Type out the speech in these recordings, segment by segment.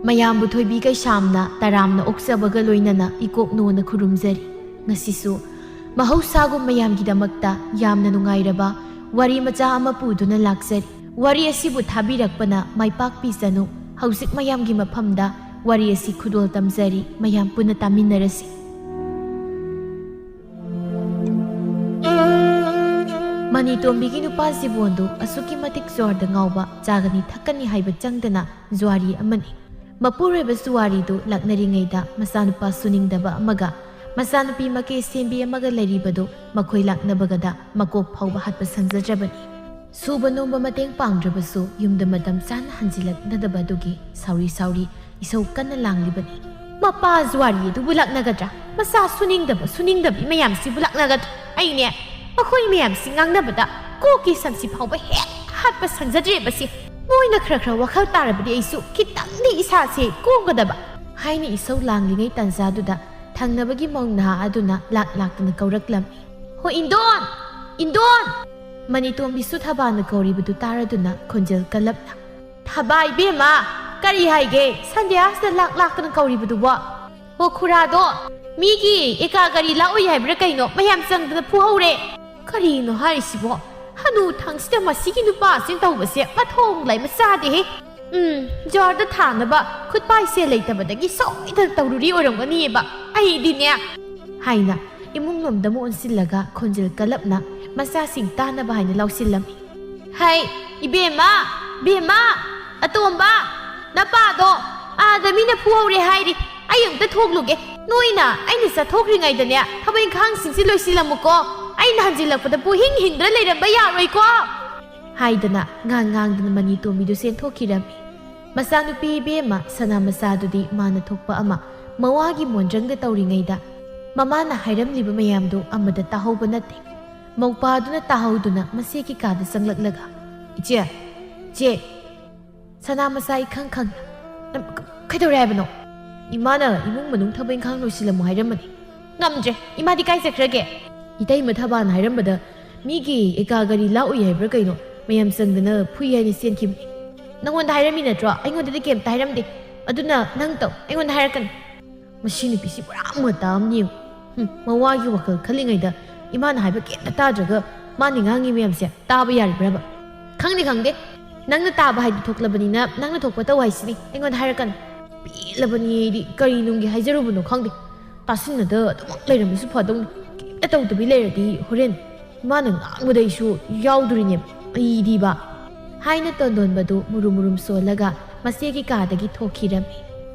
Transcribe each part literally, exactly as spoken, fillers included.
ꯃꯌꯥꯝꯕꯨ ꯊꯣꯏꯕꯤ ꯀꯩꯁꯥꯝꯅ ꯇꯔꯥꯝꯅ ꯑꯣꯛꯆꯕꯒ ꯂꯣꯏꯅꯅ ꯏꯀꯣꯛ ꯅꯣꯅ ꯈꯨꯔꯨꯝꯖꯔꯤ꯫ ꯉꯁꯤꯁꯨ ꯃꯍꯧꯁꯥꯒꯨꯝ ꯃꯌꯥꯝꯒꯤꯗꯃꯛꯇ ꯌꯥꯝꯅ ꯅꯨꯡꯉꯥꯏꯔꯕ ꯋꯥꯔꯤ ꯃꯆꯥ ꯑꯃ ꯄꯨꯗꯨꯅ ꯂꯥꯛꯆꯔꯤ꯫ ꯋꯥꯔꯤ ꯑꯁꯤꯕꯨ ꯊꯥꯕꯤꯔꯛꯄꯅ ꯃꯥꯏ ꯄꯥꯛꯄꯤꯁꯅꯨ꯫ ꯍꯧꯖꯤꯛ ꯃꯌꯥꯝꯒꯤ ꯃꯐꯝꯗ ꯋꯥꯔꯤ ꯑꯁꯤ ꯈꯨꯗꯣꯜ ꯇꯝꯖꯔꯤ, ꯃꯌꯥꯝ ꯄꯨꯟꯅ ꯇꯥꯃꯤꯟꯅꯔꯁꯤ꯫ ꯃꯅꯤꯇꯣꯝꯕꯤꯒꯤ ꯅꯨꯄꯥ ꯖꯤꯕꯣꯟꯗꯨ ꯑꯁꯨꯛꯀꯤ ꯃꯇꯤꯛ ꯖ꯭ꯋꯥꯔꯗ ꯉꯥꯎꯕ, ꯆꯥꯒꯅꯤ ꯊꯛꯀꯅꯤ ꯍꯥꯏꯕ ꯆꯪꯗꯅ ꯖ꯭ꯋꯥꯔꯤ ꯑꯃꯅꯤ꯫ ꯃꯄꯨꯔꯣꯏꯕ ꯖꯨꯋꯥꯔꯤꯗꯨ ꯂꯥꯛꯅꯔꯤꯉꯩꯗ ꯃꯆꯥꯅꯨꯄꯥ ꯁꯨꯅꯤꯡꯗꯕ ꯑꯃꯒ ꯃꯆꯥꯅꯨꯄꯤ ꯃꯀꯦ ꯁꯦꯝꯕꯤ ꯑꯃꯒ ꯂꯩꯔꯤꯕꯗꯨ ꯃꯈꯣꯏ ꯂꯥꯛꯅꯕꯒꯗ ꯃꯀꯣꯛ ꯐꯥꯎꯕ ꯍꯥꯠꯄ ꯁꯪꯖꯗ꯭ꯔꯕꯅꯤ꯫ ꯁꯨꯕ ꯅꯣꯝꯕ ꯃꯇꯦꯡ ꯄꯥꯡꯗ꯭ꯔꯕꯁꯨ ꯌꯨꯝꯗ ꯃꯇꯝ ꯆꯥꯅ ꯍꯟꯖꯤꯜꯂꯛꯅꯗꯕ ꯑꯗꯨꯒꯤ ꯁꯥꯎꯔꯤ ꯁꯥꯎꯔꯤ ꯏꯁꯧ ꯀꯟꯅ ꯂꯥꯡꯂꯤꯕꯅꯤ꯫ ꯃꯄꯥ ꯖꯨꯋꯥꯔꯤ ꯑꯗꯨꯕꯨ ꯂꯥꯛꯅꯒꯗ꯭ꯔꯥ? ꯃꯆꯥ ꯁꯨꯅꯤꯡꯗꯕ ꯁꯨꯅꯤꯡꯗꯕꯤ ꯃꯌꯥꯝꯁꯤꯕꯨ ꯂꯥꯛꯅꯒꯗ꯭ꯔꯥ? ꯑꯩꯅꯦ, ꯃꯈꯣꯏ ꯃꯌꯥꯝꯁꯤ ꯉꯥꯡꯅꯕꯗ ꯀꯣꯛꯀꯤ ꯁꯝꯁꯤ ꯐꯥꯎꯕ ꯍꯦꯛ ꯍꯥꯠꯄ ꯁꯪꯖꯗ꯭ꯔꯦꯕꯁꯤ꯫ ꯃꯣꯏꯅ ꯈꯔ ꯈꯔ ꯋꯥꯈꯜ ꯇꯥꯔꯕꯗꯤ ꯑꯩꯁꯨ ꯈꯤꯇꯪꯗꯤ ꯏꯁꯥꯁꯦ ꯀꯣꯝꯒꯗꯕ꯫ ꯍꯥꯏꯅ ꯏꯁꯧ ꯂꯥꯡꯂꯤꯉꯩ ꯇꯥꯟꯖꯥꯗꯨꯗ ꯊꯪꯅꯕꯒꯤ ꯃꯧ ꯅꯍꯥ ꯑꯗꯨꯅ ꯂꯥꯛ ꯂꯥꯛꯇꯅ ꯀꯧꯔꯛꯂꯝꯃꯤ꯫ "ꯍꯣ ꯏꯟꯗꯣꯟ! ꯏꯟꯗꯣꯟ!" ꯃꯅꯤꯇꯣꯝꯕꯤꯁꯨ ꯊꯕꯥꯅ ꯀꯧꯔꯤꯕꯗꯨ ꯇꯥꯔꯗꯨꯅ ꯈꯣꯟꯖꯦꯜ ꯀꯜꯂꯞꯅ, "ꯊꯕꯥ ꯏꯕꯦꯝꯃ, ꯀꯔꯤ ꯍꯥꯏꯒꯦ? ꯁꯟꯗ꯭ꯌꯥꯁꯤꯗ ꯂꯥꯛ ꯂꯥꯛꯇꯅ ꯀꯧꯔꯤꯕꯗꯨꯕꯣ?" "ꯍꯣ ꯈꯨꯔꯥꯗꯣ, ꯃꯤꯒꯤ ꯑꯦꯀꯥꯒꯔꯤ ꯂꯥꯛꯎꯏ ꯍꯥꯏꯕ꯭ꯔꯥ ꯀꯩꯅꯣ? ꯃꯌꯥꯝ ꯆꯪꯗꯅ ꯐꯨꯍꯧꯔꯦ꯫ ꯀꯔꯤꯅꯣ ꯍꯥꯏꯔꯤꯁꯤꯕꯣ? ꯍꯅꯨ ꯊꯪꯁꯤꯗ ꯃꯁꯤꯒꯤ ꯅꯨꯄꯥꯁꯤꯅ ꯇꯧꯕꯁꯦ ꯃꯊꯣꯡ ꯂꯩꯃ ꯆꯥꯗꯦꯍꯦ꯫ ꯎꯝ, ꯖ꯭ꯋꯥꯔꯗ ꯊꯥꯅꯕ ꯈꯨꯠꯄꯥꯏꯁꯦ ꯂꯩꯇꯕꯗꯒꯤ ꯁꯣꯏꯗꯅ ꯇꯧꯔꯨꯔꯤ ꯑꯣꯏꯔꯝꯒꯅꯤꯌꯦꯕ꯫ ꯑꯩꯗꯤꯅꯦ!" ꯍꯥꯏꯅ ꯏꯃꯨꯡ ꯂꯣꯝꯗ ꯑꯃꯨꯛ ꯑꯣꯟꯁꯤꯜꯂꯒ ꯈꯣꯟꯖꯦꯜ ꯀꯜꯂꯞꯅ ꯃꯆꯥꯁꯤꯡ ꯇꯥꯅꯕ ꯍꯥꯏꯅ ꯂꯥꯎꯁꯤꯜꯂꯝꯃꯤ꯫ "ꯍꯩ, ꯏꯕꯦꯝꯃ, ꯕꯦꯝꯃ, ꯑꯇꯣꯝꯕ, ꯅꯄꯥꯗꯣ ꯑꯥꯗ ꯃꯤꯅ ꯐꯨꯍꯧꯔꯦ ꯍꯥꯏꯔꯤ꯫ ꯑꯩ ꯑꯃꯨꯛꯇ ꯊꯣꯛꯂꯨꯒꯦ꯫ ꯅꯣꯏꯅ ꯑꯩꯅ ꯆꯠꯊꯣꯛꯈ꯭ꯔꯤꯉꯩꯗꯅꯦ ꯊꯕꯛ ꯏꯪꯈꯥꯡꯁꯤꯡꯁꯤ ꯂꯣꯏꯁꯤꯜꯂꯝꯃꯨꯀꯣ꯫ ꯑꯩꯅ ꯍꯟꯖꯤꯜꯂꯛꯄꯗ ꯄꯨꯍꯤꯡ ꯍꯤꯡꯗ꯭ꯔ ꯂꯩꯔꯝꯕ ꯌꯥꯔꯣꯏꯀꯣ!" ꯍꯥꯏꯗꯅ ꯉꯥꯡ ꯉꯥꯡꯗꯅ ꯃꯅꯤ ꯇꯣꯝꯕꯤꯗꯨ ꯆꯦꯟꯊꯣꯛꯈꯤꯔꯝꯃꯤ꯫ ꯃꯆꯥꯅꯨꯄꯤ ꯏꯕꯦꯝꯃ ꯁꯅꯥ ꯃꯆꯥꯗꯨꯗꯤ ꯃꯥꯅ ꯊꯣꯛꯄ ꯑꯃ ꯃꯋꯥꯒꯤ ꯃꯣꯟꯗ꯭ꯔꯪꯗ ꯇꯧꯔꯤꯉꯩꯗ ꯃꯃꯥꯅ ꯍꯥꯏꯔꯝꯂꯤꯕ ꯃꯌꯥꯝꯗꯨ ꯑꯃꯗ ꯇꯥꯍꯧꯕ ꯅꯠꯇꯦ꯫ ꯃꯧꯄꯥꯗꯨꯅ ꯇꯥꯍꯧꯗꯨꯅ ꯃꯆꯦꯒꯤ ꯀꯥꯗ ꯆꯪꯂꯛꯂꯒ, "ꯏꯆꯦ, ꯏꯆꯦ, ꯁꯅꯥ ꯃꯆꯥ ꯏꯈꯪ ꯈꯪꯅ ꯅꯪ ꯀ-, ꯀꯩꯗꯧꯔꯦ ꯍꯥꯏꯕꯅꯣ?" "ꯏꯃꯥꯅ ꯏꯃꯨꯡ ꯃꯅꯨꯡ ꯊꯕꯛ ꯏꯪꯈꯥꯡ ꯂꯣꯏꯁꯤꯜꯂꯝꯃꯨ ꯍꯥꯏꯔꯝꯕꯅꯤ, ꯉꯝꯗ꯭ꯔꯦ꯫ ꯏꯃꯥꯗꯤ ꯀꯥꯏ ꯆꯠꯈ꯭ꯔꯒꯦ? ꯏꯇꯩꯃ ꯊꯕꯥꯅ ꯍꯥꯏꯔꯝꯕꯗ ꯃꯤꯒꯤ ꯑꯦꯀꯥ ꯒꯥꯔꯤ ꯂꯥꯛꯎꯏ ꯍꯥꯏꯕ꯭ꯔꯥ ꯀꯩꯅꯣ, ꯃꯌꯥꯝ ꯆꯪꯗꯅ ꯐꯨꯏ ꯍꯥꯏꯅ ꯆꯦꯟꯈꯤꯕꯅꯤ꯫ ꯅꯪꯉꯣꯟꯗ ꯍꯥꯏꯔꯝꯃꯤ ꯅꯠꯇ꯭ꯔꯣ? ꯑꯩꯉꯣꯟꯗꯗꯤ ꯀꯩꯝꯇ ꯍꯥꯏꯔꯝꯗꯦ꯫ ꯑꯗꯨꯅ ꯅꯪ ꯇꯧ, ꯑꯩꯉꯣꯟꯗ ꯍꯥꯏꯔꯛꯀꯅꯨ꯫ ꯃꯁꯤ ꯅꯨꯄꯤꯁꯤ ꯄꯨꯔꯥ ꯃꯇꯥ ꯑꯃꯅꯤ ꯌꯦꯡꯉꯨ꯫ ꯍꯨꯝ, ꯃꯋꯥꯒꯤ ꯋꯥꯈꯜ ꯈꯜꯂꯤꯉꯩꯗ ꯏꯃꯥꯅ ꯍꯥꯏꯕ ꯀꯩꯝꯇ ꯇꯥꯗ꯭ꯔꯒ ꯃꯥꯅ ꯉꯥꯡꯉꯤ ꯃꯌꯥꯝꯁꯦ ꯇꯥꯕ ꯌꯥꯔꯤꯕ꯭ꯔꯕ? ꯈꯪꯗꯦ, ꯈꯪꯗꯦ꯫ ꯅꯪꯅ ꯇꯥꯕ ꯍꯥꯏꯗꯤ ꯊꯣꯛꯂꯕꯅꯤꯅ ꯅꯪꯅ ꯊꯣꯛꯄ ꯇꯧ ꯍꯥꯏꯁꯤꯅꯤ꯫ ꯑꯩꯉꯣꯟꯗ ꯍꯥꯏꯔꯛꯀꯅꯨ꯫ ꯄꯦꯜꯂꯕꯅꯤ ꯑꯩꯗꯤ꯫ ꯀꯔꯤ ꯅꯨꯡꯒꯤ ꯍꯥꯏꯖꯔꯨꯕꯅꯣ ꯈꯪꯗꯦ꯫ ꯇꯥꯁꯤꯟꯅꯗ ꯑꯗꯨꯃꯛ ꯂꯩꯔꯝꯕꯁꯨ ꯐꯗꯧꯅꯤ꯫ ꯀꯩꯝꯇ ꯇꯧꯗꯕꯤ ꯂꯩꯔꯗꯤ ꯍꯣꯔꯦꯟ ꯏꯃꯥꯅ ꯉꯥꯡꯕꯗ ꯑꯩꯁꯨ ꯌꯥꯎꯗꯣꯔꯤꯅꯦ꯫ ꯑꯩꯗꯤꯕ꯫ ꯍꯥꯏꯅ ꯇꯣꯟꯗꯣꯟꯕꯗꯨ ꯃꯨꯔꯨꯝ ꯃꯨꯔꯨꯝ ꯁꯣꯜꯂꯒ ꯃꯆꯦꯒꯤ ꯀꯥꯗꯒꯤ ꯊꯣꯛꯈꯤꯔꯝꯃꯤ꯫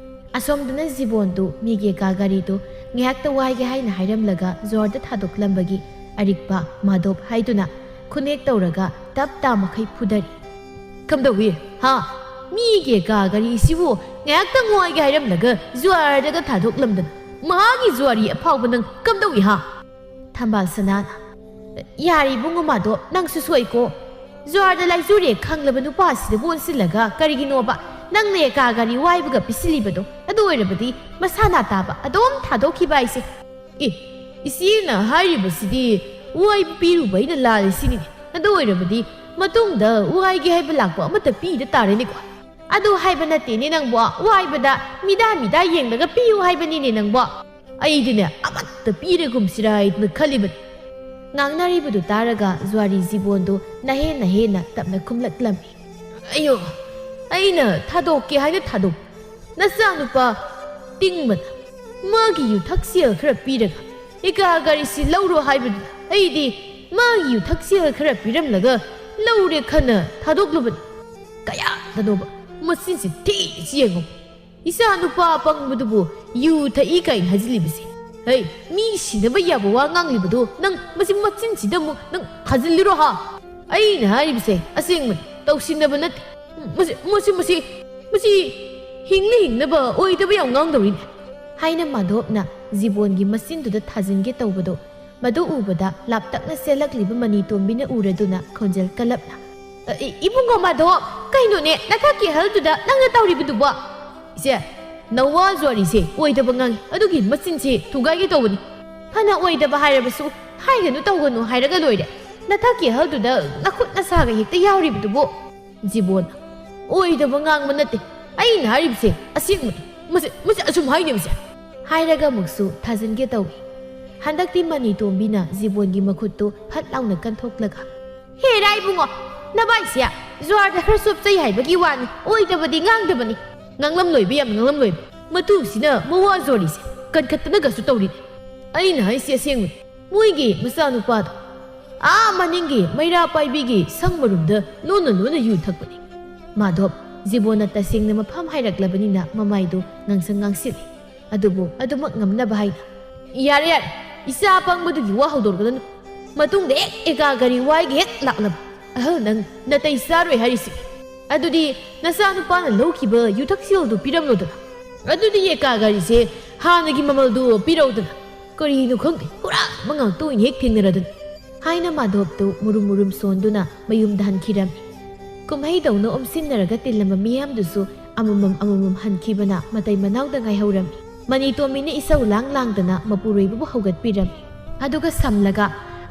ꯑꯁꯣꯝꯗꯅ ꯖꯤꯕꯣꯟꯗꯨ ꯃꯤꯒꯤ ꯀꯥ ꯒꯥꯔꯤꯗꯨ ꯉꯥꯏꯍꯥꯛꯇ ꯋꯥꯏꯒꯦ ꯍꯥꯏꯅ ꯍꯥꯏꯔꯝꯂꯒ ꯖ꯭ꯋꯥꯔꯗ ꯊꯥꯗꯣꯛꯂꯝꯕꯒꯤ ꯑꯔꯤꯛꯄ ꯃꯥꯙꯣꯞ ꯍꯥꯏꯗꯨꯅ ꯈꯨꯅꯦꯛ ꯇꯧꯔꯒ ꯇꯞ ꯇꯥ ꯃꯈꯩ ꯐꯨꯗꯔꯤ꯫ "ꯀꯝꯗꯧꯏ? ꯍꯥ? ꯃꯤꯒꯤ ꯀꯥ ꯒꯥꯔꯤꯁꯤꯕꯨ ꯉꯥꯏꯍꯥꯛꯇꯪ ꯋꯥꯏꯒꯦ ꯍꯥꯏꯔꯝꯂꯒ ꯖ꯭ꯋꯥꯔꯗꯒ ꯊꯥꯗꯣꯛꯂꯝꯗꯅ ꯃꯍꯥꯛꯀꯤ ꯖ꯭ꯋꯥꯔꯤ ꯑꯐꯥꯎꯕ ꯅꯪ ꯀꯝꯗꯧꯏ ꯍꯥ?" ꯊꯝꯕꯥꯜ ꯁꯅꯥꯅ, "ꯌꯥꯔꯦ ꯏꯕꯨꯡꯉꯣ ꯃꯥꯗꯣ, ꯅꯪꯁꯨ ꯁꯣꯏꯀꯣ꯫ ꯖ꯭ꯋꯥꯔꯗ ꯂꯥꯏꯆꯨꯔꯦ ꯈꯪꯂꯕ ꯅꯨꯄꯥꯁꯤꯗꯕꯨ ꯑꯣꯟꯁꯤꯜꯂꯒ ꯀꯔꯤꯒꯤꯅꯣꯕ? ꯅꯪꯅ ꯀꯥ ꯒꯥꯔꯤ ꯋꯥꯏꯕꯒ ꯄꯤꯁꯤꯜꯂꯤꯕꯗꯣ? ꯑꯗꯨ ꯑꯣꯏꯔꯕꯗꯤ ꯃꯁꯥꯅ ꯇꯥꯕ ꯑꯗꯨꯝ ꯊꯥꯗꯣꯛꯈꯤꯕ ꯍꯥꯏꯁꯦ꯫ ꯑꯦ, ꯏꯆꯦꯅ ꯍꯥꯏꯔꯤꯕꯁꯤꯗꯤ ꯋꯥꯏꯕ ꯄꯤꯔꯨꯕ ꯑꯩꯅ ꯂꯥꯜꯂꯤꯁꯤꯅꯤꯅꯦ꯫ ꯑꯗꯨ ꯑꯣꯏꯔꯕꯗꯤ ꯃꯇꯨꯡꯗ ꯋꯥꯏꯒꯦ ꯍꯥꯏꯕ ꯂꯥꯛꯄ ꯑꯃꯠꯇ ꯄꯤꯗ ꯇꯥꯔꯦꯅꯦꯀꯣ?" "ꯑꯗꯨ ꯍꯥꯏꯕ ꯅꯠꯇꯦꯅꯦ ꯅꯪꯕꯣ, ꯋꯥꯏꯕꯗ ꯃꯤꯗꯥ ꯃꯤꯗꯥ ꯌꯦꯡꯂꯒ ꯄꯤꯌꯨ ꯍꯥꯏꯕꯅꯤꯅꯦ ꯅꯪꯕꯣ꯫ ꯑꯩꯗꯤꯅꯦ ꯑꯃꯠꯇ ꯄꯤꯔꯒꯨꯝꯁꯤꯔꯥ ꯍꯥꯏꯗꯅ ꯈꯜꯂꯤꯕꯅꯤ꯫" ꯉꯥꯡꯅꯔꯤꯕꯗꯨ ꯇꯥꯔꯒ ꯖ꯭ꯋꯥꯔꯤ ꯖꯤꯕꯣꯟꯗꯨ ꯅꯍꯦꯟ ꯅꯍꯦꯟꯅ ꯇꯞꯅ ꯈꯨꯝꯂꯛꯂꯝꯃꯤ꯫ "ꯑꯌꯣ, ꯑꯩꯅ ꯊꯥꯗꯣꯛꯀꯦ ꯍꯥꯏꯅ ꯊꯥꯗꯣꯛ ꯅꯆꯥꯅꯨꯄꯥ ꯇꯤꯡꯕꯅ ꯃꯥꯒꯤ ꯌꯨꯊꯛꯁꯦꯜ ꯈꯔ ꯄꯤꯔꯒ ꯏꯀꯥ ꯒꯥꯔꯤꯁꯤ ꯂꯧꯔꯣ ꯍꯥꯏꯕꯗꯨꯗ ꯑꯩꯗꯤ ꯃꯥꯒꯤ ꯌꯨꯊꯛꯁꯦꯜ ꯈꯔ ꯄꯤꯔꯝꯂꯒ ꯂꯧꯔꯦ ꯈꯟꯅ ꯊꯥꯗꯣꯛꯂꯨꯕꯅꯤ꯫ ꯀꯌꯥꯗꯅꯣꯕ ꯃꯁꯤꯁꯤ ꯊꯤꯁꯤ ꯌꯦꯡꯉꯣ꯫ ꯏꯆꯥ ꯅꯨꯄꯥ ꯑꯄꯪꯕꯗꯨꯕꯨ ꯌꯨ ꯊꯛꯏ ꯀꯥꯏꯅ ꯍꯥꯏꯖꯤꯜꯂꯤꯕꯁꯦ꯫ ꯍꯩ, ꯃꯤ ꯁꯤꯅꯕ ꯌꯥꯕ ꯋꯥ ꯉꯥꯡꯂꯤꯕꯗꯣ ꯅꯪ ꯃꯁꯤ ꯃꯆꯤꯟꯁꯤꯗ ꯑꯃꯨꯛ ꯅꯪ ꯊꯥꯖꯤꯜꯂꯤꯔꯣ ꯍꯥ? ꯑꯩꯅ ꯍꯥꯏꯔꯤꯕꯁꯦ ꯑꯁꯦꯡꯕꯅꯤ, ꯇꯧꯁꯤꯟꯅꯕ ꯅꯠꯇꯦ꯫ ꯃꯁꯤ, ꯃꯁꯤ, ꯃꯁꯤ, ꯃꯁꯤ ꯍꯤꯡꯂꯤ ꯍꯤꯡꯅꯕ ꯑꯣꯏꯗꯕ ꯌꯥꯝ ꯉꯥꯡꯗꯧꯔꯤꯅꯦ꯫" ꯍꯥꯏꯅ ꯃꯥꯙꯣꯞꯅ ꯖꯤꯕꯣꯟꯒꯤ ꯃꯆꯤꯟꯗꯨꯗ ꯊꯥꯖꯤꯟꯒꯦ ꯇꯧꯕꯗꯣ ꯃꯗꯨ ꯎꯕꯗ ꯂꯥꯞꯇꯛꯅ ꯆꯦꯜꯂꯛꯂꯤꯕ ꯃꯅꯤꯇꯣꯝꯕꯤꯅ ꯎꯔꯗꯨꯅ ꯈꯣꯟꯖꯦꯜ ꯀꯜꯂꯞꯅ, "ꯑ, ꯏ-, ꯏꯕꯨꯡꯉꯣ ꯃꯥꯙꯣꯞ, ꯀꯩꯅꯣꯅꯦ ꯅꯊꯛꯀꯤ ꯑꯍꯜꯗꯨꯗ ꯅꯪꯅ ꯇꯧꯔꯤꯕꯗꯨꯕꯣ?" "ꯏꯆꯦ, ꯅꯋꯥ ꯖ꯭ꯋꯥꯔꯤꯁꯦ ꯑꯣꯏꯗꯕ ꯉꯥꯡꯉꯤ, ꯑꯗꯨꯒꯤ ꯃꯆꯤꯟꯁꯦ ꯊꯨꯒꯥꯏꯒꯦ ꯇꯧꯕꯅꯤ꯫ ꯐꯅ ꯑꯣꯏꯗꯕ ꯍꯥꯏꯔꯕꯁꯨ ꯍꯥꯏꯒꯅꯨ ꯇꯧꯒꯅꯨ ꯍꯥꯏꯔꯒ ꯂꯣꯏꯔꯦ꯫ ꯅꯊꯛꯀꯤ ꯑꯍꯜꯗꯨꯗ ꯅꯈꯨꯠ ꯅꯁꯥꯒ ꯍꯦꯛꯇ ꯌꯥꯎꯔꯤꯕꯗꯨꯕꯨ꯫ ꯖꯤꯕꯣꯟ, ꯑꯣꯏꯗꯕ ꯉꯥꯡꯕ ꯅꯠꯇꯦ, ꯑꯩꯅ ꯍꯥꯏꯔꯤꯕꯁꯦ ꯑꯁꯦꯡꯕꯅꯤ꯫ ꯃꯁꯤ, ꯃꯁꯤ ꯑꯁꯨꯝ ꯍꯥꯏꯅꯦ ꯃꯁꯦ꯫ ꯍꯥꯏꯔꯒ ꯑꯃꯨꯛꯁꯨ ꯊꯥꯖꯤꯟꯒꯦ ꯇꯧꯏ꯫ ꯍꯟꯗꯛꯇꯤ ꯃꯅꯤ ꯇꯣꯝꯕꯤꯅ ꯖꯤꯕꯣꯟꯒꯤ ꯃꯈꯨꯠꯇꯨ ꯐꯠ ꯂꯥꯎꯅ ꯀꯟꯊꯣꯛꯂꯒ, "ꯍꯦꯔꯥ ꯏꯕꯨꯡꯉꯣ, ꯅꯕꯥꯏꯁꯦ ꯖꯨꯋꯥꯔꯗ ꯈꯔ ꯆꯣꯞꯆꯩ ꯍꯥꯏꯕꯒꯤ ꯋꯥꯅꯤ, ꯑꯣꯏꯗꯕꯗꯤ ꯉꯥꯡꯗꯕꯅꯤ꯫ ꯉꯥꯡꯂꯝꯂꯣꯏꯕ ꯌꯥꯝ ꯉꯥꯡꯂꯝꯂꯣꯏꯕ꯫ ꯃꯇꯨꯁꯤꯅ ꯃꯋꯥ ꯖꯣꯔꯤꯁꯦ ꯀꯟꯈꯠꯇꯅꯒꯁꯨ ꯇꯧꯔꯤꯅꯦ꯫ ꯑꯩꯅ ꯍꯥꯏꯁꯤ ꯑꯁꯦꯡꯕꯅꯤ꯫ ꯃꯣꯏꯒꯤ ꯃꯆꯥꯅꯨꯄꯥꯗꯣ ꯑꯥ ꯃꯅꯤꯡꯒꯤ ꯃꯩꯔꯥ ꯄꯥꯏꯕꯤꯒꯤ ꯁꯪ ꯃꯔꯨꯝꯗ ꯂꯣꯟꯅ ꯂꯣꯟꯅ ꯌꯨ ꯊꯛꯄꯅꯤ꯫" ꯃꯥꯙꯣꯞ, ꯖꯤꯕꯣꯟꯅ ꯇꯁꯦꯡꯅ ꯃꯐꯝ ꯍꯥꯏꯔꯛꯂꯕꯅꯤꯅ ꯃꯃꯥꯏꯗꯨ ꯉꯥꯡꯁꯪ ꯉꯥꯡꯁꯤꯜꯂꯤ꯫ ꯑꯗꯨꯕꯨ ꯑꯗꯨꯃꯛ ꯉꯝꯅꯕ ꯍꯥꯏꯅ, "ꯌꯥꯔꯦ, ꯌꯥꯔꯦ, ꯏꯆꯥ ꯑꯄꯪꯕꯗꯨꯒꯤ ꯋꯥ ꯍꯧꯗꯣꯔꯛꯀꯗꯅꯨ꯫ ꯃꯇꯨꯡꯗ ꯍꯦꯛ ꯑꯦꯀꯥ ꯒꯥꯔꯤ ꯋꯥꯏꯒ ꯍꯦꯛ ꯂꯥꯛꯅꯕ꯫ ꯑꯍꯜ ꯅꯪ ꯅꯥꯇꯩ ꯆꯥꯔꯣꯏ ꯍꯥꯏꯔꯤꯁꯤ꯫ ꯑꯗꯨꯗꯤ ꯅꯆꯥꯅꯨꯄꯥꯅ ꯂꯧꯈꯤꯕ ꯌꯨꯊꯛꯁꯦꯜꯗꯨ ꯄꯤꯔꯝꯂꯣꯗꯅ꯫ ꯑꯗꯨꯗꯤ ꯑꯦꯀꯥ ꯒꯥꯔꯤꯁꯦ ꯍꯥꯟꯅꯒꯤ ꯃꯃꯜꯗꯨ ꯄꯤꯔꯧꯗꯅ꯫ ꯀꯔꯤꯅꯣ ꯈꯪꯗꯦ, ꯍꯨꯔꯥꯟꯕ ꯉꯥꯛꯇ ꯑꯣꯏꯅ ꯍꯦꯛ ꯊꯦꯡꯅꯔꯗꯅ꯫" ꯍꯥꯏꯅ ꯃꯥꯙꯣꯞꯇꯨ ꯃꯨꯔꯨꯝ ꯃꯨꯔꯨꯝ ꯁꯣꯟꯗꯨꯅ ꯃꯌꯨꯝꯗ ꯍꯟꯈꯤꯔꯝꯃꯤ꯫ ꯀꯨꯝꯍꯩꯗꯧꯅ ꯑꯣꯝꯁꯤꯟꯅꯔꯒ ꯇꯤꯜꯂꯝꯕ ꯃꯤꯌꯥꯝꯗꯨꯁꯨ ꯑꯃꯃꯝ ꯑꯃꯃꯝ ꯍꯟꯈꯤꯕꯅ ꯃꯇꯩ ꯃꯅꯥꯎꯗ ꯉꯥꯏꯍꯧꯔꯝꯃꯤ꯫ ꯃꯅꯤꯇꯣꯝꯕꯤꯅ ꯏꯁꯧ ꯂꯥꯡ ꯂꯥꯡꯗꯅ ꯃꯄꯨꯔꯣꯏꯕꯕꯨ ꯍꯧꯒꯠꯄꯤꯔꯝꯃꯤ꯫ ꯑꯗꯨꯒ ꯁꯝꯂꯒ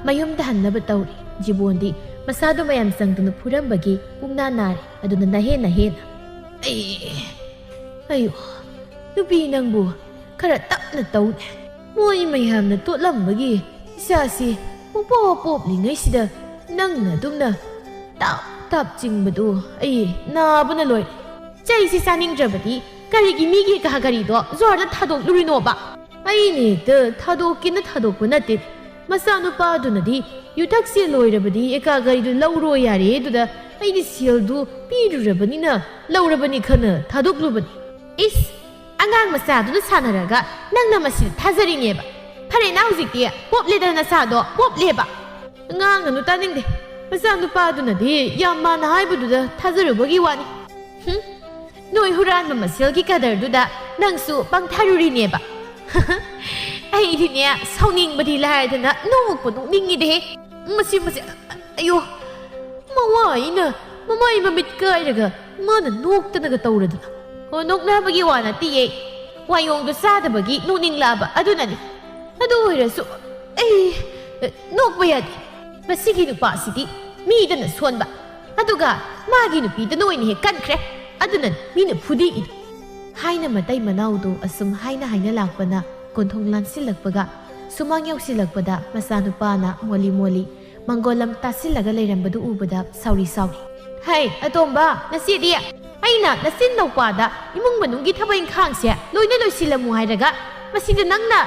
ꯃꯌꯨꯝꯗ ꯍꯟꯅꯕ ꯇꯧꯔꯤ꯫ ꯖꯤꯕꯣꯟꯗꯤ ꯃꯁꯥꯗꯨ ꯃꯌꯥꯝ ꯆꯪꯗꯨꯅ ꯐꯨꯔꯝꯕꯒꯤ ꯄꯨꯡꯅꯥ ꯅꯥꯔꯦ꯫ ꯑꯗꯨꯅ ꯅꯍꯦ ꯅꯍꯦꯅ, "ꯑꯩ, ꯑꯌꯣ, ꯅꯨꯄꯤ ꯅꯪꯕꯨ ꯈꯔ ꯇꯞꯅ ꯇꯧꯅꯦ꯫ ꯃꯣꯏ ꯃꯌꯥꯝꯅ ꯇꯣꯠꯂꯝꯕꯒꯤ ꯏꯆꯥꯁꯤ ꯄꯨꯡꯄꯣꯞ ꯄꯣꯞꯂꯤꯉꯩꯁꯤꯗ ꯅꯪꯅ ꯑꯗꯨꯝꯅ ꯇꯥꯞ ꯇꯥꯞ ꯆꯤꯡꯕꯗꯨ ꯑꯩ ꯅꯥꯕꯅ ꯂꯣꯏꯔꯦ꯫ ꯆꯩꯁꯤ ꯆꯥꯅꯤꯡꯗ꯭ꯔꯕꯗꯤ ꯀꯔꯤꯒꯤ ꯃꯤꯒꯤ ꯀꯥ ꯒꯥꯔꯤꯗꯣ ꯖꯣꯔꯗ ꯊꯥꯗꯣꯛꯂꯨꯔꯤꯅꯣꯕ?" "ꯑꯩꯅ ꯍꯦꯛꯇ ꯊꯥꯗꯣꯛꯀꯦꯅ ꯊꯥꯗꯣꯛꯄ ꯅꯠꯇꯦ꯫ ꯃꯆꯥꯅꯨꯄꯥꯗꯨꯅꯗꯤ ꯌꯨꯊꯛꯁꯦ ꯂꯣꯏꯔꯕꯗꯤ ꯑꯦꯀꯥ ꯒꯥꯔꯤꯗꯨ ꯂꯧꯔꯣ ꯌꯥꯔꯦ, ꯑꯗꯨꯗ ꯑꯩꯗꯤ ꯁꯦꯜꯗꯨ ꯄꯤꯔꯨꯔꯕꯅꯤꯅ ꯂꯧꯔꯕꯅꯤ ꯈꯟꯅ ꯊꯥꯗꯣꯛꯂꯨꯕꯅꯤ꯫" "ꯏꯁ, ꯑꯉꯥꯡ ꯃꯆꯥꯗꯨꯅ ꯁꯥꯟꯅꯔꯒ ꯅꯪꯅ ꯃꯁꯤꯗ ꯊꯥꯖꯔꯤꯅꯦꯕ? ꯐꯔꯦꯅ ꯍꯧꯖꯤꯛꯇꯤ ꯄꯣꯞꯂꯦꯗꯅ ꯅꯆꯥꯗꯣ, ꯄꯣꯞꯂꯦꯕ꯫" "ꯉꯥꯡꯒꯅꯨ, ꯇꯥꯅꯤꯡꯗꯦ꯫ ꯃꯆꯥꯅꯨꯄꯥꯗꯨꯅꯗꯤ ꯌꯥꯝ ꯃꯥꯅ ꯍꯥꯏꯕꯗꯨꯗ ꯊꯥꯖꯔꯨꯕꯒꯤ ꯋꯥꯅꯤ꯫ ꯍꯨꯝ, ꯅꯣꯏ ꯍꯨꯔꯥꯟꯕ ꯃꯁꯦꯜꯒꯤ ꯀꯗꯔꯗꯨꯗ ꯅꯪꯁꯨ ꯄꯪꯊꯔꯨꯔꯤꯅꯦꯕ꯫" "ꯑꯩꯗꯤꯅꯦ, ꯁꯥꯎꯅꯤꯡꯕꯗꯤ ꯂꯥꯏꯔꯗꯅ ꯅꯣꯛꯄꯨ ꯅꯣꯛꯅꯤꯡꯉꯤꯗꯦꯍꯦ꯫ ꯃꯁꯤ, ꯃꯁꯤ, ꯑꯌꯣ, ꯃꯋꯥ ꯑꯩꯅ ꯃꯃꯥꯏ ꯃꯃꯤꯠ ꯀꯥꯏꯔꯒ ꯃꯥꯅ ꯅꯣꯛꯇꯅꯒ ꯇꯧꯔꯗꯅ꯫" "ꯑꯣ, ꯅꯣꯛꯅꯕꯒꯤ ꯋꯥ ꯅꯠꯇꯤꯌꯦ, ꯋꯥꯌꯣꯡꯗꯣ ꯆꯥꯗꯕꯒꯤ ꯅꯣꯛꯅꯤꯡꯂꯛꯑꯕ ꯑꯗꯨꯅꯅꯤ꯫" ꯑꯗꯨ ꯑꯣꯏꯔꯁꯨ ꯑꯩ, ꯑ, ꯅꯣꯛꯄ ꯌꯥꯗꯦ꯫ ꯃꯁꯤꯒꯤ ꯅꯨꯄꯥꯁꯤꯗꯤ ꯃꯤꯗꯅ ꯁꯣꯟꯕ, ꯑꯗꯨꯒ ꯃꯥꯒꯤ ꯅꯨꯄꯤꯗꯅ ꯑꯣꯏꯅ ꯍꯦꯛ ꯀꯟꯈ꯭ꯔꯦ꯫ ꯑꯗꯨꯅ ꯃꯤꯅ ꯐꯨꯗꯦꯛꯏꯗꯣ꯫ ꯍꯥꯏꯅ ꯃꯇꯩ ꯃꯅꯥꯎꯗꯨ ꯑꯁꯨꯝ ꯍꯥꯏꯅ ꯍꯥꯏꯅ ꯂꯥꯛꯄꯅ ꯀꯣꯟꯊꯣꯡ ꯂꯥꯟꯁꯤꯜꯂꯛꯄꯒ ꯁꯨꯃꯥꯡ ꯌꯧꯁꯤꯜꯂꯛꯄꯗ ꯃꯆꯥꯅꯨꯄꯥꯅ ꯃꯣꯜꯂꯤ ꯃꯣꯜꯂꯤ ꯃꯪꯒꯣꯂꯝ ꯇꯥꯁꯤꯜꯂꯒ ꯂꯩꯔꯝꯕꯗꯨ ꯎꯕꯗ ꯁꯥꯎꯔꯤ ꯁꯥꯎꯔꯤ꯫ "ꯍꯩ, ꯑꯇꯣꯝꯕ, ꯅꯆꯦꯗꯤ ꯑꯩꯅ ꯅꯆꯤꯟ ꯅꯧꯄꯥꯗ ꯏꯃꯨꯡ ꯃꯅꯨꯡꯒꯤ ꯊꯕꯛ ꯏꯪꯈꯥꯡꯁꯦ ꯂꯣꯏꯅ ꯂꯣꯏꯁꯤꯜꯂꯝꯃꯨ ꯍꯥꯏꯔꯒ ꯃꯁꯤꯗ ꯅꯪꯅ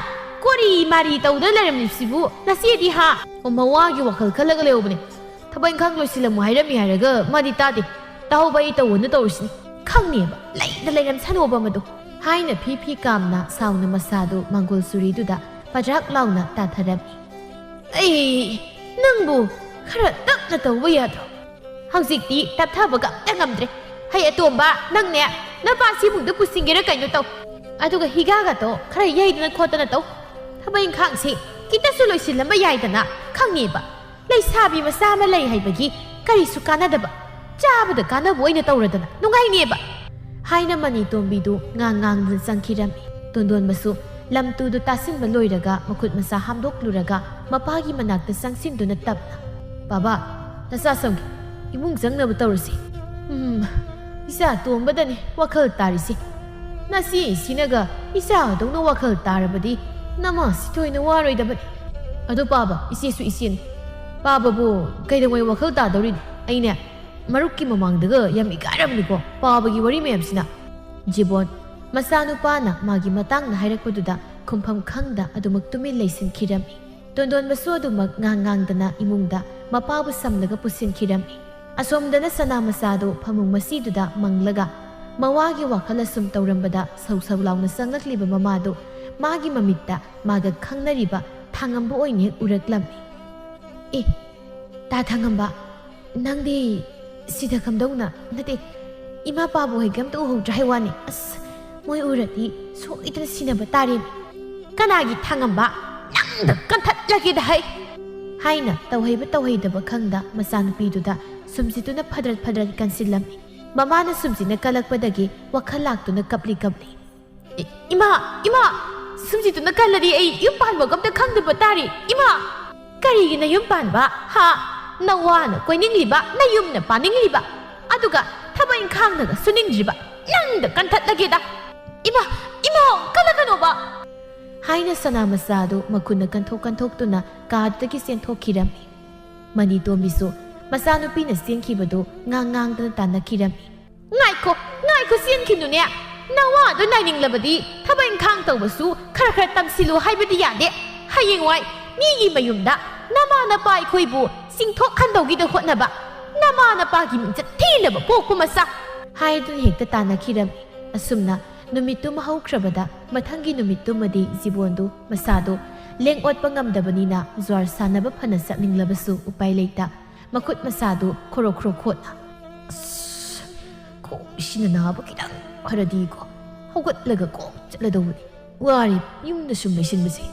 ꯀꯣꯔꯤ ꯃꯥꯔꯤ ꯇꯧꯗꯨꯅ ꯂꯩꯔꯝꯂꯤꯕꯁꯤꯕꯨ ꯅꯆꯦꯗꯤ ꯍꯥ?" ꯑꯣ, ꯃꯋꯥꯒꯤ ꯋꯥꯈꯜ ꯈꯜꯂꯒ ꯂꯩꯍꯧꯕꯅꯦ꯫ ꯊꯕꯛ ꯏꯪꯈꯥꯡ ꯂꯣꯏꯁꯤꯜꯂꯝꯃꯨ ꯍꯥꯏꯔꯝꯃꯤ ꯍꯥꯏꯔꯒ ꯃꯥꯗꯤ ꯇꯥꯗꯦ꯫ ꯇꯥꯍꯧꯕ ꯑꯩ ꯇꯧꯑꯣꯅ ꯇꯧꯔꯤꯁꯤꯅꯤ꯫ ꯈꯪꯅꯦꯕ, ꯂꯩꯗ ꯂꯩꯔꯝꯁꯅꯣꯕ ꯃꯗꯨ꯫ ꯍꯥꯏꯅ ꯐꯤ ꯐꯤ ꯀꯥꯝꯅ ꯁꯥꯎꯅ ꯃꯁꯥꯗꯨ ꯃꯪꯒꯣꯜ ꯆꯨꯔꯤꯗꯨꯗ ꯄꯗ꯭ꯔꯥꯛ ꯂꯥꯎꯅ ꯇꯥꯊꯔꯝꯃꯤ꯫ "ꯑꯩ, ꯅꯪꯕꯨ ꯈꯔ ꯇꯞꯅ ꯇꯧꯕ ꯌꯥꯗ꯭ꯔꯣ? ꯍꯧꯖꯤꯛꯇꯤ ꯇꯞꯊꯕꯒ ꯑꯝꯇ ꯉꯝꯗ꯭ꯔꯦ꯫ ꯍꯩ ꯑꯇꯣꯝꯕ, ꯅꯪꯅꯦ ꯅꯄꯥꯁꯤ ꯏꯃꯨꯡꯗ ꯄꯨꯁꯤꯟꯒꯦꯔꯥ ꯀꯩꯅꯣ ꯇꯧ꯫ ꯑꯗꯨꯒ ꯍꯤꯒꯥꯒꯗꯣ ꯈꯔ ꯌꯩꯗꯅ ꯈꯣꯠꯇꯅ ꯇꯧ꯫ ꯊꯕꯛ ꯏꯪꯈꯥꯡꯁꯤ ꯈꯤꯇꯁꯨ ꯂꯣꯏꯁꯤꯜꯂꯝꯕ ꯌꯥꯏꯗꯅ, ꯈꯪꯉꯦꯕ꯫ ꯂꯩꯁꯥꯕꯤ ꯃꯆꯥ ꯑꯃ ꯂꯩ ꯍꯥꯏꯕꯒꯤ ꯀꯔꯤꯁꯨ ꯀꯥꯟꯅꯗꯕ, ꯆꯥꯕꯗ ꯀꯥꯟꯅꯕ ꯑꯣꯏꯅ ꯇꯧꯔꯗꯅ ꯅꯨꯡꯉꯥꯏꯅꯦꯕ꯫" ꯍꯥꯏꯅ ꯃꯅꯤ ꯇꯣꯝꯕꯤꯗꯨ ꯉꯥꯡ ꯉꯥꯡꯗꯨꯅ ꯆꯪꯈꯤꯔꯝꯃꯤ꯫ ꯇꯣꯟꯗꯣꯟꯕꯁꯨ ꯂꯝ ꯇꯨꯗꯨ ꯇꯥꯁꯤꯟꯕ ꯂꯣꯏꯔꯒ ꯃꯈꯨꯠ ꯃꯁꯥ ꯍꯥꯝꯗꯣꯛꯂꯨꯔꯒ ꯃꯄꯥꯒꯤ ꯃꯅꯥꯛꯇ ꯆꯪꯁꯤꯟꯗꯨꯅ ꯇꯞꯅ, "ꯕꯥꯕꯥ, ꯅꯆꯥ ꯁꯝꯒꯦ, ꯏꯃꯨꯡ ꯆꯪꯅꯕ ꯇꯧꯔꯁꯤ꯫" "ꯎꯝ, ꯏꯆꯥ ꯇꯣꯝꯕꯗꯅꯤ ꯋꯥꯈꯜ ꯇꯥꯔꯤꯁꯤ꯫ ꯅꯆꯦ ꯏꯁꯤꯅꯒ ꯏꯆꯥꯗꯧꯅ ꯋꯥꯈꯜ ꯇꯥꯔꯕꯗꯤ ꯅꯃꯥ ꯁꯤꯊꯣꯏꯅ ꯋꯥꯔꯣꯏꯗꯕꯅꯤ꯫" "ꯑꯗꯣ ꯄꯥꯕ, ꯏꯆꯦꯁꯨ ꯏꯆꯦꯅꯤ꯫ ꯄꯥꯕꯕꯨ ꯀꯩꯗꯧꯉꯩ ꯋꯥꯈꯜ ꯇꯥꯗꯧꯔꯤꯅꯣ? ꯑꯩꯅꯦ ꯃꯔꯨꯞꯀꯤ ꯃꯃꯥꯡꯗꯒ ꯌꯥꯝ ꯏꯀꯥꯏꯔꯕꯅꯤꯀꯣ ꯄꯥꯕꯒꯤ ꯋꯥꯔꯤ ꯃꯌꯥꯝꯁꯤꯅ꯫" ꯖꯤꯕꯣꯟ ꯃꯆꯥꯅꯨꯄꯥꯅ ꯃꯥꯒꯤ ꯃꯇꯥꯡꯗ ꯍꯥꯏꯔꯛꯄꯗꯨꯗ ꯈꯨꯝꯐꯝ ꯈꯪꯗ ꯑꯗꯨꯃꯛ ꯇꯨꯃꯤꯟ ꯂꯩꯁꯤꯟꯈꯤꯔꯝꯃꯤ꯫ ꯇꯣꯟꯗꯣꯟꯕꯁꯨ ꯑꯗꯨꯃꯛ ꯉꯥꯡ ꯉꯥꯡꯗꯅ ꯏꯃꯨꯡꯗ ꯃꯄꯥꯕꯨ ꯁꯝꯂꯒ ꯄꯨꯁꯤꯟꯈꯤꯔꯝꯃꯤ꯫ ꯑꯁꯣꯝꯗꯅ ꯁꯅꯥ ꯃꯆꯥꯗꯨ ꯐꯃꯨꯡ ꯃꯆꯤꯗꯨꯗ ꯃꯪꯂꯒ ꯃꯋꯥꯒꯤ ꯋꯥꯈꯜ ꯑꯁꯨꯝ ꯇꯧꯔꯝꯕꯗ ꯁꯧ ꯁꯧ ꯂꯥꯎꯅ ꯆꯪꯂꯛꯂꯤꯕ ꯃꯃꯥꯗꯨ ꯃꯥꯒꯤ ꯃꯃꯤꯠꯇ ꯃꯥꯒ ꯈꯪꯅꯔꯤꯕ ꯊꯥꯉꯝꯕ ꯑꯣꯏꯅ ꯍꯦꯛ ꯎꯔꯛꯂꯝꯃꯤ꯫ "ꯑꯦ, ꯇꯥ ꯊꯥꯉꯝꯕ, ꯅꯪꯗꯤ ꯁꯤꯗ ꯀꯝꯗꯧꯅ? ꯅꯠꯇꯦ, ꯏꯃꯥ ꯄꯥꯕꯨ ꯍꯣꯏꯒ ꯑꯝꯇ ꯎꯍꯧꯗ꯭ꯔꯦ ꯍꯥꯏ ꯋꯥꯅꯤ꯫ ꯑꯁ, ꯃꯣꯏ ꯎꯔꯗꯤ ꯁꯣꯏꯗꯅ ꯁꯤꯟꯅꯕ ꯇꯥꯔꯦ꯫" "ꯀꯅꯥꯒꯤ ꯊꯥꯉꯝꯕ? ꯅꯪꯗ ꯀꯟꯊꯠꯂꯒꯦꯗ ꯍꯩ!" ꯍꯥꯏꯅ ꯇꯧꯍꯩꯕ ꯇꯧꯍꯩꯗꯕ ꯈꯪꯗ ꯃꯆꯥꯅꯨꯄꯤꯗꯨꯗ ꯁꯨꯝꯖꯤꯠꯇꯨꯅ ꯐꯗ꯭ꯔꯠ ꯐꯗ꯭ꯔꯠ ꯀꯟꯁꯤꯜꯂꯝꯃꯤ꯫ ꯃꯃꯥꯅ ꯁꯨꯝꯖꯤꯠꯅ ꯀꯜꯂꯛꯄꯗꯒꯤ ꯋꯥꯈꯜ ꯂꯥꯛꯇꯨꯅ ꯀꯞꯂꯤ ꯀꯞꯂꯤ꯫ "ꯏ-, ꯏꯃꯥ! ꯏꯃꯥ!" ꯁꯨꯝꯖꯤꯠꯇꯨꯅ ꯀꯜꯂꯗꯤ ꯑꯩ ꯌꯨꯝ ꯄꯥꯟꯕꯒ ꯑꯝꯇ ꯈꯪꯗꯕ ꯇꯥꯔꯦ, ꯏꯃꯥ! ꯀꯔꯤꯒꯤ ꯅꯌꯨꯝ ꯄꯥꯟꯕ? ꯍꯥ? ꯅꯋꯥꯅ ꯀꯣꯏꯅꯤꯡꯂꯤꯕ, ꯅꯌꯨꯝꯅ ꯄꯥꯅꯤꯡꯂꯤꯕ, ꯑꯗꯨꯒ ꯊꯕꯛ ꯏꯪꯈꯥꯡꯅꯒ ꯁꯨꯅꯤꯡꯗ꯭ꯔꯤꯕ ꯅꯪꯗ ꯀꯟꯊꯠꯂꯒꯦꯗ꯫ ꯏꯃꯥ! ꯏꯃꯥ! ꯀꯜꯂꯛꯀꯅꯣꯕ! ꯍꯥꯏꯅ ꯁꯅꯥ ꯃꯆꯥꯗꯨ ꯃꯈꯨꯠꯅ ꯀꯟꯊꯣꯛ ꯀꯟꯊꯣꯛꯇꯨꯅ ꯀꯥꯗꯨꯗꯒꯤ ꯆꯦꯟꯊꯣꯛꯈꯤꯔꯝꯃꯤ꯫ ꯃꯅꯤꯇꯣꯝꯕꯤꯁꯨ ꯃꯆꯥꯅꯨꯄꯤꯅ ꯆꯦꯟꯈꯤꯕꯗꯨ ꯉꯥꯡ ꯉꯥꯡꯗꯅ ꯇꯥꯟꯅꯈꯤꯔꯝꯃꯤ꯫ ꯉꯥꯏꯈꯣ, ꯉꯥꯏꯈꯣ, ꯆꯦꯟꯈꯤꯅꯨꯅꯦ꯫ ꯅꯋꯥꯗꯣ ꯅꯥꯏꯅꯤꯡꯂꯕꯗꯤ ꯊꯕꯛ ꯏꯪꯈꯥꯡ ꯇꯧꯕꯁꯨ ꯈꯔ ꯈꯔ ꯇꯝꯁꯤꯜꯂꯨ ꯍꯥꯏꯕꯗꯤ ꯌꯥꯗꯦ꯫ ꯍꯌꯦꯡꯋꯥꯏ ꯃꯤꯒꯤ ꯃꯌꯨꯝꯗ ꯅꯃꯥ ꯅꯄꯥ ꯑꯩꯈꯣꯏꯕꯨ ꯆꯤꯡꯊꯣꯛꯍꯟꯗꯧꯒꯤꯗ ꯍꯣꯠꯅꯕ, ꯅꯃꯥ ꯅꯄꯥꯒꯤ ꯃꯤꯡꯆꯠ ꯊꯤꯅꯕ ꯄꯣꯛꯄ ꯃꯆꯥ꯫ ꯍꯥꯏꯗꯨꯅ ꯍꯦꯛꯇ ꯇꯥꯟꯅꯈꯤꯔꯝꯃꯤ꯫ ꯑꯁꯨꯝꯅ ꯅꯨꯃꯤꯠꯇꯨꯃ ꯍꯧꯈ꯭ꯔꯕꯗ ꯃꯊꯪꯒꯤ ꯅꯨꯃꯤꯠꯇꯨꯃꯗꯤ ꯖꯤꯕꯣꯟꯗꯨ ꯃꯁꯥꯗꯨ ꯂꯦꯡ ꯑꯣꯠꯄ ꯉꯝꯗꯕꯅꯤꯅ ꯖ꯭ꯋꯥꯔ ꯁꯥꯟꯅꯕ ꯐꯅ ꯆꯠꯅꯤꯡꯂꯕꯁꯨ ꯎꯄꯥꯏ ꯂꯩꯇ ꯃꯈꯨꯠ ꯃꯁꯥꯗꯨ ꯈꯣꯔꯣ ꯈꯣꯔꯣ ꯈꯣꯠꯅ, "ꯑꯁ, ꯈꯣꯡꯁꯤꯅ ꯅꯥꯕ ꯈꯤꯇꯪ ꯐꯔꯗꯤꯀꯣ, ꯍꯧꯒꯠꯂꯒ ꯀꯣꯛ ꯆꯠꯂꯗꯧꯕꯅꯤ꯫ ꯋꯥꯔꯦ ꯌꯨꯝꯗ ꯁꯨꯝ ꯂꯩꯁꯤꯟꯕꯁꯦ"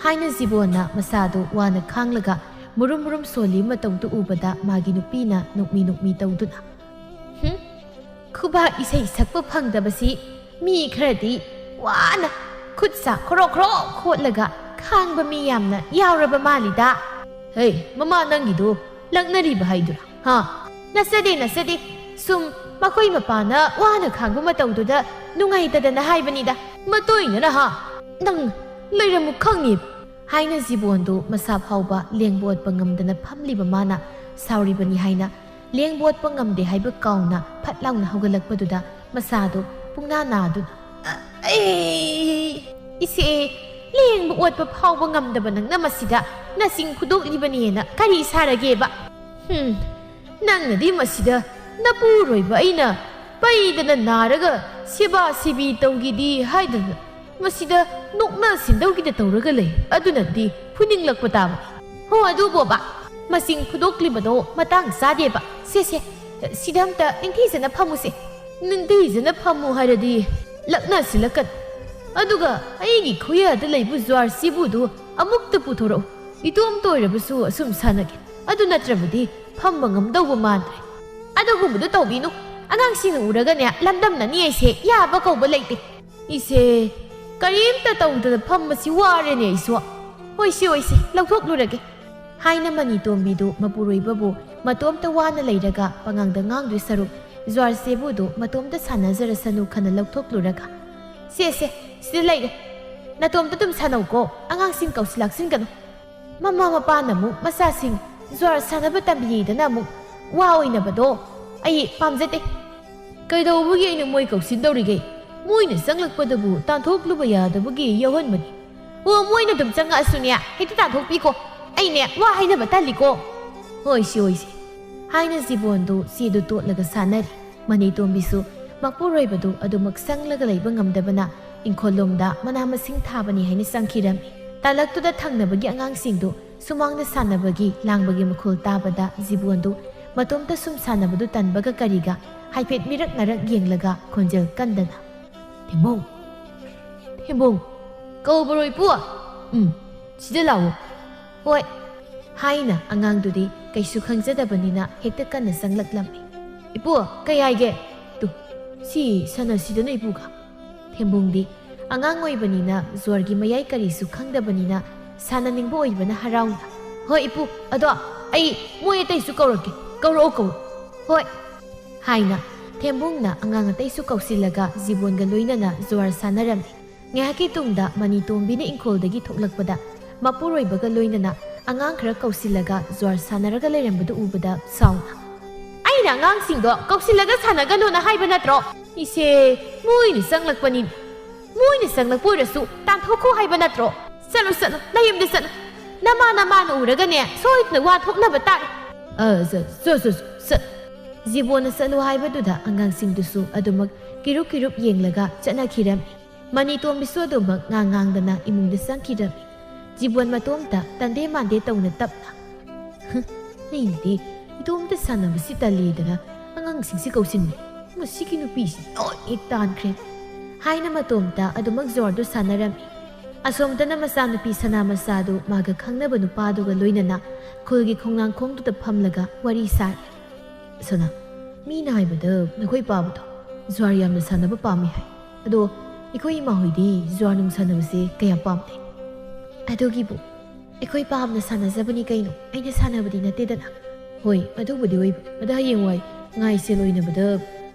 ꯍꯥꯏꯅ ꯖꯤꯕꯣꯟꯅ ꯃꯁꯥꯗꯨ ꯋꯥꯅ ꯈꯥꯡꯂꯒ ꯃꯨꯔꯨꯝ ꯃꯨꯔꯨꯝ ꯁꯣꯜꯂꯤ ꯃꯇꯧꯗꯨ ꯎꯕꯗ ꯃꯥꯒꯤ ꯅꯨꯄꯤꯅ ꯅꯣꯛꯃꯤ ꯅꯣꯛꯃꯤ ꯇꯧꯗꯨꯅ, "ꯍꯨꯝ? ꯈꯨꯕꯥꯛ ꯏꯁꯩ ꯁꯛꯄ ꯐꯪꯗꯕꯁꯤ ꯃꯤ ꯈꯔꯗꯤ ꯋꯥꯅ ꯈꯨꯠ ꯁꯥ ꯈ꯭ꯔꯣ ꯈ꯭ꯔꯣ ꯈꯣꯠꯂꯒ ꯈꯥꯡꯕ ꯃꯤ ꯌꯥꯝꯅ ꯌꯥꯎꯔꯕ ꯃꯥꯜꯂꯤꯗ꯫ ꯍꯩ, ꯃꯃꯥ, ꯅꯪꯒꯤꯗꯨ ꯂꯛꯅꯔꯤꯕ ꯍꯥꯏꯗꯨꯔꯥ? ꯍꯥ? ꯅꯠꯆꯗꯦ, ꯅꯠꯆꯗꯦ꯫ ꯁꯨꯝ ꯃꯈꯣꯏ ꯃꯄꯥꯅ ꯋꯥꯅ ꯈꯥꯡꯕ ꯃꯇꯧꯗꯨꯗ ꯅꯨꯡꯉꯥꯏꯇꯗꯅ ꯍꯥꯏꯕꯅꯤꯗ꯫ ꯃꯇꯣꯏꯅꯅ ꯍꯥ? ꯅꯪ ꯂꯩꯔꯝꯃꯨ ꯈꯪꯉꯤ" ꯍꯥꯏꯅ ꯖꯤꯕꯣꯟꯗꯨ ꯃꯁꯥ ꯐꯥꯎꯕ ꯂꯦꯡꯕ ꯑꯣꯠꯄ ꯉꯝꯗꯅ ꯐꯝꯂꯤꯕ ꯃꯥꯅ ꯁꯥꯎꯔꯤꯕꯅꯤ ꯍꯥꯏꯅ ꯂꯦꯡꯕ ꯑꯣꯠꯄ ꯉꯝꯗꯦ ꯍꯥꯏꯕ ꯀꯥꯎꯅ ꯐꯠ ꯂꯥꯎꯅ ꯍꯧꯒꯠꯂꯛꯄꯗꯨꯗ ꯃꯁꯥꯗꯨ ꯄꯨꯡꯅꯥ ꯅꯥꯗꯨꯅ, "ꯑꯩ, ꯏꯆꯦ, ꯂꯦꯡꯕ ꯑꯣꯠꯄ ꯐꯥꯎꯕ ꯉꯝꯗꯕ ꯅꯪꯅ ꯃꯁꯤꯗ ꯅꯆꯤꯡ ꯐꯨꯗꯣꯛꯂꯤꯕꯅꯦꯅ ꯀꯔꯤ ꯁꯥꯔꯒꯦꯕ? ꯍꯨꯝ, ꯅꯪꯅꯗꯤ ꯃꯁꯤꯗ ꯅꯄꯨꯔꯣꯏꯕ ꯑꯩꯅ ꯄꯩꯗꯅ ꯅꯥꯔꯒ ꯁꯦꯕꯥ ꯁꯦꯕꯤ ꯇꯧꯈꯤꯗꯤ ꯍꯥꯏꯗꯅ ꯃꯁꯤꯗ ꯅꯣꯛꯅ ꯁꯤꯟꯗꯧꯒꯤꯗ ꯇꯧꯔꯒ ꯂꯩ꯫ ꯑꯗꯨꯅꯗꯤ ꯐꯨꯅꯤꯡꯂꯛꯄ ꯇꯥꯕ꯫ ꯍꯣ, ꯑꯗꯨꯕꯣꯕ, ꯃꯆꯤꯡ ꯐꯨꯗꯣꯛꯂꯤꯕꯗꯣ ꯃꯇꯥꯡ ꯆꯥꯗꯦꯕ꯫ ꯁꯦ, ꯁꯦ, ꯁꯤꯗ ꯑꯝꯇ ꯅꯤꯡꯊꯤꯖꯅ ꯐꯝꯃꯨꯁꯦ꯫ ꯅꯤꯡꯊꯤꯖꯅ ꯐꯝꯃꯨ ꯍꯥꯏꯔꯗꯤ ꯂꯛꯅꯁꯤꯜꯂꯛꯀꯅꯨ꯫ ꯑꯗꯨꯒ ꯑꯩꯒꯤ ꯈꯨꯌꯥꯗ ꯂꯩꯕ ꯖ꯭ꯋꯥꯔ ꯆꯦꯕꯨꯗꯨ ꯑꯃꯨꯛꯇ ꯄꯨꯊꯣꯔꯛꯎ꯫ ꯏꯇꯣꯝꯇ ꯑꯣꯏꯔꯕꯁꯨ ꯑꯁꯨꯝ ꯁꯥꯟꯅꯒꯦ꯫ ꯑꯗꯨ ꯅꯠꯇ꯭ꯔꯕꯗꯤ ꯐꯝꯕ ꯉꯝꯗꯧꯕ ꯃꯥꯟꯗ꯭ꯔꯦ꯫ ꯑꯗꯨꯒꯨꯝꯕꯗꯨ ꯇꯧꯕꯤꯅꯨ꯫ ꯑꯉꯥꯡꯁꯤꯡꯅ ꯎꯔꯒꯅꯦ, ꯂꯝꯗꯝꯅꯅꯤ ꯑꯩꯁꯦ꯫ ꯌꯥꯕ ꯀꯧꯕ ꯂꯩꯇꯦ꯫ ꯏꯆꯦ, "ꯀꯔꯤꯝꯇ ꯇꯧꯗꯅ ꯐꯝꯕꯁꯤ ꯋꯥꯔꯦꯅꯦ ꯑꯩꯁꯨ꯫ ꯍꯣꯏꯁꯦ, ꯍꯣꯏꯁꯦ, ꯂꯧꯊꯣꯛꯂꯨꯔꯒꯦ," ꯍꯥꯏꯅ ꯃꯅꯤ ꯇꯣꯝꯕꯤꯗꯨ ꯃꯄꯨꯔꯣꯏꯕꯕꯨ ꯃꯇꯣꯝꯇ ꯋꯥꯅ ꯂꯩꯔꯒ ꯄꯉꯥꯡꯗ ꯉꯥꯡꯗꯣꯏ ꯁꯔꯨꯛ ꯖ꯭ꯋꯥꯔ ꯆꯦꯕꯨꯗꯨ ꯃꯇꯣꯝꯇ ꯁꯥꯟꯅꯖꯔꯁꯅꯨ ꯈꯟꯅ ꯂꯧꯊꯣꯛꯂꯨꯔꯒ, "ꯁꯦ, ꯁꯦ, ꯁꯤꯗ ꯂꯩꯔꯦ꯫ ꯅꯇꯣꯝꯇ ꯑꯗꯨꯝ ꯁꯥꯟꯅꯧꯀꯣ, ꯑꯉꯥꯡꯁꯤꯡ ꯀꯧꯁꯤꯜ ꯂꯥꯛꯁꯤꯟꯒꯅꯨ꯫ ꯃꯃꯥ ꯃꯄꯥꯅ ꯑꯃꯨꯛ ꯃꯆꯥꯁꯤꯡ ꯖ꯭ꯋꯥꯔ ꯁꯥꯟꯅꯕ ꯇꯝꯕꯤꯗꯅ ꯑꯃꯨꯛ ꯋꯥ ꯑꯣꯏꯅꯕꯗꯣ ꯑꯩ ꯄꯥꯝꯖꯗꯦ꯫" "ꯀꯩꯗꯧꯕꯒꯤ ꯑꯩꯅ ꯃꯣꯏ ꯀꯧꯁꯤꯟꯗꯧꯔꯤꯒꯦ? ꯃꯣꯏꯅ ꯆꯪꯂꯛꯄꯗꯕꯨ ꯇꯥꯟꯊꯣꯛꯂꯨꯕ ꯌꯥꯗꯕꯒꯤ ꯌꯥꯎꯍꯟꯕꯅꯤ꯫" "ꯑꯣ, ꯃꯣꯏꯅ ꯑꯗꯨꯝ ꯆꯪꯉꯛꯑꯁꯨꯅꯦ, ꯍꯦꯛꯇ ꯇꯥꯟꯊꯣꯛꯄꯤꯀꯣ꯫ ꯑꯩꯅꯦ ꯋꯥ ꯍꯥꯏꯅꯕ ꯇꯜꯂꯤꯀꯣ꯫" "ꯍꯣꯏꯁꯦ, ꯍꯣꯏꯁꯦ," ꯍꯥꯏꯅ ꯖꯤꯕꯣꯟꯗꯨ ꯆꯦꯗꯨ ꯇꯣꯠꯂꯒ ꯁꯥꯟꯅꯔꯤ꯫ ꯃꯅꯤ ꯇꯣꯝꯕꯤꯁꯨ ꯃꯄꯨꯔꯣꯏꯕꯗꯨ ꯑꯗꯨꯃꯛ ꯆꯪꯂꯒ ꯂꯩꯕ ꯉꯝꯗꯕꯅ ꯏꯪꯈꯣꯜꯂꯣꯝꯗ ꯃꯅꯥ ꯃꯁꯤꯡ ꯊꯥꯕꯅꯤ ꯍꯥꯏꯅ ꯆꯪꯈꯤꯔꯝꯃꯤ꯫ ꯇꯥꯂꯛꯇꯨꯗ ꯊꯪꯅꯕꯒꯤ ꯑꯉꯥꯡꯁꯤꯡꯗꯨ ꯁꯨꯃꯥꯡꯗ ꯁꯥꯟꯅꯕꯒꯤ ꯂꯥꯡꯕꯒꯤ ꯃꯈꯣꯜ ꯇꯥꯕꯗ ꯖꯤꯕꯣꯟꯗꯨ ꯃꯇꯣꯝꯇ ꯁꯨꯝ ꯁꯥꯟꯅꯕꯗꯨ ꯇꯟꯕꯒ ꯀꯔꯤꯒ ꯍꯥꯏꯐꯦꯠ ꯃꯤꯔꯛ ꯅꯥꯔꯛ ꯌꯦꯡꯂꯒ ꯈꯣꯟꯖꯦꯜ ꯀꯟꯗꯅ, "ꯊꯦꯝꯕꯨꯡ! ꯊꯦꯝꯕꯨꯡ! ꯀꯧꯕꯔꯣ, ꯏꯄꯨ?" "ꯎꯝ, ꯁꯤꯗ ꯂꯥꯛꯑꯣ꯫" "ꯍꯣꯏ," ꯍꯥꯏꯅ ꯑꯉꯥꯡꯗꯨꯗꯤ ꯀꯩꯁꯨ ꯈꯪꯖꯗꯕꯅꯤꯅ ꯍꯦꯛꯇ ꯀꯟꯅ ꯆꯪꯂꯛꯂꯝꯃꯤ꯫ "ꯏꯄꯨ, ꯀꯩ ꯍꯥꯏꯒꯦ?" "ꯇꯨ, ꯁꯤ ꯁꯥꯟꯅꯁꯤꯗꯅ, ꯏꯄꯨꯒ꯫" ꯊꯦꯝꯕꯨꯡꯗꯤ ꯑꯉꯥꯡ ꯑꯣꯏꯕꯅꯤꯅ ꯖ꯭ꯋꯥꯔꯒꯤ ꯃꯌꯥꯏ ꯀꯔꯤꯁꯨ ꯈꯪꯗꯕꯅꯤꯅ ꯁꯥꯟꯅꯅꯤꯡꯕ ꯑꯣꯏꯕꯅ ꯍꯔꯥꯎꯅ, "ꯍꯣꯏ ꯏꯄꯨ, ꯑꯗꯣ ꯑꯩ ꯃꯣꯏ ꯑꯇꯩꯁꯨ ꯀꯧꯔꯛꯀꯦ, ꯀꯧꯔꯛꯑꯣ, ꯀꯧꯔꯛꯑꯣ꯫" "ꯍꯣꯏ," ꯍꯥꯏꯅ ꯊꯦꯝꯕꯨꯡꯅ ꯑꯉꯥꯡ ꯑꯇꯩꯁꯨ ꯀꯧꯁꯤꯜꯂꯒ ꯖꯤꯕꯣꯟꯒ ꯂꯣꯏꯅꯅ ꯖ꯭ꯋꯥꯔ ꯁꯥꯟꯅꯔꯝꯃꯤ꯫ ꯉꯥꯏꯍꯥꯛꯀꯤ ꯇꯨꯡꯗ ꯃꯅꯤ ꯇꯣꯝꯕꯤꯅ ꯏꯪꯈꯣꯜꯗꯒꯤ ꯊꯣꯛꯂꯛꯄꯗ ꯃꯄꯨꯔꯣꯏꯕꯒ ꯂꯣꯏꯅꯅ ꯑꯉꯥꯡ ꯈꯔ ꯀꯧꯁꯤꯜꯂꯒ ꯖ꯭ꯋꯥꯔ ꯁꯥꯟꯅꯔꯒ ꯂꯩꯔꯝꯕꯗꯨ ꯎꯕꯗ ꯁꯥꯎꯅ, "ꯑꯩꯅ ꯑꯉꯥꯡꯁꯤꯡꯗꯣ ꯀꯧꯁꯤꯜꯂꯒ ꯁꯥꯟꯅꯒꯅꯨꯅ ꯍꯥꯏꯕ ꯅꯠꯇ꯭ꯔꯣ? ꯏꯁꯦ, ꯃꯣꯏꯅ ꯆꯪꯂꯛꯄꯅꯤ꯫ ꯃꯣꯏꯅ ꯆꯪꯂꯛꯄ ꯑꯣꯏꯔꯁꯨ ꯇꯥꯟꯊꯣꯛꯈꯣ ꯍꯥꯏꯕ ꯅꯠꯇ꯭ꯔꯣ? ꯆꯠꯂꯨ, ꯆꯠꯂꯨ, ꯅꯌꯨꯝꯗ ꯆꯠꯂꯨ꯫ ꯅꯃꯥ ꯅꯃꯥꯅ ꯎꯔꯒꯅꯦ ꯁꯣꯏꯗꯅ ꯋꯥ ꯊꯣꯛꯅꯕ ꯇꯥꯔꯦ꯫" "ꯑ, ꯆ-, ꯆ-, ꯆ-, ꯆ-, ꯆꯠ꯫" ꯖꯤꯕꯣꯟꯅ ꯆꯠꯂꯨ ꯍꯥꯏꯕꯗꯨꯗ ꯑꯉꯥꯡꯁꯤꯡꯗꯨꯁꯨ ꯑꯗꯨꯃꯛ ꯀꯤꯔꯨꯞ ꯀꯤꯔꯨꯞ ꯌꯦꯡꯂꯒ ꯆꯠꯅꯈꯤꯔꯝꯃꯤ꯫ ꯃꯅꯤ ꯇꯣꯝꯕꯤꯁꯨ ꯑꯗꯨꯃꯛ ꯉꯥꯡ ꯉꯥꯡꯗꯅ ꯏꯃꯨꯡꯗ ꯆꯪꯈꯤꯔꯝꯃꯤ꯫ ꯖꯤꯕꯣꯟ ꯃꯇꯣꯝꯇ ꯇꯟꯗꯦ ꯃꯥꯟꯗꯦ ꯇꯧꯅ ꯇꯞꯅ, "ꯍ, ꯑꯩꯅꯗꯤ ꯏꯇꯣꯝꯇ ꯁꯥꯟꯅꯕꯁꯤ ꯇꯜꯂꯦꯗꯅ ꯑꯉꯥꯡꯁꯤꯡꯁꯤ ꯀꯧꯁꯤꯟꯕꯅꯤ꯫ ꯃꯁꯤꯒꯤ ꯅꯨꯄꯤꯁꯤ ꯂꯣꯏ ꯍꯦꯛ ꯇꯥꯟꯈ꯭ꯔꯦ," ꯍꯥꯏꯅ ꯃꯇꯣꯝꯇ ꯑꯗꯨꯃꯛ ꯖ꯭ꯋꯥꯔꯗꯨ ꯁꯥꯟꯅꯔꯝꯃꯤ꯫ ꯑꯁꯣꯝꯗꯅ ꯃꯆꯥꯅꯨꯄꯤ ꯁꯅꯥ ꯃꯆꯥꯗꯨ ꯃꯥꯒ ꯈꯪꯅꯕ ꯅꯨꯄꯥꯗꯨꯒ ꯂꯣꯏꯅꯅ ꯈꯨꯜꯒꯤ ꯈꯣꯡꯅꯥꯡꯈꯣꯡꯗꯨꯗ ꯐꯝꯂꯒ ꯋꯥꯔꯤ ꯁꯥꯔꯤ꯫ "ꯁꯅꯥ, ꯃꯤꯅ ꯍꯥꯏꯕꯗ ꯅꯈꯣꯏ ꯄꯥꯕꯗꯣ ꯖ꯭ꯋꯥꯔ ꯌꯥꯝꯅ ꯁꯥꯟꯅꯕ ꯄꯥꯝꯃꯤ ꯍꯥꯏ꯫ ꯑꯗꯣ ꯑꯩꯈꯣꯏ ꯏꯃꯥ ꯍꯣꯏꯗꯤ ꯖꯨꯋꯥꯔ ꯅꯨꯡ ꯁꯥꯟꯅꯕꯁꯦ ꯀꯌꯥ ꯄꯥꯝꯗꯦ꯫ ꯑꯗꯨꯒꯤꯕꯨ ꯑꯩꯈꯣꯏ ꯄꯥꯝꯅ ꯁꯥꯟꯅꯖꯕꯅꯤ ꯀꯩꯅꯣ, ꯑꯩꯅ ꯁꯥꯟꯅꯕꯗꯤ ꯅꯠꯇꯦꯗꯅ꯫ ꯍꯣꯏ, ꯑꯗꯨꯕꯨꯗꯤ ꯑꯣꯏꯕ꯫ ꯑꯗ ꯍꯌꯦꯡꯋꯥꯏ ꯉꯥꯏꯁꯦꯜ ꯑꯣꯏꯅꯕꯗ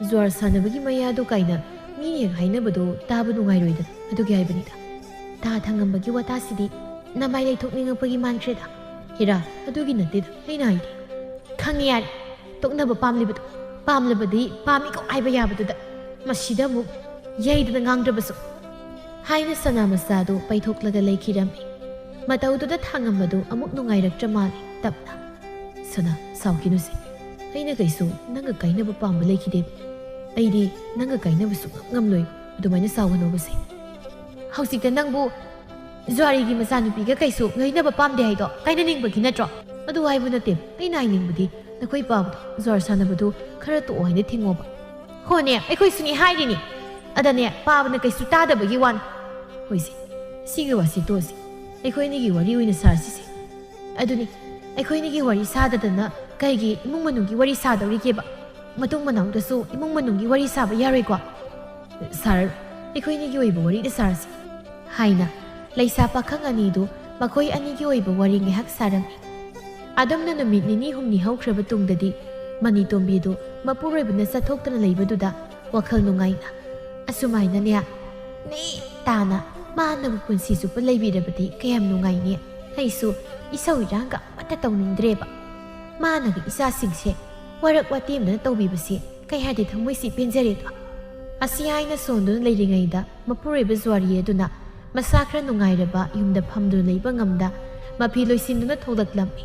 ꯖꯨꯋꯥꯔ ꯁꯥꯟꯅꯕꯒꯤ ꯃꯌꯥꯗꯣ ꯀꯥꯏꯅ ꯃꯤꯅ ꯍꯦꯛ ꯍꯥꯏꯅꯕꯗꯣ ꯇꯥꯕ ꯅꯨꯡꯉꯥꯏꯔꯣꯏꯗꯅ, ꯑꯗꯨꯒꯤ ꯍꯥꯏꯕꯅꯤꯗ꯫ ꯇꯥ ꯊꯪꯉꯝꯕꯒꯤ ꯋꯥꯇꯥꯁꯤꯗꯤ ꯅꯃꯥꯏ ꯂꯩꯊꯣꯛꯅꯤꯡꯉꯛꯄꯒꯤ ꯃꯥꯟꯈ꯭ꯔꯦꯗ꯫ ꯍꯦꯔꯥ, ꯑꯗꯨꯒꯤ ꯅꯠꯇꯦꯗ ꯑꯩꯅ ꯍꯥꯏꯗꯤ꯫ ꯈꯪꯉꯦ ꯌꯥꯔꯦ, ꯇꯣꯛꯅꯕ ꯄꯥꯝꯂꯤꯕꯗꯣ꯫ ꯄꯥꯝꯂꯕꯗꯤ ꯄꯥꯝꯃꯤꯀꯣ ꯍꯥꯏꯕ ꯌꯥꯕꯗꯨꯗ ꯃꯁꯤꯗ ꯑꯃꯨꯛ ꯌꯩꯗꯅ ꯉꯥꯡꯗ꯭ꯔꯕꯁꯨ꯫ ꯍꯥꯏꯅ ꯁꯅꯥ ꯃꯆꯥꯗꯨ ꯄꯩꯊꯣꯛꯂꯒ ꯂꯩꯈꯤꯔꯝꯃꯤ꯫ ꯃꯇꯧꯗꯨꯗ ꯊꯥꯡꯉꯝꯕꯗꯨ ꯑꯃꯨꯛ ꯅꯨꯡꯉꯥꯏꯔꯛꯇ꯭ꯔ ꯃꯥꯜꯂꯦ꯫ ꯇꯞꯅ, "ꯁꯅꯥ, ꯁꯥꯎꯈꯤꯅꯨꯁꯦ꯫ ꯑꯩꯅ ꯀꯩꯁꯨ ꯅꯪꯒ ꯀꯥꯏꯅꯕ ꯄꯥꯝꯕ ꯂꯩꯈꯤꯗꯦ꯫ ꯑꯩꯗꯤ ꯅꯪꯒ ꯀꯥꯏꯅꯕ ꯁꯨꯡꯉꯝ ꯉꯝꯂꯣꯏ꯫ ꯑꯗꯨꯃꯥꯏꯅ ꯁꯥꯎꯒꯅꯣꯕꯁꯦ꯫ ꯍꯧꯖꯤꯛꯇ ꯅꯪꯕꯨ ꯖꯨꯋꯥꯔꯤꯒꯤ ꯃꯆꯥꯅꯨꯄꯤꯒ ꯀꯩꯁꯨ ꯂꯣꯏꯅꯕ ꯄꯥꯝꯗꯦ ꯍꯥꯏꯗꯣ ꯀꯥꯏꯅꯅꯤꯡꯕꯒꯤ ꯅꯠꯇ꯭ꯔꯣ?" "ꯑꯗꯨ ꯍꯥꯏꯕ ꯅꯠꯇꯦ꯫ ꯑꯩꯅ ꯍꯥꯏꯅꯤꯡꯕꯗꯤ ꯅꯈꯣꯏ ꯄꯥꯕꯗꯣ ꯖꯨꯋꯥꯔ ꯁꯥꯟꯅꯕꯗꯨ ꯈꯔ ꯇꯣꯛꯑꯣ ꯍꯥꯏꯅ ꯊꯤꯡꯉꯣꯕ꯫" "ꯍꯣꯅꯦ, ꯑꯩꯈꯣꯏꯁꯨꯅꯤ ꯍꯥꯏꯔꯤꯅꯤ꯫ ꯑꯗꯅꯦ, ꯄꯥꯕꯅ ꯀꯩꯁꯨ ꯇꯥꯗꯕꯒꯤ ꯋꯥꯅꯤ꯫" "ꯍꯣꯏꯁꯦ, ꯁꯤꯒꯤ ꯋꯥꯁꯤ ꯇꯣꯛꯑꯁꯤ꯫ ꯑꯩꯈꯣꯏ ꯑꯅꯤꯒꯤ ꯋꯥꯔꯤ ꯑꯣꯏꯅ ꯁꯥꯔꯁꯤꯁꯦ꯫" "ꯑꯗꯨꯅꯤ, ꯑꯩꯈꯣꯏ ꯑꯅꯤꯒꯤ ꯋꯥꯔꯤ ꯁꯥꯗꯗꯅ ꯀꯩꯒꯤ ꯏꯃꯨꯡ ꯃꯅꯨꯡꯒꯤ ꯋꯥꯔꯤ ꯁꯥꯗꯧꯔꯤꯒꯦꯕ? ꯃꯇꯨꯡ ꯃꯅꯥꯎꯗꯁꯨ ꯏꯃꯨꯡ ꯃꯅꯨꯡꯒꯤ ꯋꯥꯔꯤ ꯁꯥꯕ ꯌꯥꯔꯣꯏꯀꯣ?" "ꯁꯥꯔꯔꯣꯏ, ꯑꯩꯈꯣꯏ ꯑꯅꯤꯒꯤ ꯑꯣꯏꯕ ꯋꯥꯔꯤꯗ ꯁꯥꯔꯁꯤ꯫" ꯍꯥꯏꯅ ꯂꯩꯁꯥ ꯄꯥꯈꯪ ꯑꯅꯤꯗꯨ ꯃꯈꯣꯏ ꯑꯅꯤꯒꯤ ꯑꯣꯏꯕ ꯋꯥꯔꯤ ꯉꯥꯏꯍꯥꯛ ꯁꯥꯔꯝꯃꯤ꯫ ꯑꯗꯨꯝꯅ ꯅꯨꯃꯤꯠ ꯅꯤꯅꯤ ꯍꯨꯝꯅꯤ ꯍꯧꯈ꯭ꯔꯕ ꯇꯨꯡꯗꯗꯤ ꯃꯅꯤꯇꯣꯝꯕꯤꯗꯨ ꯃꯄꯨꯔꯣꯏꯕꯅ ꯆꯠꯊꯣꯛꯇꯅ ꯂꯩꯕꯗꯨꯗ ꯋꯥꯈꯜ ꯅꯨꯡꯉꯥꯏꯅ, ꯑꯁꯨꯃꯥꯏꯅꯅꯦ ꯅꯦ ꯇꯥꯅ ꯃꯥꯅꯕꯨ ꯄꯨꯟꯁꯤ ꯆꯨꯞꯄ ꯂꯩꯕꯤꯔꯕꯗꯤ ꯀꯌꯥꯝ ꯅꯨꯡꯉꯥꯏꯅꯤ꯫ ꯑꯩꯁꯨ ꯏꯁꯧ ꯏꯔꯥꯡꯒ ꯑꯃꯠꯇ ꯇꯧꯅꯤꯡꯗ꯭ꯔꯦꯕ꯫ ꯃꯥꯅꯒ ꯏꯆꯥꯁꯤꯡꯁꯦ ꯋꯥꯔꯛ ꯋꯥꯇꯦꯝꯗꯅ ꯇꯧꯕꯤꯕꯁꯦ ꯀꯌꯥꯗꯤ ꯊꯃꯣꯏꯁꯤ ꯄꯦꯟꯖꯔꯦꯗꯣ꯫ ꯑꯁꯤ ꯍꯥꯏꯅ ꯁꯣꯟꯗꯨꯅ ꯂꯩꯔꯤꯉꯩꯗ ꯃꯄꯨꯔꯣꯏꯕ ꯖꯨꯋꯥꯔꯤ ꯑꯗꯨꯅ ꯃꯁꯥ ꯈꯔ ꯅꯨꯡꯉꯥꯏꯔꯕ ꯌꯨꯝꯗ ꯐꯝꯗꯨꯅ ꯂꯩꯕ ꯉꯝꯗ ꯃꯐꯤ ꯂꯣꯏꯁꯤꯟꯗꯨꯅ ꯊꯣꯛꯂꯛꯂꯝꯃꯤ꯫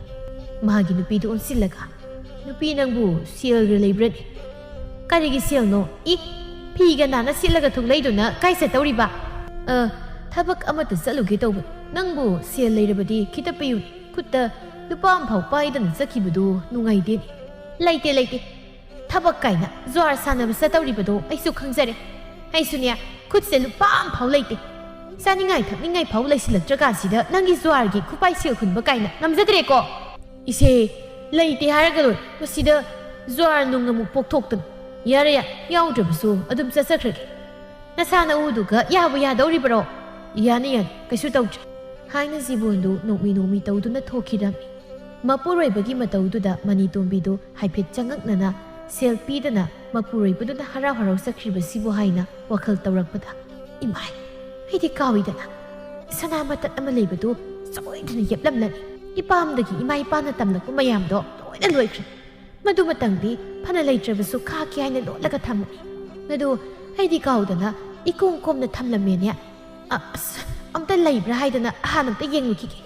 ꯃꯥꯒꯤ ꯅꯨꯄꯤꯗꯨ ꯑꯣꯟꯁꯤꯜꯂꯒ, "ꯅꯨꯄꯤ, ꯅꯪꯕꯨ ꯁꯦꯜꯒ ꯂꯩꯕ꯭ꯔꯅꯦ?" "ꯀꯔꯤꯒꯤ ꯁꯦꯜꯅꯣ? ꯏ, ꯐꯤꯒ ꯅꯥꯟꯅ ꯁꯦꯠꯂꯒ ꯊꯣꯛꯂꯛꯏꯗꯨꯅ ꯀꯥꯏ ꯆꯠꯇꯧꯔꯤꯕ?" "ꯑ, ꯊꯕꯛ ꯑꯃꯠꯇ ꯆꯠꯂꯨꯒꯦ ꯇꯧꯕ꯫ ꯅꯪꯕꯨ ꯁꯦꯜ ꯂꯩꯔꯕꯗꯤ ꯈꯤꯇ ꯄꯤꯌꯨ꯫ ꯈꯨꯠꯇ ꯂꯨꯄꯥ ꯑꯃꯐꯥꯎ ꯄꯥꯏꯗꯅ ꯆꯠꯈꯤꯕꯗꯨ ꯅꯨꯡꯉꯥꯏꯇꯦꯅꯦ꯫" "ꯂꯩꯇꯦ, ꯂꯩꯇꯦ꯫ ꯊꯕꯛ ꯀꯥꯏꯅ ꯖꯨꯋꯥꯔ ꯁꯥꯟꯅꯕ ꯆꯠꯇꯧꯔꯤꯕꯗꯣ ꯑꯩꯁꯨ ꯈꯪꯖꯔꯦ꯫ ꯑꯩꯁꯨꯅꯦ, ꯈꯨꯠꯁꯦ ꯂꯨꯄꯥ ꯑꯃꯐꯥꯎ ꯂꯩꯇꯦ꯫ ꯆꯥꯅꯤꯡꯉꯥꯏ ꯊꯛꯅꯤꯡꯉꯥꯏ ꯐꯥꯎ ꯂꯩꯁꯤꯜꯂꯛꯇ꯭ꯔꯀꯥꯟꯁꯤꯗ ꯅꯪꯒꯤ ꯖꯨꯋꯥꯔꯒꯤ ꯈꯨꯄꯥꯏ ꯁꯦꯜ ꯍꯨꯟꯕ ꯀꯥꯏꯅ ꯉꯝꯖꯗ꯭ꯔꯦꯀꯣ꯫" "ꯏꯆꯦ, ꯂꯩꯇꯦ ꯍꯥꯏꯔꯒ ꯂꯣꯏꯔꯦ꯫ ꯃꯁꯤꯗ ꯖꯨꯋꯥꯔ ꯅꯨꯡ ꯑꯃꯨꯛ ꯄꯣꯛꯊꯣꯛꯇꯅ꯫ ꯌꯥꯔꯦ, ꯌꯥꯔꯦ, ꯌꯥꯎꯗ꯭ꯔꯕꯁꯨ ꯑꯗꯨꯝ ꯆꯠꯆꯈ꯭ꯔꯒꯦ꯫" "ꯅꯁꯥ ꯅꯎꯗꯨꯒ ꯌꯥꯕꯨ ꯌꯥꯗꯧꯔꯤꯕ꯭ꯔꯣ?" "ꯌꯥꯅꯤ, ꯌꯥꯅꯤ, ꯀꯩꯁꯨ ꯇꯧꯗ꯭ꯔꯦ," ꯍꯥꯏꯅ ꯖꯤꯕꯣꯟꯗꯨ ꯅꯣꯛꯃꯤ ꯅꯣꯛꯃꯤ ꯇꯧꯗꯨꯅ ꯊꯣꯛꯈꯤꯔꯝꯃꯤ꯫ ꯃꯄꯨꯔꯣꯏꯕꯒꯤ ꯃꯇꯧꯗꯨꯗ ꯃꯅꯤꯇꯣꯝꯕꯤꯗꯨ ꯍꯥꯏꯐꯦꯠ ꯆꯉꯛꯅꯅ ꯁꯦꯜ ꯄꯤꯗꯅ ꯃꯄꯨꯔꯣꯏꯕꯗꯨꯅ ꯍꯔꯥꯎ ꯍꯔꯥꯎ ꯆꯠꯈ꯭ꯔꯤꯕꯁꯤꯕꯨ ꯍꯥꯏꯅ ꯋꯥꯈꯜ ꯇꯧꯔꯛꯄꯗ, "ꯏꯃꯥꯏ, ꯑꯩꯗꯤ ꯀꯥꯎꯏꯗꯅ꯫ ꯁꯅꯥ ꯃꯇꯠ ꯑꯃ ꯂꯩꯕꯗꯨ ꯁꯣꯏꯗꯅ ꯌꯦꯞꯂꯝꯂꯅꯤ꯫ ꯏꯄꯥꯝꯗꯒꯤ ꯏꯃꯥ ꯏꯄꯥꯅ ꯇꯝꯂꯛꯄ ꯃꯌꯥꯝꯗꯣ ꯂꯣꯏꯅ ꯂꯣꯏꯈ꯭ꯔꯦ꯫ ꯃꯗꯨꯃꯇꯪꯗꯤ ꯐꯅ ꯂꯩꯇ꯭ꯔꯕꯁꯨ ꯈꯥꯛꯀꯦ ꯍꯥꯏꯅ ꯂꯣꯠꯂꯒ ꯊꯝꯕꯅꯤ꯫ ꯃꯗꯨ ꯑꯩꯗꯤ ꯀꯥꯎꯗꯅ ꯏꯀꯣꯝ ꯀꯣꯝꯅ ꯊꯝꯂꯝꯃꯦꯅꯦ꯫ ꯑ-, ꯑꯁ, ꯑꯝꯇ ꯂꯩꯕ꯭ꯔꯥ ꯍꯥꯏꯗꯅ ꯍꯥꯟꯅ ꯑꯝꯇ ꯌꯦꯡꯂꯨꯈꯤꯒꯦ,"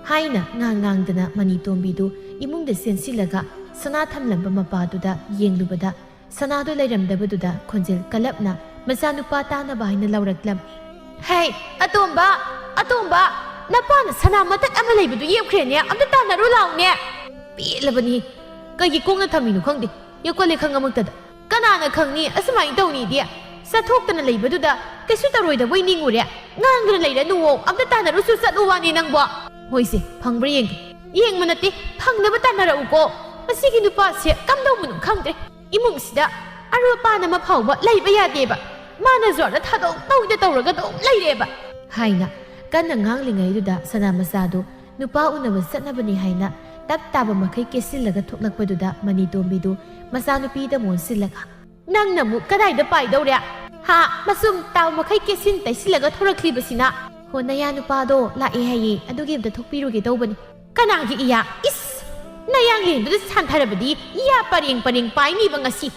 ꯍꯥꯏꯅ ꯉꯥꯡ ꯉꯥꯡꯗꯅ ꯃꯅꯤꯇꯣꯝꯕꯤꯗꯨ ꯏꯃꯨꯡꯗ ꯆꯦꯟꯁꯤꯜꯂꯒ ꯁꯅꯥ ꯊꯝꯂꯝꯕ ꯃꯄꯥꯗꯨꯗ ꯌꯦꯡꯂꯨꯕꯗ, ꯁꯅꯥꯗꯨ ꯂꯩꯔꯝꯗꯕꯗꯨꯗ ꯈꯣꯟꯖꯦꯜ ꯀꯜꯂꯞꯅ ꯃꯆꯥꯅꯨꯄꯥ ꯇꯥꯅꯕ ꯍꯥꯏꯅ ꯂꯥꯎꯔꯛꯂꯝꯃꯤ꯫ "ꯍꯦ, ꯑꯇꯣꯝꯕ, ꯑꯇꯣꯝꯕ, ꯅꯄꯥꯅ ꯁꯅꯥ ꯃꯇꯠ ꯑꯃ ꯂꯩꯕꯗꯨ ꯌꯦꯞꯈ꯭ꯔꯦꯅꯦ, ꯑꯝꯇ ꯇꯥꯟꯅꯔꯨ ꯂꯥꯎꯅꯦ!" ꯄꯦꯜꯂꯕꯅꯤ꯫ ꯀꯩꯒꯤ ꯀꯣꯡꯅ ꯊꯝꯃꯤꯅꯣ ꯈꯪꯗꯦ, ꯌꯦꯛꯀꯣꯜ ꯂꯩꯈꯪ ꯑꯃꯛꯇꯗ꯫ ꯀꯅꯥꯅ ꯈꯪꯅꯤ ꯑꯁꯨꯃꯥꯏꯅ ꯇꯧꯅꯤꯗꯤ? ꯆꯠꯊꯣꯛꯇꯅ ꯂꯩꯕꯗꯨꯗ ꯀꯩꯁꯨ ꯇꯧꯔꯣꯏꯗꯕꯣꯏ ꯅꯤꯡꯉꯨꯔꯦ꯫ ꯉꯥꯡꯗꯅ ꯂꯩꯔꯅꯨꯋꯣ, ꯑꯝꯇ ꯇꯥꯟꯅꯔꯨꯁꯨ ꯆꯠꯂꯨ ꯋꯥꯅꯤ ꯅꯪꯕꯣ꯫ ꯍꯣꯏꯁꯦ, ꯐꯪꯕ꯭ꯔꯥ ꯌꯦꯡꯒꯦ꯫ ꯌꯦꯡꯕ ꯅꯠꯇꯦ, ꯐꯪꯅꯕ ꯇꯥꯟꯅꯔꯛꯎꯀꯣ꯫ ꯃꯁꯤꯒꯤ ꯅꯨꯄꯥꯁꯦ ꯀꯝꯗꯧꯕꯅꯣ ꯈꯪꯗ꯭ꯔꯦ꯫ ꯏꯃꯨꯡꯁꯤꯗ ꯑꯔꯨ ꯑꯄꯥꯟ ꯑꯃ ꯐꯥꯎꯕ ꯂꯩꯕ ꯌꯥꯗꯦꯕ꯫ ꯃꯥꯅ ꯖ꯭ꯋꯥꯔꯗ ꯊꯥꯗꯣꯛ ꯇꯧꯗ ꯇꯧꯔꯒ ꯑꯗꯨꯝ ꯂꯩꯔꯦꯕ꯫ ꯍꯥꯏꯅ ꯀꯟꯅ ꯉꯥꯡꯂꯤꯉꯩꯗꯨꯗ ꯁꯅꯥ ꯃꯆꯥꯗꯨ ꯅꯨꯄꯥ ꯎꯅꯕ ꯆꯠꯅꯕꯅꯤ ꯍꯥꯏꯅ ꯇꯞ ꯇꯥꯕ ꯃꯈꯩ ꯀꯦꯁꯤꯜꯂꯒ ꯊꯣꯛꯂꯛꯄꯗꯨꯗ ꯃꯅꯤꯇꯣꯝꯕꯤꯗꯨ ꯃꯆꯥꯅꯨꯄꯤꯗ ꯃꯣꯟꯁꯤꯜꯂꯒ, "ꯅꯪꯅ ꯑꯃꯨꯛ ꯀꯗꯥꯏꯗ ꯄꯥꯏꯗꯧꯔꯦ? ꯍꯥ? ꯃꯆꯨꯝ ꯇꯥꯕ ꯃꯈꯩ ꯀꯦꯁꯤꯟ ꯇꯩꯁꯤꯜꯂꯒ ꯊꯣꯔꯛꯂꯤꯕꯁꯤꯅ?" "ꯍꯣ, ꯅꯌꯥ ꯅꯨꯄꯥꯗꯣ ꯂꯥꯛꯑꯦ ꯍꯥꯏꯌꯦ, ꯑꯗꯨꯒꯤ ꯑꯝꯇ ꯊꯣꯛꯄꯤꯔꯨꯒꯦ ꯇꯧꯕꯅꯤ꯫" "ꯀꯅꯥꯒꯤ ꯏꯌꯥ? ꯏꯁ! ꯅꯌꯥꯡꯂꯦꯟꯗꯨꯗ ꯁꯥꯟꯊꯔꯕꯗꯤ ꯏꯌꯥ ꯄꯔꯦꯡ ꯄꯔꯦꯡ ꯄꯥꯏꯅꯤꯕ ꯉꯁꯤ꯫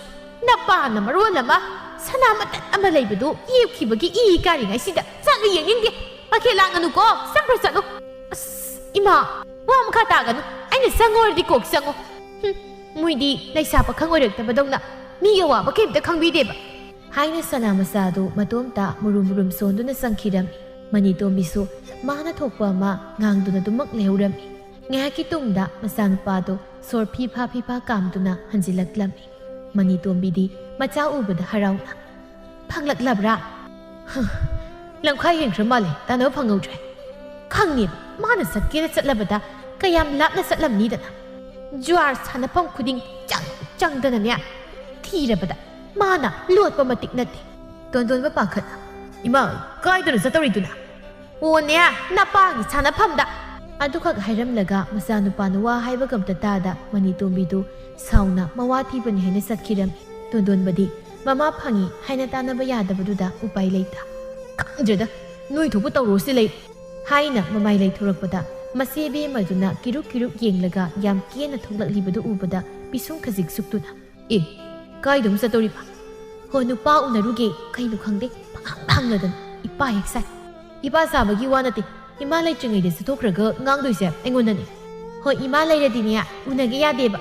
ꯅꯄꯥꯅ ꯃꯔꯣꯜ ꯑꯃ ꯁꯅꯥ ꯃꯇꯠ ꯑꯃ ꯂꯩꯕꯗꯨ ꯌꯦꯞꯈꯤꯕꯒꯤ ꯏ ꯀꯥꯔꯤꯉꯩꯁꯤꯗ ꯆꯠꯂꯨ ꯌꯦꯡꯅꯤꯡꯗꯦ꯫ ꯃꯈꯦꯜ ꯂꯥꯡꯒꯅꯨꯀꯣ, ꯆꯠꯈ꯭ꯔꯣ ꯆꯠꯂꯨ꯫ ꯑꯁ, ꯏꯃꯥ, ꯋꯥ ꯃꯈꯥ ꯇꯥꯒꯅꯨ꯫ ꯑꯩꯅ ꯆꯪꯉꯣ ꯍꯥꯏꯔꯗꯤ ꯀꯣꯛ ꯆꯪꯉꯣ꯫ ꯍꯨꯝ, ꯃꯣꯏꯗꯤ ꯂꯩꯁꯥ ꯄꯥꯈꯪ ꯑꯣꯏꯔꯛꯇꯕꯗꯧꯅ ꯃꯤꯒꯤ ꯑꯋꯥꯕ ꯀꯩꯝꯇ ꯈꯪꯕꯤꯗꯦꯕ꯫" ꯍꯥꯏꯅ ꯁꯅꯥ ꯃꯆꯥꯗꯨ ꯃꯇꯣꯝꯇ ꯃꯨꯔꯨꯝ ꯃꯨꯔꯨꯝ ꯁꯣꯟꯗꯨꯅ ꯆꯪꯈꯤꯔꯝꯃꯤ꯫ ꯃꯅꯤꯇꯣꯝꯕꯤꯁꯨ ꯃꯥꯅ ꯊꯣꯛꯄ ꯑꯃ ꯉꯥꯡꯗꯨꯅ ꯑꯗꯨꯃꯛ ꯂꯩꯍꯧꯔꯝꯃꯤ꯫ ꯉꯥꯏꯍꯥꯛꯀꯤ ꯇꯨꯡꯗ ꯃꯆꯥꯅꯨꯄꯥꯗꯨ ꯁꯣꯔ ꯐꯤ ꯐꯥ ꯐꯤ ꯐꯥ ꯀꯥꯝꯗꯨꯅ ꯍꯟꯖꯤꯜꯂꯛꯂꯝꯃꯤ꯫ ꯃꯅꯤꯇꯣꯝꯕꯤꯗꯤ ꯃꯆꯥ ꯎꯕꯗ ꯍꯔꯥꯎꯅ, "ꯐꯪꯂꯛꯂꯕ꯭ꯔꯥ?" "ꯍ, ꯂꯝꯈꯥꯏ ꯍꯦꯟꯈ꯭ꯔ ꯃꯥꯜꯂꯦ, ꯇꯥꯟꯅꯕ ꯐꯪꯍꯧꯗ꯭ꯔꯦ꯫ ꯈꯪꯉꯦꯕ, ꯃꯥꯅ ꯆꯠꯀꯦꯅ ꯆꯠꯂꯕꯗ ꯀꯌꯥꯝ ꯂꯥꯞꯅ ꯆꯠꯂꯝꯅꯤꯗꯅ꯫ ꯖ꯭ꯋꯥꯔ ꯁꯥꯟꯅꯐꯝ ꯈꯨꯗꯤꯡ ꯆꯪ ꯆꯪꯗꯅꯅꯦ ꯊꯤꯔꯕꯗ ꯃꯥꯅ ꯂꯣꯠꯄ ꯃꯇꯤꯛ ꯅꯠꯇꯦ꯫ ꯇꯣꯟꯗꯣꯟꯕ ꯄꯥꯈꯠꯅ, "ꯏꯃꯥ, ꯀꯥꯏꯗꯅꯣ ꯆꯠꯇꯧꯔꯤꯗꯨꯅ?" "ꯑꯣꯅꯦ, ꯅꯄꯥꯒꯤ ꯁꯥꯟꯅꯐꯝꯗ!" ꯑꯗꯨꯈꯛ ꯍꯥꯏꯔꯝꯂꯒ ꯃꯆꯥꯅꯨꯄꯥꯅ ꯋꯥ ꯍꯥꯏꯕꯒ ꯑꯝꯇ ꯇꯥꯗ ꯃꯅꯤꯇꯣꯝꯕꯤꯗꯨ ꯁꯥꯎꯅ ꯃꯋꯥ ꯊꯤꯕꯅꯤ ꯍꯥꯏꯅ ꯆꯠꯈꯤꯔꯝꯃꯤ꯫ ꯇꯣꯟꯗꯣꯟꯕꯗꯤ ꯃꯃꯥ ꯐꯪꯉꯤ ꯍꯥꯏꯅ ꯇꯥꯟꯅꯕ ꯌꯥꯗꯕꯗꯨꯗ ꯎꯄꯥꯏ ꯂꯩꯇ, "ꯈꯪꯗ꯭ꯔꯦꯗ, ꯅꯣꯏ ꯊꯣꯛꯄ ꯇꯧꯔꯣꯁꯤ ꯂꯩ" ꯍꯥꯏꯅ ꯃꯃꯥꯏ ꯂꯩꯊꯣꯔꯛꯄꯗ ꯃꯆꯦ ꯕꯦꯝꯃꯗꯨꯅ ꯀꯤꯔꯨꯛ ꯀꯤꯔꯨꯛ ꯌꯦꯡꯂꯒ ꯌꯥꯝ ꯀꯦꯅ ꯊꯣꯛꯂꯛꯂꯤꯕꯗꯨ ꯎꯕꯗ ꯄꯤꯁꯨꯝ ꯈꯖꯤꯛ ꯁꯨꯛꯇꯨꯅ, "ꯑꯦ, ꯀꯥꯏꯗ ꯑꯃꯨꯛ ꯆꯠꯇꯧꯔꯤꯕ?" "ꯍꯣ, ꯅꯨꯄꯥ ꯎꯅꯔꯨꯒꯦ, ꯀꯩꯅꯣ ꯈꯪꯗꯦ, ꯄꯪꯍꯪꯗ ꯍꯪꯂꯗꯅ ꯏꯄꯥ ꯍꯦꯛ ꯁꯥꯏ꯫" "ꯏꯄꯥ ꯁꯥꯕꯒꯤ ꯋꯥ ꯅꯠꯇꯦ, ꯏꯃꯥ ꯂꯩꯇ꯭ꯔꯤꯉꯩꯗ ꯆꯠꯊꯣꯛꯈ꯭ꯔꯒ ꯉꯥꯡꯗꯣꯏꯁꯦ ꯑꯩꯉꯣꯟꯗꯅꯦ꯫" "ꯍꯣꯏ, ꯏꯃꯥ ꯂꯩꯔꯗꯤꯅꯦ ꯎꯅꯒꯦ ꯌꯥꯗꯦꯕ,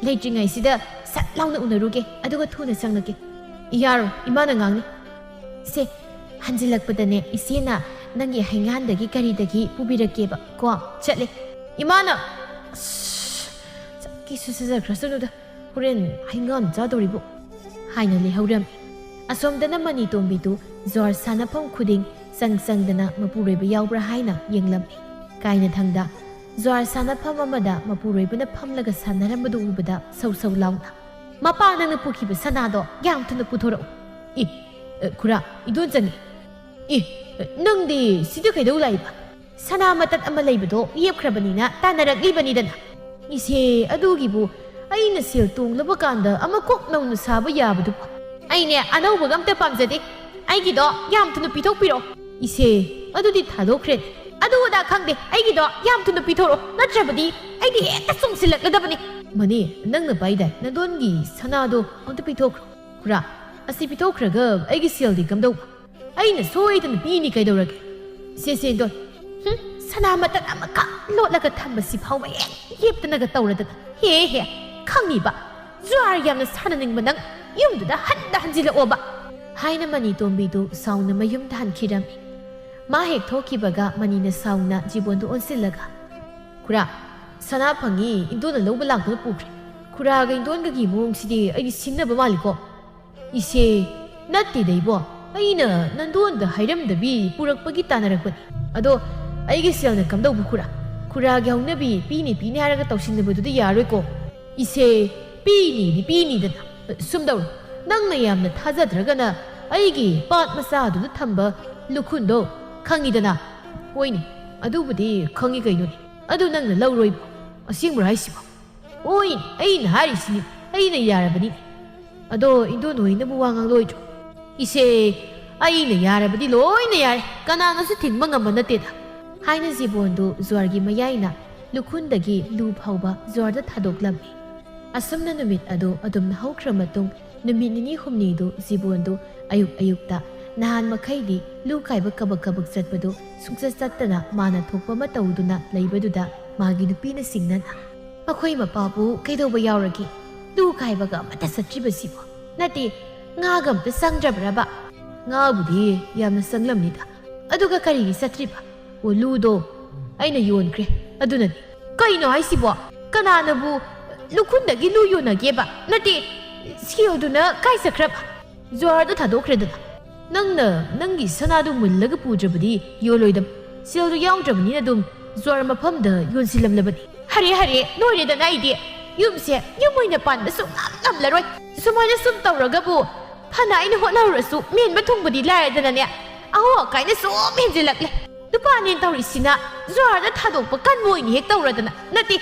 ꯂꯩꯇ꯭ꯔꯤꯉꯩꯁꯤꯗ ꯁꯠ ꯂꯥꯎꯅ ꯎꯅꯔꯨꯒꯦ, ꯑꯗꯨꯒ ꯊꯨꯅ ꯆꯪꯂꯛꯀꯦ꯫" "ꯌꯥꯔꯣꯏ, ꯏꯃꯥꯅ ꯉꯥꯡꯅꯤ꯫" "ꯁꯦ, ꯍꯟꯖꯤꯜꯂꯛꯄꯗꯅꯦ ꯏꯆꯦꯅ ꯅꯪꯒꯤ ꯍꯩꯉꯥꯟꯗꯒꯤ ꯀꯔꯤꯗꯒꯤ ꯄꯨꯕꯤꯔꯛꯀꯦꯕ ꯀꯣ, ꯆꯠꯂꯦ꯫" "ꯏꯃꯥꯅ, ꯑꯁ, ꯆꯠꯀꯦꯁꯨ ꯆꯠꯆꯈ꯭ꯔꯁꯅꯨꯗ, ꯍꯣꯔꯦꯟ ꯍꯩꯉꯥꯟ ꯆꯥꯗꯧꯔꯤꯕꯣ" ꯍꯥꯏꯅ ꯂꯩꯍꯧꯔꯝꯃꯤ꯫ ꯑꯁꯣꯝꯗꯅ ꯃꯅꯤꯇꯣꯝꯕꯤꯗꯨ ꯖ꯭ꯋꯥꯔ ꯁꯥꯟꯅꯐꯝ ꯈꯨꯗꯤꯡ ꯆꯪ ꯆꯪꯗꯅ ꯃꯄꯨꯔꯣꯏꯕ ꯌꯥꯎꯕ꯭ꯔꯥ ꯍꯥꯏꯅ ꯌꯦꯡꯂꯝꯃꯤ꯫ ꯀꯥꯏꯅꯊꯪꯗ ꯖ꯭ꯋꯥꯔ ꯁꯥꯟꯅꯐꯝ ꯑꯃꯗ ꯃꯄꯨꯔꯣꯏꯕꯅ ꯐꯝꯂꯒ ꯁꯥꯟꯅꯔꯝꯕꯗꯨ ꯎꯕꯗ ꯁꯧ ꯁꯧ ꯂꯥꯎꯅ, "ꯃꯄꯥ, ꯅꯪꯅ ꯄꯨꯈꯤꯕ ꯁꯅꯥꯗꯣ ꯌꯥꯝ ꯊꯨꯅ ꯄꯨꯊꯣꯔꯛꯎ꯫" "ꯑꯦ, ꯑꯦ, ꯈꯨꯔꯥ, ꯏꯟꯗꯣꯟ ꯆꯪꯉꯤ꯫" "ꯑꯦ, ꯑꯦ, ꯅꯪꯗꯤ ꯁꯤꯗ ꯀꯩꯗꯧ ꯂꯥꯛꯏꯕ? ꯁꯅꯥ ꯃꯇꯠ ꯑꯃ ꯂꯩꯕꯗꯣ ꯌꯦꯞꯈ꯭ꯔꯕꯅꯤꯅ ꯇꯥꯟꯅꯔꯛꯂꯤꯕꯅꯤꯗꯅ꯫" "ꯏꯆꯦ, ꯑꯗꯨꯒꯤꯕꯨ ꯑꯩꯅ ꯁꯦꯜ ꯇꯣꯡꯂꯕ ꯀꯥꯟꯗ ꯑꯃ ꯀꯣꯛ ꯅꯧꯅ ꯁꯥꯕ ꯌꯥꯕꯗꯨꯕꯨ?" "ꯑꯩꯅꯦ ꯑꯅꯧꯕꯒ ꯑꯝꯇ ꯄꯥꯝꯖꯗꯦ꯫ ꯑꯩꯒꯤꯗꯣ ꯌꯥꯝ ꯊꯨꯅ ꯄꯤꯊꯣꯛꯄꯤꯔꯣ꯫" "ꯏꯆꯦ, ꯑꯗꯨꯗꯤ ꯊꯥꯗꯣꯛꯈ꯭ꯔꯦ꯫" "ꯑꯗꯨ ꯑꯗꯥ ꯈꯪꯗꯦ, ꯑꯩꯒꯤꯗꯣ ꯌꯥꯝ ꯊꯨꯅ ꯄꯤꯊꯣꯔꯛꯑꯣ, ꯅꯠꯇ꯭ꯔꯕꯗꯤ ꯑꯩꯗꯤ ꯍꯦꯛꯇ ꯆꯣꯡꯁꯤꯜꯂꯛꯂꯗꯕꯅꯤ꯫" "ꯃꯅꯤ, ꯅꯪꯅ ꯄꯥꯏꯗꯥꯏ ꯅꯗꯣꯟꯒꯤ ꯁꯅꯥꯗꯣ ꯑꯝꯇ ꯄꯤꯊꯣꯛꯈ꯭ꯔꯣ꯫" "ꯈꯨꯔꯥ, ꯑꯁꯤ ꯄꯤꯊꯣꯛꯈ꯭ꯔꯒ ꯑꯩꯒꯤ ꯁꯦꯜꯗꯤ ꯀꯝꯗꯧꯕ?" "ꯑꯩꯅ ꯁꯣꯏꯗꯅ ꯄꯤꯅꯤ ꯀꯩꯗꯧꯔꯒꯦ?" "ꯁꯦ, ꯁꯦ, ꯗꯣꯟ꯫ ꯍꯨꯝ, ꯁꯅꯥ ꯃꯇꯠ ꯑꯃꯈꯛ ꯂꯣꯠꯂꯒ ꯊꯝꯕꯁꯤ ꯐꯥꯎꯕ ꯍꯦꯛ ꯌꯦꯞꯇꯅꯒ ꯇꯧꯔꯗꯅ꯫ ꯍꯦ, ꯍꯦ, ꯈꯪꯉꯤꯕ? ꯖ꯭ꯋꯥꯔ ꯌꯥꯝꯅ ꯁꯥꯟꯅꯅꯤꯡꯕ ꯅꯪ ꯌꯨꯝꯗꯨꯗ ꯍꯟꯗ ꯍꯟꯖꯤꯜꯂꯛꯑꯣꯕ" ꯍꯥꯏꯅ ꯃꯅꯤꯇꯣꯝꯕꯤꯗꯨ ꯁꯥꯎꯅ ꯃꯌꯨꯝꯗ ꯍꯟꯈꯤꯔꯝꯃꯤ꯫ ꯃꯥ ꯍꯦꯛ ꯊꯣꯛꯈꯤꯕꯒ ꯃꯅꯤꯅ ꯁꯥꯎꯅ ꯖꯤꯕꯣꯟꯗꯨ ꯑꯣꯟꯁꯤꯜꯂꯒ, "ꯈꯨꯔꯥ, ꯁꯅꯥ ꯐꯪꯉꯤ, ꯏꯟꯗꯣꯅ ꯂꯧꯕ ꯂꯥꯛꯇꯨꯅ ꯄꯨꯈ꯭ꯔꯦ꯫ ꯈꯨꯔꯥꯒ ꯏꯟꯗꯣꯟꯒꯒꯤ ꯃꯑꯣꯡꯁꯤꯗꯤ ꯑꯩꯗꯤ ꯁꯤꯡꯅꯕ ꯃꯥꯜꯂꯤꯀꯣ꯫" "ꯏꯆꯦ, ꯅꯠꯇꯦꯗ ꯏꯕꯣ, ꯑꯩꯅ ꯅꯟꯗꯣꯟꯗ ꯍꯥꯏꯔꯝꯗꯕꯤ ꯄꯨꯔꯛꯄꯒꯤ ꯇꯥꯟꯅꯔꯛꯄꯅꯤ꯫ ꯑꯗꯣ ꯑꯩꯒꯤ ꯁꯦꯜꯅ ꯀꯝꯗꯧꯕ ꯈꯨꯔꯥ? ꯈꯨꯔꯥꯒꯤ ꯍꯧꯅꯕꯤ ꯄꯤꯅꯤ ꯄꯤꯅꯤ ꯍꯥꯏꯔꯒ ꯇꯧꯁꯤꯟꯅꯕꯗꯨꯗꯤ ꯌꯥꯔꯣꯏꯀꯣ꯫" "ꯏꯆꯦ, ꯄꯤꯅꯤꯗꯤ ꯄꯤꯅꯤꯗꯅ꯫ ꯁꯨꯝ ꯇꯧꯔꯣ, ꯅꯪꯅ ꯌꯥꯝꯅ ꯊꯥꯖꯗ꯭ꯔꯒꯅ ꯑꯩꯒꯤ ꯄꯥꯠ ꯃꯆꯥꯗꯨꯗ ꯊꯝꯕ ꯂꯨꯈꯨꯟꯗꯣ ꯈꯪꯉꯤꯗꯅ? ꯍꯣꯏꯅꯦ, ꯑꯗꯨꯕꯨꯗꯤ ꯈꯪꯉꯤ ꯀꯩꯅꯣꯅꯦ꯫ ꯑꯗꯨ ꯅꯪꯅ ꯂꯧꯔꯣꯏꯕ? ꯑꯁꯦꯡꯕ꯭ꯔꯥ ꯍꯥꯏꯁꯤꯕꯣ? ꯍꯣꯏꯅꯦ, ꯑꯩꯅ ꯍꯥꯏꯔꯤꯁꯤꯅꯤ, ꯑꯩꯅ ꯌꯥꯔꯕꯅꯤ꯫ ꯑꯗꯣ ꯏꯟꯗꯣꯟ ꯍꯣꯏꯅꯕꯨ ꯋꯥ ꯉꯥꯡꯂꯣꯏꯗ꯭ꯔꯣ? ꯏꯆꯦ, ꯑꯩꯅ ꯌꯥꯔꯕꯗꯤ ꯂꯣꯏꯅ ꯌꯥꯔꯦ, ꯀꯅꯥꯅꯁꯨ ꯊꯤꯡꯕ ꯉꯝꯕ ꯅꯠꯇꯦꯗ꯫ ꯍꯥꯏꯅ ꯖꯤꯕꯣꯟꯗꯨ ꯖ꯭ꯋꯥꯔꯒꯤ ꯃꯌꯥꯏꯅ ꯂꯨꯈꯨꯟꯗꯒꯤ ꯂꯨ ꯐꯥꯎꯕ ꯖ꯭ꯋꯥꯔꯗ ꯊꯥꯗꯣꯛꯂꯝꯃꯤ꯫ ꯑꯁꯨꯝꯅ ꯅꯨꯃꯤꯠ ꯑꯗꯨ ꯑꯗꯨꯝ ꯍꯧꯈ꯭ꯔ ꯃꯇꯨꯡ, ꯅꯨꯃꯤꯠ ꯅꯤꯅꯤ ꯍꯨꯝꯅꯤꯗꯨ ꯖꯤꯕꯣꯟꯗꯨ ꯑꯌꯨꯛ ꯑꯌꯨꯛꯇ ꯅꯍꯥꯟ ꯃꯈꯩꯗꯤ ꯂꯨ ꯀꯥꯏꯕ ꯀꯕꯛ ꯀꯕꯛ ꯆꯠꯄꯗꯨ ꯁꯨꯡꯆꯠ ꯆꯠꯇꯅ ꯃꯥꯅ ꯊꯣꯛꯄ ꯑꯃ ꯇꯧꯗꯨꯅ ꯂꯩꯕꯗꯨꯗ ꯃꯥꯒꯤ ꯅꯨꯄꯤꯅ ꯁꯤꯡꯅꯅ, "ꯃꯈꯣꯏ ꯃꯄꯥꯕꯨ ꯀꯩꯗꯧꯕ ꯌꯥꯎꯔꯒꯦ? ꯂꯨ ꯀꯥꯏꯕꯒ ꯑꯃꯠꯇ ꯆꯠꯇ꯭ꯔꯤꯕꯁꯤꯕꯣ? ꯅꯠꯇꯦ, ꯉꯥꯒ ꯑꯝꯇ ꯆꯪꯗ꯭ꯔꯕ꯭ꯔꯕ?" "ꯉꯥꯕꯨꯗꯤ ꯌꯥꯝꯅ ꯆꯪꯂꯝꯅꯤꯗ꯫ ꯑꯗꯨꯒ ꯀꯔꯤꯒꯤ ꯆꯠꯇ꯭ꯔꯤꯕ?" "ꯑꯣ, ꯂꯨꯗꯣ ꯑꯩꯅ ꯌꯣꯟꯈ꯭ꯔꯦ, ꯑꯗꯨꯅꯅꯤ꯫" "ꯀꯩꯅꯣ ꯍꯥꯏꯁꯤꯕꯣ? ꯀꯅꯥꯅꯕꯨ ꯂꯨꯈꯨꯟꯗꯒꯤ ꯂꯨ ꯌꯣꯟꯅꯒꯦꯕ? ꯅꯠꯇꯦ, ꯁꯦꯜꯗꯨꯅ ꯀꯥꯏ ꯆꯠꯈ꯭ꯔꯕ?" "ꯖ꯭ꯋꯥꯔꯗ ꯊꯥꯗꯣꯛꯈ꯭ꯔꯦꯗꯅ꯫ ꯅꯪꯅ ꯅꯪꯒꯤ ꯁꯅꯥꯗꯨ ꯃꯨꯜꯂꯒ ꯄꯨꯗ꯭ꯔꯕꯗꯤ ꯌꯣꯜꯂꯣꯏꯗꯕ꯫ ꯁꯦꯜꯗꯨ ꯌꯥꯎꯗ꯭ꯔꯕꯅꯤꯅ ꯑꯗꯨꯝ ꯖ꯭ꯋꯥꯔ ꯃꯐꯝꯗ ꯌꯣꯟꯁꯤꯜꯂꯝꯂꯕꯅꯤ꯫" "ꯍꯔꯦ, ꯍꯔꯦ, ꯂꯣꯏꯔꯦꯗꯅ ꯑꯩꯗꯤ꯫ ꯌꯨꯝꯁꯦ ꯌꯨꯝ ꯑꯣꯏꯅ ꯄꯥꯟꯕ ꯁꯨꯡꯉꯝ ꯉꯝꯂꯔꯣꯏ꯫ ꯁꯨꯃꯥꯏꯅ ꯁꯨꯝ ꯇꯧꯔꯒꯕꯨ ꯐꯅ ꯑꯩꯅ ꯍꯣꯠꯅꯔꯨꯔꯁꯨ ꯃꯦꯟꯕ ꯊꯨꯡꯕꯗꯤ ꯂꯥꯏꯔꯗꯅꯅꯦ, ꯑꯍꯣ ꯑꯀꯥꯏꯅ ꯁꯨꯝ ꯍꯦꯟꯖꯤꯜꯂꯛꯂꯦ꯫ ꯅꯨꯄꯥꯅꯦꯅ ꯇꯧꯔꯤꯁꯤꯅ ꯖ꯭ꯋꯥꯔꯗ ꯊꯥꯗꯣꯛꯄ ꯀꯟꯕ ꯑꯣꯏꯅ ꯍꯦꯛ ꯇꯧꯔꯗꯅ꯫ ꯅꯠꯇꯦ,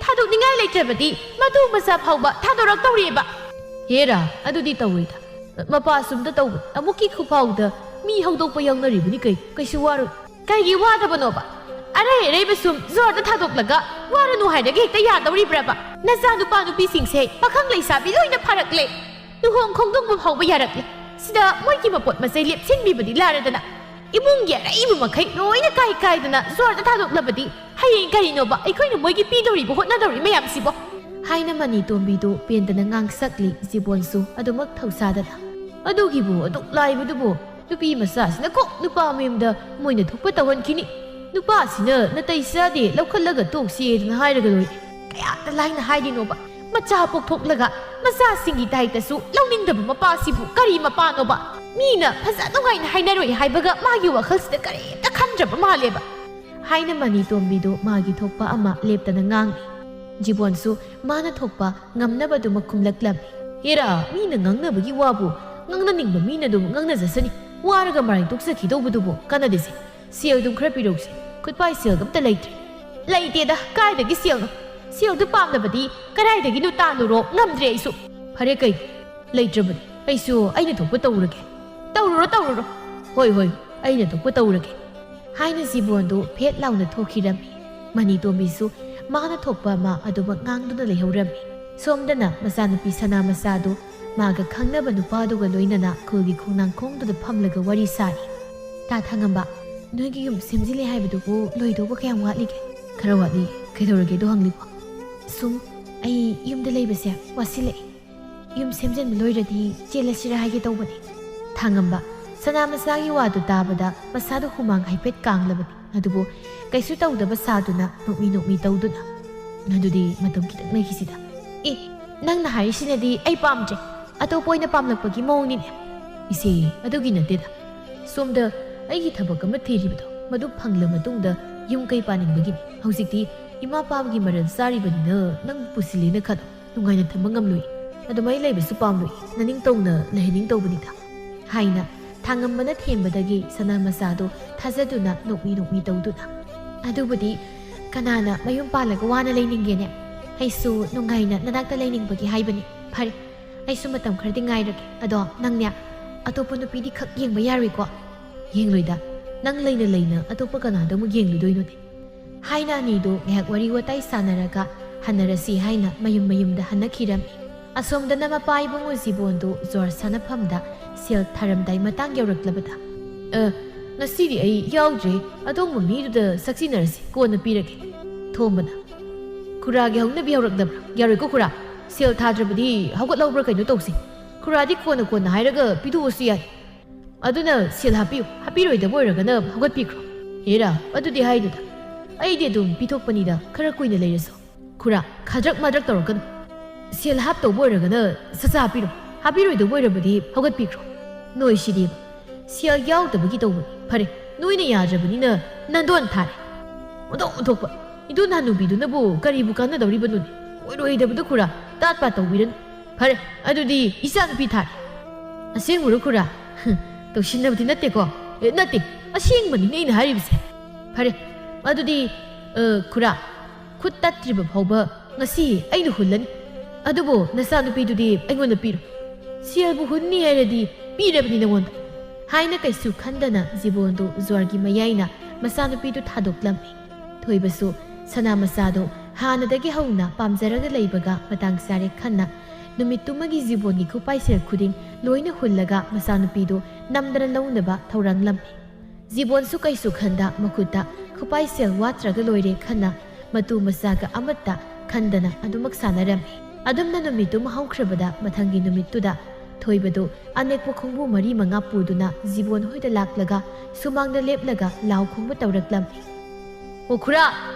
ꯊꯥꯗꯣꯛꯅꯤꯡꯉꯥꯏ ꯂꯩꯇ꯭ꯔꯕꯗꯤ ꯃꯇꯨ ꯃꯆꯥ ꯐꯥꯎꯕ ꯊꯥꯗꯣꯔꯛꯇꯧꯔꯤꯑꯕ꯫" "ꯍꯦꯔꯥ, ꯑꯗꯨꯗꯤ ꯇꯧꯔꯣꯏꯗ꯫ ꯃꯄꯥ ꯑꯁꯨꯝꯗ ꯇꯧꯕ ꯑꯃꯨꯛꯀꯤ ꯈꯨꯐꯥꯎꯗ ꯃꯤ ꯍꯧꯗꯣꯛꯄ ꯌꯥꯎꯅꯔꯤꯕꯅꯤ꯫ ꯀꯩ, ꯀꯩꯁꯨ ꯋꯥꯔꯣꯏ꯫" "ꯀꯩꯒꯤ ꯋꯥꯗꯕꯅꯣꯕ? ꯑꯔꯩ ꯑꯔꯩꯕ ꯁꯨꯝ ꯖ꯭ꯋꯥꯔꯗ ꯊꯥꯗꯣꯛꯂꯒ ꯋꯥꯔꯅꯨ ꯍꯥꯏꯔꯒ ꯍꯦꯛꯇ ꯌꯥꯗꯧꯔꯤꯕ꯭ꯔꯕ? ꯅꯆꯥ ꯅꯨꯄꯥ ꯅꯨꯄꯤꯁꯤꯡꯁꯦ ꯄꯥꯈꯪ ꯂꯩꯁꯥꯕꯤ ꯂꯣꯏꯅ ꯐꯥꯔꯛꯂꯦ꯫ ꯂꯨꯍꯣꯡ ꯈꯣꯡꯗꯣꯡꯕ ꯐꯥꯎꯕ ꯌꯥꯔꯛꯂꯦ꯫ ꯁꯤꯗ ꯃꯣꯏꯒꯤ ꯃꯄꯣꯠ ꯃꯆꯩ ꯂꯦꯞꯁꯤꯟꯕꯤꯕꯗꯤ ꯂꯥꯏꯔꯗꯅ, ꯏꯃꯨꯡꯒꯤ ꯑꯔꯩꯕ ꯃꯈꯩ ꯂꯣꯏꯅ ꯀꯥꯏ ꯀꯥꯏꯗꯅ ꯖ꯭ꯋꯥꯔꯗ ꯊꯥꯗꯣꯛꯂꯕꯗꯤ ꯍꯌꯦꯡ ꯀꯔꯤꯅꯣꯕ ꯑꯩꯈꯣꯏꯅ ꯃꯣꯏꯒꯤ ꯄꯤꯗꯧꯔꯤꯕ ꯍꯣꯠꯅꯗꯧꯔꯤ ꯃꯌꯥꯝꯁꯤꯕꯣ?" ꯍꯥꯏꯅ ꯃꯅꯤ ꯇꯣꯝꯕꯤꯗꯨ ꯄꯦꯟꯗꯅ ꯉꯥꯡꯁꯛꯂꯤ꯫ ꯖꯤꯕꯣꯟꯁꯨ ꯑꯗꯨꯃꯛ ꯊꯧꯁꯥꯗꯅ, "ꯑꯗꯨꯒꯤꯕꯨ ꯑꯗꯨꯛ ꯂꯥꯏꯕꯗꯨꯕꯨ? ꯅꯨꯄꯤ ꯃꯆꯥꯁꯤꯅ ꯀꯣꯛ ꯅꯨꯄꯥ ꯃꯌꯨꯝꯗ ꯃꯣꯏꯅ ꯊꯣꯛꯄ ꯇꯧꯍꯟꯈꯤꯅꯤ꯫ ꯅꯨꯄꯥꯁꯤꯅ ꯅꯥꯇꯩ ꯆꯥꯗꯦ, ꯂꯧꯈꯠꯂꯒ ꯇꯣꯛꯁꯦꯗꯅ ꯍꯥꯏꯔꯒ ꯂꯣꯏꯔꯦ꯫ ꯀꯌꯥꯗ ꯂꯥꯏꯅ ꯍꯥꯏꯔꯤꯅꯣꯕ? ꯃꯆꯥ ꯄꯣꯛꯊꯣꯛꯂꯒ ꯃꯆꯥꯁꯤꯡꯒꯤ ꯗꯥꯏꯇꯁꯨ ꯂꯧꯅꯤꯡꯗꯕ ꯃꯄꯥꯁꯤꯕꯨ ꯀꯔꯤ ꯃꯄꯥꯅꯣꯕ? ꯃꯤꯅ ꯐꯖ ꯅꯨꯡꯉꯥꯏꯅ ꯍꯥꯏꯅꯔꯣꯏ ꯍꯥꯏꯕꯒ ꯃꯥꯒꯤ ꯋꯥꯈꯜꯁꯤꯗ ꯀꯔꯤꯝꯇ ꯈꯟꯗ꯭ꯔꯕ ꯃꯥꯜꯂꯦꯕ꯫" ꯍꯥꯏꯅ ꯃꯅꯤ ꯇꯣꯝꯕꯤꯗꯨ ꯃꯥꯒꯤ ꯊꯣꯛꯄ ꯑꯃ ꯂꯦꯞꯇꯅ ꯉꯥꯡꯂꯤ꯫ ꯖꯤꯕꯣꯟꯁꯨ ꯃꯥꯅ ꯊꯣꯛꯄ ꯉꯝꯅꯕꯗꯨꯃꯛ ꯈꯨꯝꯂꯛꯂꯝꯃꯤ꯫ "ꯍꯦꯔꯥ, ꯃꯤꯅ ꯉꯥꯡꯅꯕꯒꯤ ꯋꯥꯕꯨ ꯉꯥꯡꯅꯅꯤꯡꯕ ꯃꯤꯅ ꯑꯗꯨꯝ ꯉꯥꯡꯅꯖꯁꯅꯤ꯫ ꯋꯥꯔꯒ ꯃꯔꯩ ꯇꯣꯛꯆꯈꯤꯗꯧꯕꯗꯨꯕꯨ ꯀꯥꯟꯅꯗꯦꯁꯦ꯫ ꯁꯦꯜꯗꯨꯝ ꯈꯔ ꯄꯤꯔꯧꯁꯦ꯫ ꯈꯨꯠꯄꯥꯏ ꯁꯦꯜꯒ ꯑꯝꯇ ꯂꯩꯇ꯭ꯔꯦ꯫ ꯂꯩꯇꯦꯗ, ꯀꯥꯏꯗꯒꯤ ꯁꯦꯜꯅꯣ? ꯁꯦꯜꯗꯨ ꯄꯥꯝꯂꯕꯗꯤ ꯀꯗꯥꯏꯗꯒꯤꯅꯣ ꯇꯥꯜꯂꯨꯔꯣ? ꯉꯝꯗ꯭ꯔꯦ ꯑꯩꯁꯨ꯫ ꯐꯔꯦ ꯀꯩꯅꯣ, ꯂꯩꯇ꯭ꯔꯕꯗꯤ ꯑꯩꯁꯨ ꯑꯩꯅ ꯊꯣꯛꯄ ꯇꯧꯔꯒꯦ꯫ ꯇꯧꯔꯨꯔꯣ, ꯇꯧꯔꯨꯔꯣ꯫ ꯍꯣꯏ, ꯍꯣꯏ, ꯑꯩꯅ ꯊꯣꯛꯄ ꯇꯧꯔꯒꯦ꯫ ꯍꯥꯏꯅ ꯖꯤꯕꯣꯟꯗꯨ ꯐꯦꯠ ꯂꯥꯎꯅ ꯊꯣꯛꯈꯤꯔꯝꯃꯤ꯫ ꯃꯅꯤꯇꯣꯝꯕꯤꯁꯨ ꯃꯥꯅ ꯊꯣꯛꯄ ꯑꯃ ꯑꯗꯨꯃꯛ ꯉꯥꯡꯗꯨꯅ ꯂꯩꯍꯧꯔꯝꯃꯤ꯫ ꯁꯣꯝꯗꯅ ꯃꯆꯥꯅꯨꯄꯤ ꯁꯅꯥ ꯃꯆꯥꯗꯨ ꯃꯥꯒ ꯈꯪꯅꯕ ꯅꯨꯄꯥꯗꯨꯒ ꯂꯣꯏꯅꯅ ꯈꯨꯜꯒꯤ ꯈꯣꯡꯅꯥꯡꯈꯣꯡꯗꯨꯗ ꯐꯝꯂꯒ ꯋꯥꯔꯤ ꯁꯥꯔꯤ꯫ "ꯇꯥ ꯊꯥꯉꯝꯕ, ꯅꯣꯏꯒꯤ ꯌꯨꯝ ꯁꯦꯝꯖꯤꯜꯂꯦ ꯍꯥꯏꯕꯗꯨꯕꯨ ꯂꯣꯏꯗꯧꯕ ꯀꯌꯥꯝ ꯋꯥꯠꯂꯤꯒꯦ?" "ꯈꯔ ꯋꯥꯠꯂꯤ꯫ ꯀꯩꯗꯧꯔꯒꯦ ꯑꯗꯨ ꯍꯪꯂꯤꯕꯣ?" "ꯁꯨꯝ ꯑꯩ ꯌꯨꯝꯗ ꯂꯩꯕꯁꯦ ꯋꯥꯁꯤꯜꯂꯛꯑꯦ꯫ ꯌꯨꯝ ꯁꯦꯝꯖꯤꯟꯕ ꯂꯣꯏꯔꯗꯤ ꯆꯦꯜꯂꯁꯤꯔꯥ ꯍꯥꯏꯒꯦ ꯇꯧꯕꯅꯤ꯫" ꯊꯥꯉꯝꯕ, ꯁꯅꯥ ꯃꯆꯥꯒꯤ ꯋꯥꯗꯨ ꯇꯥꯕꯗ ꯃꯁꯥꯗ ꯍꯨꯃꯥꯡ ꯍꯥꯏꯐꯦꯠ ꯀꯥꯡꯂꯕꯅꯤ꯫ ꯑꯗꯨꯕꯨ ꯀꯩꯁꯨ ꯇꯧꯗꯕ ꯁꯥꯗꯨꯅ ꯅꯣꯛꯃꯤ ꯅꯣꯛꯃꯤ ꯇꯧꯗꯨꯅ, "ꯑꯗꯨꯗꯤ ꯃꯇꯝ ꯈꯤꯇꯪ ꯂꯩꯈꯤꯁꯤꯗ꯫" "ꯑꯦ, ꯅꯪꯅ ꯍꯥꯏꯔꯤꯁꯤꯅꯗꯤ ꯑꯩ ꯄꯥꯝꯗ꯭ꯔꯦ꯫ ꯑꯇꯣꯞꯄ ꯑꯣꯏꯅ ꯄꯥꯝꯂꯛꯄꯒꯤ ꯃꯑꯣꯡꯅꯤꯅꯦ꯫" "ꯏꯆꯦ, ꯑꯗꯨꯒꯤ ꯅꯠꯇꯦꯗ꯫ ꯁꯣꯝꯗ ꯑꯩꯒꯤ ꯊꯕꯛ ꯑꯃ ꯊꯤꯔꯤꯕꯗꯣ, ꯃꯗꯨ ꯐꯪꯂ ꯃꯇꯨꯡꯗ ꯌꯨꯝ ꯀꯩ ꯄꯥꯅꯤꯡꯕꯒꯤꯅꯤ꯫ ꯍꯧꯖꯤꯛꯇꯤ ꯏꯃꯥ ꯄꯥꯕꯒꯤ ꯃꯔꯜ ꯆꯥꯔꯤꯕꯅꯤꯅ ꯅꯪꯕꯨ ꯄꯨꯁꯤꯜꯂꯦꯅ ꯈꯜꯂꯣ꯫ ꯅꯨꯡꯉꯥꯏꯅ ꯊꯝꯕ ꯉꯝꯂꯣꯏ꯫ ꯑꯗꯨꯃꯥꯏꯅ ꯂꯩꯕꯁꯨ ꯄꯥꯝꯂꯣꯏ꯫ ꯅꯅꯤꯡꯇꯧꯅ ꯂꯩꯍꯟꯅꯤꯡ ꯇꯧꯕꯅꯤꯗ꯫" ꯍꯥꯏꯅ ꯊꯥꯉꯝꯕꯅ ꯊꯦꯝꯕꯗꯒꯤ ꯁꯅꯥ ꯃꯆꯥꯗꯨ ꯊꯥꯖꯗꯨꯅ ꯅꯣꯛꯃꯤ ꯅꯣꯛꯃꯤ ꯇꯧꯗꯨꯅ, "ꯑꯗꯨꯕꯨꯗꯤ ꯀꯅꯥꯅ ꯃꯌꯨꯝ ꯄꯥꯜꯂꯒ ꯋꯥꯅ ꯂꯩꯅꯤꯡꯒꯦꯅꯦ? ꯑꯩꯁꯨ ꯅꯨꯡꯉꯥꯏꯅ ꯅꯅꯥꯛꯇ ꯂꯩꯅꯤꯡꯕꯒꯤ ꯍꯥꯏꯕꯅꯤ꯫ ꯐꯔꯦ, ꯑꯩꯁꯨ ꯃꯇꯝ ꯈꯔꯗꯤ ꯉꯥꯏꯔꯒꯦ꯫ ꯑꯗꯣ ꯅꯪꯅꯦ, ꯑꯇꯣꯞꯄ ꯅꯨꯄꯤꯗꯤ ꯈꯛ ꯌꯦꯡꯕ ꯌꯥꯔꯣꯏꯀꯣ?" "ꯌꯦꯡꯂꯣꯏꯗ꯫ ꯅꯪ ꯂꯩꯅ ꯂꯩꯅ ꯑꯇꯣꯞꯄ ꯀꯅꯥꯗ ꯑꯃꯨꯛ ꯌꯦꯡꯂꯨꯗꯣꯏꯅꯣꯅꯦ?" ꯍꯥꯏꯅ ꯑꯅꯤꯗꯨ ꯉꯥꯏꯍꯥꯛ ꯋꯥꯔꯤ ꯋꯥꯇꯥꯏ ꯁꯥꯟꯅꯔꯒ ꯍꯟꯅꯔꯁꯤ ꯍꯥꯏꯅ ꯃꯌꯨꯝ ꯃꯌꯨꯝꯗ ꯍꯟꯅꯈꯤꯔꯝꯃꯤ꯫ ꯑꯁꯣꯝꯗꯅ ꯃꯄꯥ ꯏꯕꯨꯡꯉꯣ ꯖꯤꯕꯣꯟꯗꯨ ꯖ꯭ꯋꯥꯔ ꯁꯥꯟꯅꯐꯝꯗ ꯁꯦꯜ ꯊꯥꯔꯝꯗꯥꯏ ꯃꯇꯥꯡ ꯌꯧꯔꯛꯂꯕꯗ, "ꯑ, ꯉꯁꯤꯗꯤ ꯑꯩ ꯌꯥꯎꯗ꯭ꯔꯦ꯫ ꯑꯗꯣꯝꯕ ꯃꯤꯗꯨꯗ ꯁꯛꯆꯤꯟꯅꯔꯁꯤ, ꯀꯣꯟꯅ ꯄꯤꯔꯒꯦ꯫" ꯊꯣꯝꯕꯅ, "ꯈꯨꯔꯥꯒꯤ ꯍꯧꯅꯕꯤ ꯍꯧꯔꯛꯂꯕ꯭ꯔꯥ? ꯌꯥꯔꯣꯏꯀꯣ ꯈꯨꯔꯥ꯫ ꯁꯦꯜ ꯊꯥꯗ꯭ꯔꯕꯗꯤ ꯍꯧꯒꯠꯍꯧꯕ꯭ꯔꯥ ꯀꯩꯅꯣ ꯇꯧꯁꯤ꯫ ꯈꯨꯔꯥꯗꯤ ꯀꯣꯟꯅ ꯀꯣꯟꯅ ꯍꯥꯏꯔꯒ ꯄꯤꯊꯣꯛꯑꯁꯨ ꯌꯥꯏ꯫ ꯑꯗꯨꯅ ꯁꯦꯜ ꯍꯥꯞꯄꯤꯌꯨ, ꯍꯥꯞꯄꯤꯔꯣꯏꯗꯕ ꯑꯣꯏꯔꯒꯅ ꯍꯧꯒꯠꯄꯤꯈ꯭ꯔꯣ꯫" "ꯍꯦꯔꯥ, ꯑꯗꯨꯗꯤ ꯍꯥꯏꯗꯨꯗ꯫ ꯑꯩꯗꯤ ꯑꯗꯨꯝ ꯄꯤꯊꯣꯛꯄꯅꯤꯗ, ꯈꯔ ꯀꯨꯏꯅ ꯂꯩꯔꯁꯨ꯫" "ꯈꯨꯔꯥ, ꯈꯗ꯭ꯔꯛ ꯃꯗ꯭ꯔꯛ ꯇꯧꯔꯛꯀꯅꯨ꯫ ꯁꯦꯜ ꯍꯥꯞꯇꯧꯕ ꯑꯣꯏꯔꯒꯅ ꯁꯠ ꯁꯠ ꯍꯥꯞꯄꯤꯔꯣ, ꯍꯥꯞꯄꯤꯔꯣꯏꯗꯧꯕ ꯑꯣꯏꯔꯕꯗꯤ ꯍꯧꯒꯠꯄꯤꯈ꯭ꯔꯣ꯫ ꯅꯣꯏꯁꯤꯗꯤꯕ, ꯁꯦꯜ ꯌꯥꯎꯗꯕꯒꯤ ꯇꯧꯕꯅꯤ꯫ ꯐꯔꯦ, ꯅꯣꯏꯅ ꯌꯥꯗ꯭ꯔꯕꯅꯤꯅ ꯅꯟꯗꯣꯟ ꯊꯥꯔꯦ꯫ ꯑꯣꯟꯊꯣꯛ ꯑꯣꯟꯊꯣꯛꯄ꯫ ꯏꯟꯗꯣꯟ ꯍꯅꯨꯕꯤꯗꯨꯅꯕꯨ ꯀꯔꯤꯕꯨ ꯀꯥꯟꯅꯗꯧꯔꯤꯕꯅꯣꯅꯦ? ꯑꯣꯏꯔꯣꯏꯗꯕꯗ ꯈꯨꯔꯥ, ꯇꯥꯠ ꯄꯥꯠ ꯇꯧꯕꯤꯔꯅꯨ꯫ ꯐꯔꯦ, ꯑꯗꯨꯗꯤ ꯏꯆꯥ ꯅꯨꯄꯤ ꯊꯥꯔꯦ꯫ "ꯑꯁꯦꯡꯕꯔꯣ ꯈꯨꯔꯥ? ꯇꯧꯁꯤꯟꯅꯕꯗꯤ ꯅꯠꯇꯦꯀꯣ?" "ꯑꯦ, ꯅꯠꯇꯦ, ꯑꯁꯦꯡꯕꯅꯤꯅꯦ ꯑꯩꯅ ꯍꯥꯏꯔꯤꯕꯁꯦ꯫" "ꯐꯔꯦ, ꯑꯗꯨꯗꯤ, ꯑ, ꯈꯨꯔꯥ, ꯈꯨꯠ ꯇꯠꯇ꯭ꯔꯤꯕ ꯐꯥꯎꯕ ꯉꯁꯤ ꯑꯩꯅ ꯍꯨꯜꯂꯅꯤ꯫ ꯑꯗꯨꯕꯨ ꯅꯆꯥꯅꯨꯄꯤꯗꯨꯗꯤ ꯑꯩꯉꯣꯟꯗ ꯄꯤꯔꯣ꯫ ꯁꯦꯜꯕꯨ ꯍꯨꯟꯅꯤ ꯍꯥꯏꯔꯗꯤ ꯄꯤꯔꯕꯅꯤ ꯅꯉꯣꯟꯗ," ꯍꯥꯏꯅ ꯀꯩꯁꯨ ꯈꯟꯗꯅ ꯖꯤꯕꯣꯟꯗꯨ ꯖ꯭ꯋꯥꯔꯒꯤ ꯃꯌꯥꯏꯅ ꯃꯆꯥꯅꯨꯄꯤꯗꯨ ꯊꯥꯗꯣꯛꯂꯝꯃꯤ꯫ ꯊꯣꯏꯕꯁꯨ ꯁꯅꯥ ꯃꯆꯥꯗꯨ ꯍꯥꯟꯅꯗꯒꯤ ꯍꯧꯅ ꯄꯥꯝꯖꯔꯒ ꯂꯩꯕꯒ ꯃꯇꯥꯡ ꯆꯥꯔꯦ ꯈꯟꯅ ꯅꯨꯃꯤꯠꯇꯨꯃꯒꯤ ꯖꯤꯕꯣꯟꯒꯤ ꯈꯨꯄꯥꯏꯁꯦꯜ ꯈꯨꯗꯤꯡ ꯂꯣꯏꯅ ꯍꯨꯜꯂꯒ ꯃꯆꯥꯅꯨꯄꯤꯗꯨ ꯅꯝꯗꯅ ꯂꯧꯅꯕ ꯊꯧꯔꯥꯡꯂꯝꯃꯤ꯫ ꯖꯤꯕꯣꯟꯁꯨ ꯀꯩꯁꯨ ꯈꯟꯗ ꯃꯈꯨꯠꯇ ꯈꯨꯄꯥꯏꯁꯦꯜ ꯋꯥꯠꯇ꯭ꯔꯒ ꯂꯣꯏꯔꯦ ꯈꯟꯅ ꯃꯇꯨ ꯃꯆꯥꯒ ꯑꯃꯠꯇ ꯈꯟꯗꯅ ꯑꯗꯨꯃꯛ ꯁꯥꯟꯅꯔꯝꯃꯤ꯫ ꯑꯗꯨꯝꯅ ꯅꯨꯃꯤꯠꯇꯨꯃ ꯍꯧꯈ꯭ꯔꯕꯗ ꯃꯊꯪꯒꯤ ꯅꯨꯃꯤꯠꯇꯨꯗ ꯊꯣꯏꯕꯗꯨ ꯑꯅꯦꯛꯄ ꯈꯣꯡꯕꯨ ꯃꯔꯤ ꯃꯉꯥ ꯄꯨꯗꯨꯅ ꯖꯤꯕꯣꯟ ꯍꯣꯏꯗ ꯂꯥꯛꯂꯒ ꯁꯨꯃꯥꯡꯗ ꯂꯦꯞꯂꯒ ꯂꯥꯎ ꯈꯣꯡꯕ ꯇꯧꯔꯛꯂꯝꯃꯤ꯫ "ꯑꯣ ꯈꯨꯔꯥ,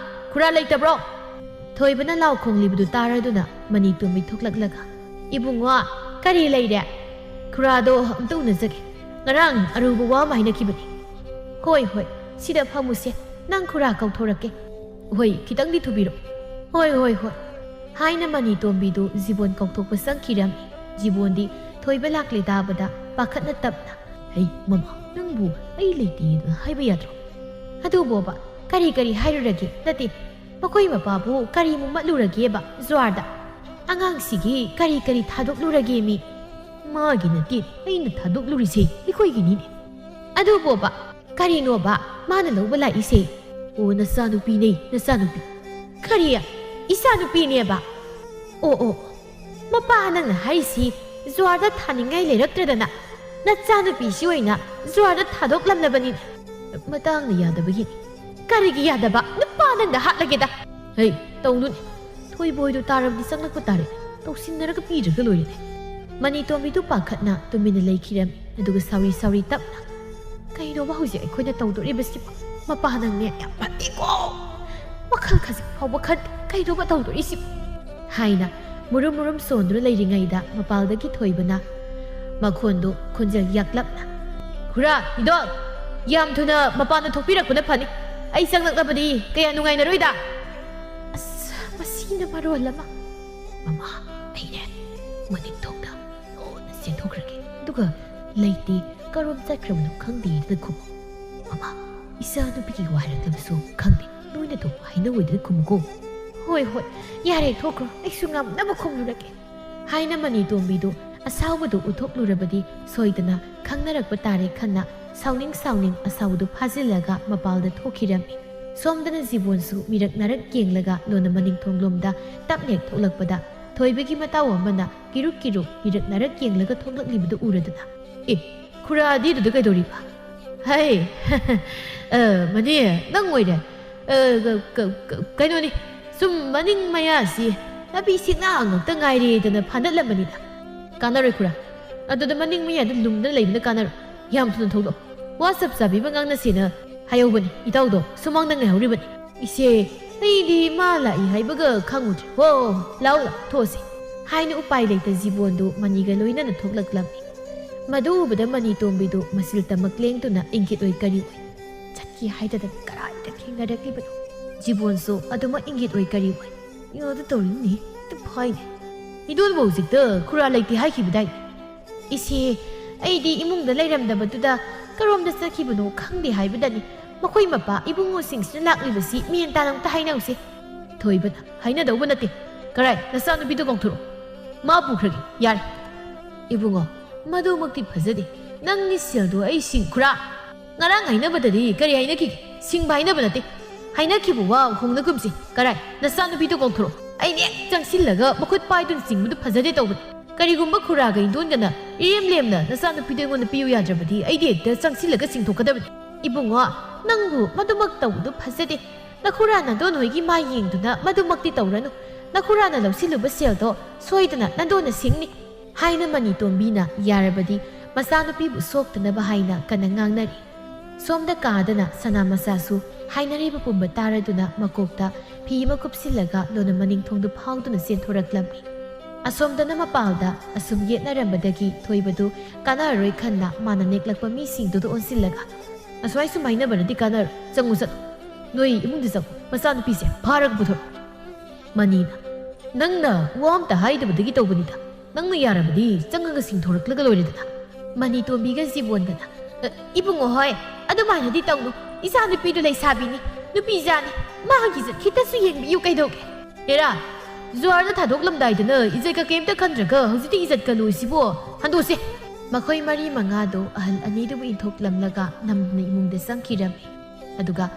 ꯈꯨꯔꯥ ꯂꯩꯇꯕ꯭ꯔꯣ?" ꯊꯣꯏꯕꯅ ꯂꯥꯎ ꯈꯣꯡꯂꯤꯕꯗꯨ ꯇꯥꯔꯗꯨꯅ ꯃꯅꯤꯇꯣꯝꯕꯤ ꯊꯣꯛꯂꯛꯂꯒ, "ꯏꯕꯨꯡꯉꯣ, ꯀꯔꯤ ꯂꯩꯔꯦ? ꯈꯨꯔꯥꯗꯣ ꯑꯝꯇ ꯎꯅꯖꯒꯦ꯫ ꯉꯔꯥꯡ ꯑꯔꯨꯕ ꯋꯥ ꯑꯃ ꯍꯥꯏꯅꯈꯤꯕꯅꯤ꯫" "ꯍꯣꯏ, ꯍꯣꯏ, ꯁꯤꯗ ꯐꯝꯃꯨꯁꯦ꯫ ꯅꯪ ꯈꯨꯔꯥ ꯀꯧꯊꯣꯔꯛꯀꯦ꯫" "ꯍꯣꯏ, ꯈꯤꯇꯪꯗꯤ ꯊꯨꯕꯤꯔꯣ꯫" "ꯍꯣꯏ, ꯍꯣꯏ, ꯍꯣꯏ," ꯍꯥꯏꯅ ꯃꯅꯤꯇꯣꯝꯕꯤꯗꯨ ꯖꯤꯕꯣꯟ ꯀꯧꯊꯣꯛꯄ ꯆꯪꯈꯤꯔꯝꯃꯤ꯫ ꯖꯤꯕꯣꯟꯗꯤ ꯊꯣꯏꯕ ꯂꯥꯛꯂꯦ ꯇꯥꯕꯗ ꯄꯥꯈꯠꯅ ꯇꯞꯅ, "ꯍꯩ ꯃꯃꯥ, ꯅꯪꯕꯨ ꯑꯩ ꯂꯩꯇꯦꯅ ꯍꯥꯏꯕ ꯌꯥꯗ꯭ꯔꯣ?" "ꯑꯗꯨꯕꯣꯕ, ꯀꯔꯤ ꯀꯔꯤ ꯍꯥꯏꯔꯨꯔꯒꯦ? ꯅꯠꯇꯦ, ꯃꯈꯣꯏ ꯃꯄꯥꯕꯨ ꯀꯔꯤ ꯃꯨꯝꯃꯠꯂꯨꯔꯒꯦꯕ ꯖ꯭ꯋꯥꯔꯗ? ꯑꯉꯥꯡꯁꯤꯒꯤ ꯀꯔꯤ ꯀꯔꯤ ꯊꯥꯗꯣꯛꯂꯨꯔꯒꯦ ꯃꯤ?" "ꯃꯥꯒꯤ ꯅꯠꯇꯦ, ꯑꯩꯅ ꯊꯥꯗꯣꯛꯂꯨꯔꯤꯁꯦ ꯑꯩꯈꯣꯏꯒꯤꯅꯤꯅꯦ꯫" "ꯑꯗꯨꯕꯣꯕ, ꯀꯔꯤꯅꯣꯕ ꯃꯥꯅ ꯂꯧꯕ ꯂꯥꯛꯏꯁꯦ?" "ꯑꯣ, ꯅꯆꯥꯅꯨꯄꯤꯅꯦ, ꯅꯆꯥꯅꯨꯄꯤ꯫" "ꯀꯔꯤ? ꯏꯆꯥꯅꯨꯄꯤꯅꯦꯕ?" "ꯑꯣ, ꯑꯣ, ꯃꯄꯥ, ꯅꯪꯅ ꯍꯥꯏꯔꯤꯁꯤ ꯖ꯭ꯋꯥꯔꯗ ꯊꯥꯅꯤꯡꯉꯥꯏ ꯂꯩꯔꯛꯇ꯭ꯔꯗꯅ ꯅꯆꯥꯅꯨꯄꯤꯁꯤ ꯑꯣꯏꯅ ꯖ꯭ꯋꯥꯔꯗ ꯊꯥꯗꯣꯛꯂꯝꯂꯕꯅꯤ꯫" "ꯃꯇꯥꯡꯅ ꯌꯥꯗꯕꯒꯤꯅꯤ꯫" "ꯀꯔꯤꯒꯤ ꯌꯥꯗꯕ? ꯅꯨꯄꯥ ꯅꯪꯗ ꯍꯥꯠꯂꯒꯦꯗ!" "ꯍꯩ, ꯇꯧꯅꯨꯅꯦ꯫ ꯊꯣꯏꯕꯣꯏꯗꯨ ꯇꯥꯔꯕꯗꯤ ꯆꯪꯂꯛꯄ ꯇꯥꯔꯦ꯫ ꯇꯧꯁꯤꯟꯅꯔꯒ ꯄꯤꯗ꯭ꯔꯒ ꯂꯣꯏꯔꯦꯅꯦ꯫" ꯃꯅꯤꯇꯣꯝꯕꯤꯗꯨ ꯄꯥꯈꯠꯅ ꯇꯨꯃꯤꯟꯅ ꯂꯩꯈꯤꯔꯝꯃꯤ꯫ ꯑꯗꯨꯒ ꯁꯥꯎꯔꯤ ꯁꯥꯎꯔꯤ ꯇꯞꯅ, "ꯀꯩꯅꯣꯕ ꯍꯧꯖꯤꯛ ꯑꯩꯈꯣꯏꯅ ꯇꯧꯗꯣꯔꯤꯕꯁꯤꯕꯣ? ꯃꯄꯥ ꯅꯪꯅꯦ ꯌꯥꯝ ꯐꯠꯇꯦꯀꯣ꯫ ꯋꯥꯈꯜ ꯈꯖꯤꯛ ꯐꯥꯎꯕ ꯈꯟꯗꯦ꯫ ꯀꯩꯅꯣꯕ ꯇꯧꯗꯣꯔꯤꯁꯤꯕꯣ?" ꯍꯥꯏꯅ ꯃꯨꯔꯨꯝ ꯃꯨꯔꯨꯝ ꯁꯣꯟꯗꯨꯅ ꯂꯩꯔꯤꯉꯩꯗ ꯃꯄꯥꯜꯗꯒꯤ ꯊꯣꯏꯕꯅ ꯃꯈꯣꯟꯗꯨ ꯈꯣꯟꯖꯦꯜ ꯌꯥꯛꯂꯞꯅ, "ꯈꯨꯔꯥ, ꯏꯗꯣꯜ, ꯌꯥꯝ ꯊꯨꯅ ꯃꯄꯥꯟꯗ ꯊꯣꯛꯄꯤꯔꯛꯄꯅ ꯐꯅꯤ꯫ ꯑꯩ ꯆꯪꯂꯛꯂꯕꯗꯤ ꯀꯌꯥ ꯅꯨꯡꯉꯥꯏꯅꯔꯣꯏꯗ꯫" ꯑꯁ, ꯃꯁꯤꯅ ꯃꯔꯣꯜ ꯑꯃ꯫ "ꯃꯃꯥ, ꯑꯩꯅꯦ ꯃꯅꯤꯡꯊꯧꯗ ꯂꯣꯟꯅ ꯆꯦꯟꯊꯣꯛꯈ꯭ꯔꯒꯦ꯫ ꯑꯗꯨꯒ ꯂꯩꯇꯦ, ꯀꯔꯣꯝ ꯆꯠꯈ꯭ꯔꯕꯅꯣ ꯈꯪꯗꯦ ꯑꯗꯨꯗ ꯈꯨꯝꯃꯨ꯫ ꯃꯃꯥ, ꯏꯆꯥ ꯅꯨꯄꯤꯒꯤ ꯋꯥ ꯍꯥꯏꯔꯛꯂꯕꯁꯨ ꯈꯪꯗꯦ, ꯅꯣꯏꯅ ꯇꯧꯕ ꯍꯥꯏꯅꯧ ꯑꯗꯨꯗ ꯈꯨꯝꯃꯨꯀꯣ꯫ ꯍꯣꯏ ꯍꯣꯏ, ꯌꯥꯔꯦ, ꯊꯣꯛꯈ꯭ꯔꯣ, ꯑꯩꯁꯨ ꯉꯝꯅꯕ ꯈꯨꯝꯂꯨꯔꯒꯦ꯫ ꯍꯥꯏꯅ ꯃꯅꯤ ꯇꯣꯝꯕꯤꯗꯨ ꯑꯁꯥꯎꯕꯗꯨ ꯎꯠꯊꯣꯛꯂꯨꯔꯕꯗꯤ ꯁꯣꯏꯗꯅ ꯈꯪꯅꯔꯛꯄ ꯇꯥꯔꯦ ꯈꯟꯅ ꯁꯥꯎꯅꯤꯡ ꯁꯥꯎꯅꯤꯡ ꯑꯁꯥꯎꯕꯗꯨ ꯐꯥꯖꯤꯜꯂꯒ ꯃꯄꯥꯜꯗ ꯊꯣꯛꯈꯤꯔꯝꯃꯤ꯫ ꯁꯣꯝꯗꯅ ꯖꯤꯕꯣꯟꯁꯨ ꯃꯤꯔꯛ ꯅꯥꯔꯛ ꯌꯦꯡꯂꯒ ꯂꯣꯟꯅ ꯃꯅꯤꯡ ꯊꯣꯡꯂꯣꯝꯗ ꯇꯞꯅ ꯍꯦꯛ ꯊꯣꯛꯂꯛꯄꯗ ꯊꯣꯏꯕꯒꯤ ꯃꯇꯥꯎ ꯑꯃꯅ ꯀꯤꯔꯨꯛ ꯀꯤꯔꯨꯛ ꯃꯤꯔꯛ ꯅꯥꯔꯛ ꯌꯦꯡꯂꯒ ꯊꯣꯛꯂꯛꯂꯤꯕꯗꯨ ꯎꯔꯗꯨꯅ, "ꯑꯦ, ꯈꯨꯔꯥꯗꯤ ꯑꯗꯨꯗ ꯀꯩꯗꯧꯔꯤꯕ?" "ꯍꯩ, ꯑ, ꯃꯅꯦ, ꯅꯪ ꯑꯣꯏꯔꯦ꯫ ꯑ, ꯀ-, ꯀ-, ꯀ-, ꯀꯩꯅꯣꯅꯤ, ꯁꯨꯝ ꯃꯅꯤꯡ ꯃꯌꯥꯁꯤ ꯅꯥꯄꯤ ꯁꯤꯛꯅꯥ ꯉꯥꯛꯇ ꯉꯥꯏꯔꯦꯗꯅ ꯐꯥꯟꯗꯠꯂꯝꯕꯅꯤꯗ꯫ ꯀꯥꯟꯅꯔꯣꯏ ꯈꯨꯔꯥ, ꯑꯗꯨꯗ ꯃꯅꯤꯡ ꯃꯌꯥꯗ ꯂꯨꯝꯗꯅ ꯂꯩꯕꯅ ꯀꯥꯟꯅꯔꯣꯏ꯫ ꯌꯥꯝ ꯊꯨꯅ ꯊꯣꯛꯂꯛꯑꯣ꯫ ꯋꯥ ꯆꯞ ꯆꯥꯕꯤ ꯑꯃ ꯉꯥꯡꯅꯁꯦꯅ ꯍꯥꯏꯍꯧꯕꯅꯤ꯫ ꯏꯇꯥꯎꯗꯣ ꯁꯨꯃꯥꯡꯗ ꯉꯥꯏꯍꯧꯔꯤꯕꯅꯤ꯫" "ꯏꯆꯦ, ꯑꯩꯗꯤ ꯃꯥ ꯂꯥꯛꯏ ꯍꯥꯏꯕꯒ ꯈꯪꯉꯨꯗ꯭ꯔꯦ꯫ ꯍꯣ, ꯂꯥꯛꯑꯣ, ꯂꯥꯛꯑꯣ, ꯊꯣꯛꯑꯁꯤ꯫" ꯍꯥꯏꯅ ꯎꯄꯥꯏ ꯂꯩꯇ ꯖꯤꯕꯣꯟꯗꯨ ꯃꯅꯤꯒ ꯂꯣꯏꯅꯅ ꯊꯣꯛꯂꯛꯂꯝꯃꯤ꯫ ꯃꯗꯨ ꯎꯕꯗ ꯃꯅꯤ ꯇꯣꯝꯕꯤꯗꯨ ꯃꯆꯤꯜ ꯇꯃꯛ ꯂꯦꯡꯗꯨꯅ ꯏꯪꯒꯤꯠ ꯑꯣꯏ ꯀꯔꯤ ꯑꯣꯏ ꯆꯠꯈꯤ ꯍꯥꯏꯗꯗꯅ ꯀꯔꯥꯏꯗ ꯊꯦꯡꯅꯔꯛꯂꯤꯕꯅꯣ? ꯖꯤꯕꯣꯟꯁꯨ ꯑꯗꯨꯃꯛ ꯏꯪꯒꯤꯠ ꯑꯣꯏ ꯀꯔꯤ ꯑꯣꯏ ꯌꯥꯗ ꯇꯧꯔꯤꯅꯤ꯫ ꯑꯗꯨ ꯐꯥꯏꯅꯦ꯫ "ꯏꯗꯣꯟꯕ ꯍꯧꯖꯤꯛꯇ ꯈꯨꯔꯥ ꯂꯩꯇꯦ ꯍꯥꯏꯈꯤꯕꯗꯥꯏ?" "ꯏꯆꯦ, ꯑꯩꯗꯤ ꯏꯃꯨꯡꯗ ꯂꯩꯔꯝꯗꯕꯗꯨꯗ ꯀꯔꯣꯝꯗ ꯆꯠꯈꯤꯕꯅꯣ ꯈꯪꯗꯦ ꯍꯥꯏꯕꯗꯅꯤ꯫ ꯃꯈꯣꯏ ꯃꯄꯥ ꯏꯕꯨꯡꯉꯣꯁꯤꯡꯁꯤꯅ ꯂꯥꯛꯂꯤꯕꯁꯤ ꯃꯦꯟ ꯇꯥꯅ ꯑꯝꯇ ꯍꯥꯏꯅꯧꯁꯦ꯫" ꯊꯣꯏꯕꯅ, "ꯍꯥꯏꯅꯗꯧꯕ ꯅꯠꯇꯦ꯫ ꯀꯔꯥꯏ, ꯅꯆꯥꯅꯨꯄꯤꯗꯣ ꯀꯧꯊꯣꯔꯛꯑꯣ꯫ ꯃꯥ ꯄꯨꯈ꯭ꯔꯒꯦ, ꯌꯥꯔꯦ꯫" "ꯏꯕꯨꯡꯉꯣ, ꯃꯗꯨꯃꯛꯇꯤ ꯐꯖꯗꯦ꯫ ꯅꯪꯒꯤ ꯁꯦꯜꯗꯣ ꯑꯩ ꯁꯤꯡ-" "ꯈꯨꯔꯥ, ꯉꯔꯥꯡ ꯍꯥꯏꯅꯕꯗꯗꯤ ꯀꯔꯤ ꯍꯥꯏꯅꯈꯤꯒꯦ? ꯁꯤꯡꯕ ꯍꯥꯏꯅꯕ ꯅꯠꯇꯦ꯫ ꯍꯥꯏꯅꯈꯤꯕ ꯋꯥ ꯍꯣꯡꯅꯒꯨꯝꯁꯤ꯫ ꯀꯔꯥꯏ, ꯅꯆꯥꯅꯨꯄꯤꯗꯣ ꯀꯧꯊꯣꯔꯛꯑꯣ꯫ ꯑꯩꯅ ꯍꯦꯛ ꯆꯪꯁꯤꯜꯂꯒ ꯃꯈꯨꯠ ꯄꯥꯏꯗꯨꯅ ꯆꯤꯡꯕꯗꯨ ꯐꯖꯗꯦ ꯇꯧꯕꯅꯤ꯫ ꯀꯔꯤꯒꯨꯝꯕ ꯈꯨꯔꯥꯒ ꯏꯟꯗꯣꯟꯒꯅ ꯏꯔꯦꯝ ꯂꯦꯝꯅ ꯅꯆꯥꯅꯨꯄꯤꯗꯣ ꯑꯩꯉꯣꯟꯗ ꯄꯤꯌꯨ ꯌꯥꯗ꯭ꯔꯕꯗꯤ ꯑꯩꯗꯤ ꯍꯦꯛꯇ ꯆꯪꯁꯤꯜꯂꯒ ꯆꯤꯡꯊꯣꯛꯀꯗꯕꯅꯤ꯫" "ꯏꯕꯨꯡꯉꯣ, ꯅꯪꯕꯨ ꯃꯗꯨꯃꯛ ꯇꯧꯕꯗꯨ ꯐꯖꯗꯦ꯫ ꯅꯈꯨꯔꯥ ꯅꯟꯗꯣꯟ ꯍꯣꯏꯒꯤ ꯃꯥꯏ ꯌꯦꯡꯗꯨꯅ ꯃꯗꯨꯃꯛꯇꯤ ꯇꯧꯔꯅꯨ꯫ ꯅꯈꯨꯔꯥꯅ ꯂꯧꯁꯤꯜꯂꯨꯕ ꯁꯦꯜꯗꯣ ꯁꯣꯏꯗꯅ ꯅꯟꯗꯣꯟꯅ ꯁꯤꯡꯅꯤ꯫" ꯍꯥꯏꯅ ꯃꯅꯤ ꯇꯣꯝꯕꯤꯅ ꯌꯥꯔꯕꯗꯤ ꯃꯆꯥꯅꯨꯄꯤꯕꯨ ꯁꯣꯛꯇꯅꯕ ꯍꯥꯏꯅ ꯀꯟꯅ ꯉꯥꯡꯅꯔꯤ꯫ ꯁꯣꯝꯗ ꯀꯥꯗꯅ ꯁꯅꯥ ꯃꯆꯥꯁꯨ ꯍꯥꯏꯅꯔꯤꯕ ꯄꯨꯝꯕ ꯇꯥꯔꯗꯨꯅ ꯃꯀꯣꯛꯇ ꯐꯤ ꯑꯃ ꯀꯨꯞꯁꯤꯜꯂꯒ ꯂꯣꯟꯅ ꯃꯅꯤꯡ ꯊꯣꯡꯗꯨ ꯐꯥꯎꯗꯨꯅ ꯆꯦꯟꯊꯣꯔꯛꯂꯝꯃꯤ꯫ ꯑꯁꯣꯝꯗꯅ ꯃꯄꯥꯜꯗ ꯑꯁꯨꯝ ꯌꯦꯠꯅꯔꯝꯕꯗꯒꯤ ꯊꯣꯏꯕꯗꯨ ꯀꯥꯟꯅꯔꯔꯣꯏ ꯈꯟꯅ ꯃꯥꯅ ꯅꯦꯛꯂꯛꯄ ꯃꯤꯁꯤꯡꯗꯨꯗ ꯑꯣꯟꯁꯤꯜꯂꯒ, "ꯑꯁ꯭ꯋꯥꯏ ꯁꯨꯝ ꯍꯥꯏꯅꯕꯅꯗꯤ ꯀꯥꯟꯅꯔꯣꯏ꯫ ꯆꯪꯉꯨ, ꯆꯠꯂꯨ꯫ ꯅꯣꯏ ꯏꯃꯨꯡꯗ ꯆꯪꯉꯨ꯫ ꯃꯆꯥꯅꯨꯄꯤꯁꯦ ꯐꯥꯔꯒ ꯄꯨꯊꯣꯔꯛꯎ꯫" ꯃꯅꯤꯅ, "ꯅꯪꯅ ꯋꯥ ꯑꯝꯇ ꯍꯥꯏꯗꯕꯗꯒꯤ ꯇꯧꯕꯅꯤꯗ꯫ ꯅꯪꯅ ꯌꯥꯔꯕꯗꯤ ꯆꯪꯉꯒ ꯁꯤꯡꯊꯣꯔꯛꯂꯒ ꯂꯣꯏꯔꯦꯗꯅ꯫" ꯃꯅꯤꯇꯣꯝꯕꯤꯒ ꯖꯤꯕꯣꯟꯒꯅ, "ꯑ, ꯏꯕꯨꯡꯉꯣ ꯍꯣꯏ, ꯑꯗꯨꯃꯥꯏꯅꯗꯤ ꯇꯧꯅꯨ꯫ ꯏꯆꯥ ꯅꯨꯄꯤꯗꯨ ꯂꯩꯁꯥꯕꯤꯅꯤ, ꯅꯨꯄꯤ ꯏꯆꯥꯅꯤ꯫ ꯃꯥꯒꯤ ꯏꯖꯠ ꯈꯤꯇꯁꯨ ꯌꯦꯡꯕꯤꯌꯨ ꯀꯩꯗꯧꯒꯦ?" ꯍꯦꯔꯥ, ꯖꯨꯋꯥꯔꯗ ꯊꯥꯗꯣꯛꯂꯝꯗꯥꯏꯗꯅ ꯏꯖꯠꯀ ꯀꯩꯝꯇ ꯈꯟꯗ꯭ꯔꯒ ꯍꯧꯖꯤꯛꯇꯤ ꯏꯖꯠꯀ ꯂꯣꯏꯁꯤꯕꯣ? ꯍꯟꯗꯣꯛꯁꯦ꯫ ꯃꯈꯣꯏ ꯃꯔꯤ ꯃꯉꯥꯗꯣ ꯑꯍꯜ ꯑꯅꯤꯗꯨꯕꯨ ꯏꯟꯊꯣꯛꯂꯝꯂꯒ ꯅꯝꯗꯅ ꯏꯃꯨꯡꯗ ꯆꯪꯈꯤꯔꯝꯃꯤ꯫ ꯑꯗꯨꯒ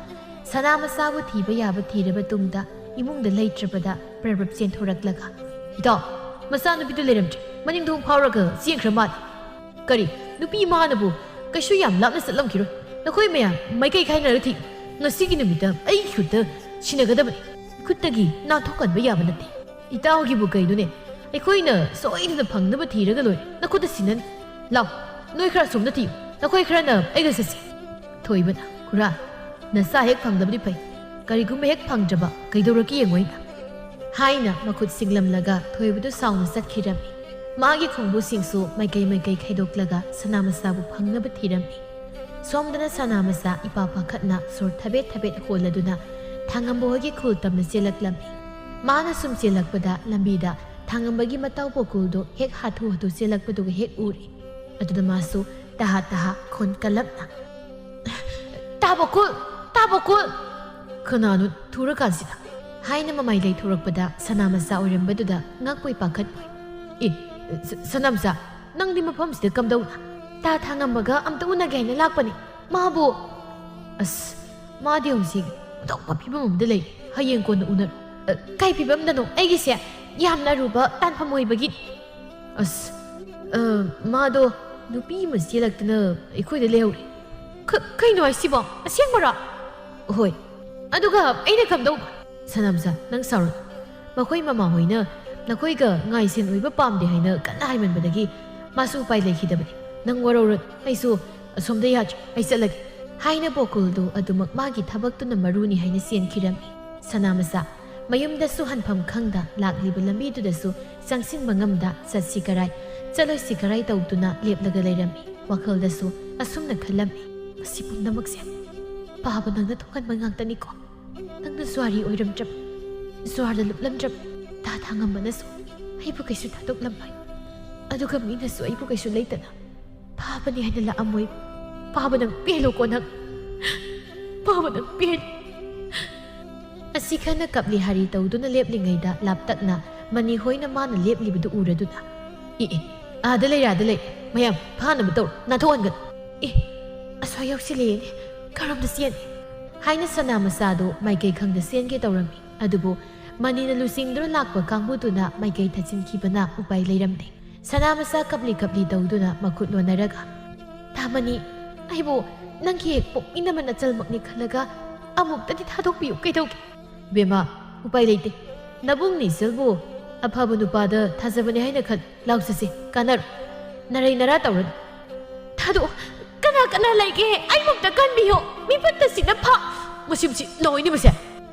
ꯁꯅꯥ ꯃꯆꯥꯕꯨ ꯊꯤꯕ ꯌꯥꯕ ꯊꯤꯔꯕ ꯇꯨꯡꯗ ꯏꯃꯨꯡꯗ ꯂꯩꯇ꯭ꯔꯕꯗ ꯄ꯭ꯔꯞ ꯄ꯭ꯔꯞ ꯆꯦꯟꯊꯣꯔꯛꯂꯒ, "ꯏꯇꯥꯎ, ꯃꯆꯥꯅꯨꯄꯤꯗꯨ ꯂꯩꯔꯝꯗ꯭ꯔꯦ, ꯃꯅꯤꯡ ꯊꯣꯡ ꯐꯥꯎꯔꯒ ꯆꯦꯟꯈ꯭ꯔ ꯃꯥꯜꯂꯦ꯫ ꯀꯔꯤ, ꯅꯨꯄꯤ ꯃꯥꯅꯕꯨ ꯀꯩꯁꯨ ꯌꯥꯝ ꯂꯥꯞꯅ ꯆꯠꯂꯝꯈꯤꯔꯣꯏ꯫ ꯅꯈꯣꯏ ꯃꯌꯥꯝ ꯃꯥꯏꯀꯩ ꯈꯥꯏꯅꯔ ꯊꯤ꯫ ꯉꯁꯤꯒꯤ ꯅꯨꯃꯤꯠꯇ ꯑꯩꯒꯤ ꯈꯨꯠꯇ ꯁꯤꯟꯅꯒꯗꯕꯅꯤ꯫ ꯈꯨꯠꯇꯒꯤ ꯅꯥꯟꯊꯣꯛꯍꯟꯕ ꯌꯥꯕ ꯅꯠꯇꯦ꯫ ꯏꯇꯥꯎꯒꯤꯕꯨ ꯀꯩꯅꯣꯅꯦ? ꯑꯩꯈꯣꯏꯅ ꯁꯣꯏꯗꯅ ꯐꯪꯅꯕ ꯊꯤꯔꯒ ꯂꯣꯏꯔꯦ꯫ ꯅꯈꯨꯠꯇ ꯁꯤꯟꯅꯅꯤ꯫ ꯂꯥꯎ, ꯅꯣꯏ ꯈꯔ ꯁꯣꯝꯗ ꯊꯤꯌꯨ꯫ ꯅꯈꯣꯏ ꯈꯔꯅ ꯑꯩꯒ ꯆꯠꯁꯤ꯫" ꯊꯣꯏꯕꯅ, "ꯈꯨꯔꯥ, ꯅꯆꯥ ꯍꯦꯛ ꯐꯪꯗꯕꯗꯤ ꯐꯩ꯫ ꯀꯔꯤꯒꯨꯝꯕ ꯍꯦꯛ ꯐꯪꯗ꯭ꯔꯕ ꯀꯩꯗꯧꯔꯛꯀꯦ ꯌꯦꯡꯉꯣ ꯑꯩꯅ꯫" ꯍꯥꯏꯅ ꯃꯈꯨꯠ ꯁꯤꯡꯂꯝꯂꯒ ꯊꯣꯏꯕꯗꯨ ꯁꯥꯎꯅ ꯆꯠꯈꯤꯔꯝꯃꯤ꯫ ꯃꯥꯒꯤ ꯈꯣꯡꯕꯨꯁꯤꯡꯁꯨ ꯃꯥꯏꯀꯩ ꯃꯥꯏꯀꯩ ꯈꯥꯏꯗꯣꯛꯂꯒ ꯁꯅꯥ ꯃꯆꯥꯕꯨ ꯐꯪꯅꯕ ꯊꯤꯔꯝꯃꯤ꯫ ꯁꯣꯝꯗꯅ ꯁꯅꯥ ꯃꯆꯥ ꯏꯄꯥ ꯄꯥꯈꯠꯅ ꯁꯣꯔ ꯊꯕꯦꯠ ꯊꯕꯦꯠ ꯍꯣꯜꯂꯗꯨꯅ ꯊꯥꯡꯉꯝꯕ ꯍꯣꯏꯒꯤ ꯈꯨꯜ ꯇꯝꯅ ꯆꯦꯜꯂꯛꯂꯝꯃꯤ꯫ ꯃꯥꯅ ꯁꯨꯝ ꯆꯦꯜꯂꯛꯄꯗ ꯂꯝꯕꯤꯗ ꯊꯥꯡꯉꯝꯕꯒꯤ ꯃꯇꯥꯎ ꯄꯣꯀꯨꯜꯗꯨ ꯍꯦꯛ ꯍꯥꯊꯨ ꯍꯥꯊꯨ ꯆꯦꯜꯂꯛꯄꯗꯨꯒ ꯍꯦꯛ ꯎꯔꯦ꯫ ꯑꯗꯨꯗ ꯃꯥꯁꯨ ꯇꯍꯥ ꯇꯍꯥ ꯈꯣꯟ ꯀꯜꯂꯞꯅ, "ꯇꯥ ꯄꯣꯀꯨꯜ! ꯇꯥ ꯄꯣꯀꯨꯜ!" ꯀꯅꯥꯅꯣ ꯊꯨꯔꯀꯥꯟꯁꯤꯗ? ꯍꯥꯏꯅ ꯃꯃꯥꯏ ꯂꯩꯊꯣꯔꯛꯄꯗ ꯁꯅꯥ ꯃꯆꯥ ꯑꯣꯏꯔꯝꯕꯗꯨꯗ ꯉꯛꯄꯣꯏ ꯄꯥꯈꯠꯄꯣꯏ꯫ "ꯑꯦ, ꯁ-, ꯁꯅꯥ ꯃꯆꯥ, ꯅꯪꯗꯤ ꯃꯐꯝꯁꯤꯗ ꯀꯝꯗꯧꯅ?" "ꯇꯥ ꯊꯥꯡꯉꯝꯕꯒ ꯑꯝꯇ ꯎꯅꯒꯦ ꯍꯥꯏꯅ ꯂꯥꯛꯄꯅꯤ꯫ ꯃꯥꯕꯨ..." "ꯑꯁ, ꯃꯥꯗꯤ ꯍꯧꯖꯤꯛ ꯑꯇꯣꯞꯄ ꯐꯤꯕꯝ ꯑꯃꯗ ꯂꯩꯔꯤ꯫ ꯍꯌꯦꯡ ꯀꯣꯟꯅ ꯎꯅꯔꯣ꯫" "ꯑ, ꯀꯩ ꯐꯤꯕꯝꯗꯅꯣ? ꯑꯩꯒꯤꯁꯦ ꯌꯥꯝꯅ ꯑꯔꯨꯕ ꯇꯥꯟꯐꯝ ꯑꯣꯏꯕꯒꯤ..." "ꯑꯁ, ꯑ, ꯃꯥꯗꯣ ꯅꯨꯄꯤ ꯑꯃ ꯆꯦꯜꯂꯛꯇꯅ ꯑꯩꯈꯣꯏꯗ ꯂꯩꯍꯧꯔꯦ꯫" "ꯈ-, ꯀꯩꯅꯣ ꯍꯥꯏꯁꯤꯕꯣ? ꯑꯁꯦꯡꯕꯔꯣ?" "ꯍꯣꯏ꯫" "ꯑꯗꯨꯒ ꯑꯩꯅ ꯀꯝꯗꯧꯕ?" "ꯁꯅꯥꯝꯆꯥ, ꯅꯪ ꯁꯥꯎꯔꯅꯨ꯫ ꯃꯈꯣꯏ ꯃꯃꯥꯍꯣꯏꯅ ꯅꯈꯣꯏꯒ ꯉꯥꯏꯁꯦꯟ ꯑꯣꯏꯕ ꯄꯥꯝꯗꯦ ꯍꯥꯏꯅ ꯀꯟꯅ ꯍꯥꯏꯃꯟꯕꯗꯒꯤ ꯃꯥꯁꯨ ꯎꯄꯥꯏ ꯂꯩꯈꯤꯗꯕꯅꯤ꯫ ꯅꯪ ꯋꯥꯔꯧꯔꯅꯨ꯫ ꯑꯩꯁꯨ ꯑꯁꯣꯝꯗ ꯌꯥꯗ꯭ꯔꯦ꯫ ꯑꯩ ꯆꯠꯂꯒꯦ꯫" ꯍꯥꯏꯅ ꯄꯣꯀꯨꯜꯗꯨ ꯑꯗꯨꯃꯛ ꯃꯥꯒꯤ ꯊꯕꯛꯇꯨꯅ ꯃꯔꯨꯅꯤ ꯍꯥꯏꯅ ꯆꯦꯟꯈꯤꯔꯝꯃꯤ꯫ ꯁꯅꯥꯃꯆꯥ, ꯃꯌꯨꯝꯗꯁꯨ ꯍꯟꯐꯝ ꯈꯪꯗ ꯂꯥꯛꯂꯤꯕ ꯂꯝꯕꯤꯗꯨꯗꯁꯨ ꯆꯪꯁꯤꯟꯕ ꯉꯝꯗ ꯆꯠꯁꯤ ꯀꯔꯥꯏ, ꯆꯠꯂꯣꯏꯁꯤ ꯀꯔꯥꯏ ꯇꯧꯗꯨꯅ ꯂꯦꯞꯂꯒ ꯂꯩꯔꯝꯃꯤ꯫ ꯋꯥꯈꯜꯗꯁꯨ ꯑꯁꯨꯝꯅ ꯈꯜꯂꯝꯃꯤ, "ꯃꯁꯤ ꯄꯨꯝꯅꯃꯛꯁꯦ ꯄꯥꯕ ꯅꯪꯅ ꯊꯣꯛꯍꯟꯕ ꯉꯥꯛꯇꯅꯤꯀꯣ꯫ ꯅꯪꯅ ꯖꯨꯋꯥꯔꯤ ꯑꯣꯏꯔꯝꯗ꯭ꯔꯕ, ꯖꯨꯋꯥꯔꯗ ꯂꯨꯞꯂꯝꯗ꯭ꯔꯕ, ꯇꯥ ꯊꯥꯉꯝꯕꯅꯁꯨ ꯑꯩꯕꯨ ꯀꯩꯁꯨ ꯊꯥꯗꯣꯛꯂꯝꯂꯣꯏ꯫ ꯑꯗꯨꯒ ꯃꯤꯅꯁꯨ ꯑꯩꯕꯨ ꯀꯩꯁꯨ ꯂꯩꯇꯅ ꯐꯥꯕꯅꯤ ꯍꯥꯏꯅ ꯂꯥꯛꯑꯝꯃꯣꯏ꯫ ꯐꯥꯕ ꯅꯪ ꯄꯦꯜꯂꯨꯀꯣ ꯅꯪ꯫ ꯐꯥꯕ ꯅꯪ ꯄꯦꯜꯂꯨ꯫ ꯑꯁꯤ ꯈꯟꯅ ꯀꯞꯂꯤ ꯍꯥꯔꯤ ꯇꯧꯗꯨꯅ ꯂꯦꯞꯂꯤꯉꯩꯗ ꯂꯥꯞꯇꯛꯅ ꯃꯅꯤ ꯍꯣꯏꯅ ꯃꯥꯅ ꯂꯦꯞꯂꯤꯕꯗꯨ ꯎꯔꯗꯨꯅ, "ꯑꯦ ꯑꯦ, ꯑꯥꯗ ꯂꯩꯔꯦ, ꯑꯥꯗ ꯂꯩꯔꯦ, ꯃꯌꯥꯝ ꯐꯥꯅꯕ ꯇꯧꯔꯣ, ꯅꯥꯟꯊꯣꯛꯍꯟꯒꯅꯨ꯫ ꯑꯦ, ꯑꯁ꯭ꯋꯥꯏ ꯌꯧꯁꯤꯜꯂꯛꯑꯦꯅꯦ, ꯀꯔꯣꯝꯗ ꯆꯦꯟꯅꯤ?" ꯍꯥꯏꯅ ꯁꯅꯥ ꯃꯆꯥꯗꯨ ꯃꯥꯏꯀꯩ ꯈꯪꯗ ꯆꯦꯟꯒꯦ ꯇꯧꯔꯝꯃꯤ꯫ ꯑꯗꯨꯕꯨ ꯃꯅꯤꯅ ꯂꯨꯆꯤꯡꯗꯨꯅ ꯂꯥꯛꯄ ꯀꯥꯡꯕꯨꯗꯨꯅ ꯃꯥꯏꯀꯩ ꯊꯠꯆꯤꯟꯈꯤꯕꯅ ꯎꯄꯥꯏ ꯂꯩꯔꯝꯗꯦ꯫ ꯁꯅꯥ ꯃꯆꯥ ꯀꯞꯂꯤ ꯀꯞꯂꯤ ꯇꯧꯗꯨꯅ ꯃꯈꯨꯠ ꯂꯣꯟꯅꯔꯒ, "ꯇꯥꯃꯅꯤ, ꯑꯩꯕꯨ ꯅꯪꯒꯤ ꯍꯦꯛ ꯄꯣꯛꯃꯤꯟꯅꯕ ꯅꯆꯜꯃꯛꯅꯤ ꯈꯜꯂꯒ ꯑꯃꯨꯛꯇꯗꯤ ꯊꯥꯗꯣꯛꯄꯤꯌꯨ, ꯀꯩꯗꯧꯒꯦ?" "ꯕꯦꯝꯃ, ꯎꯄꯥꯏ ꯂꯩꯇꯦ꯫ ꯅꯕꯨꯡ ꯅꯤꯁꯜꯕꯨ ꯑꯐꯕ ꯅꯨꯄꯥꯗ ꯊꯥꯖꯕꯅꯤ ꯍꯥꯏꯅ ꯈꯜ꯫ ꯂꯥꯎ ꯆꯠꯁꯤ, ꯀꯥꯟꯅꯔꯣꯏ꯫ ꯅꯔꯩ ꯅꯔꯥ ꯇꯧꯔꯅꯨ꯫" "ꯊꯥꯗꯣꯛꯑꯣ꯫ ꯀꯅꯥ ꯀꯅꯥ ꯂꯩꯒꯦ? ꯑꯩꯕꯨ ꯑꯝꯇ ꯀꯟꯕꯤꯌꯣ꯫ ꯃꯤ ꯐꯠꯇꯁꯤꯅ ꯐꯥ-" "ꯃꯁꯤ, ꯃꯁꯤ ꯂꯣꯏꯅꯕꯁꯦ!"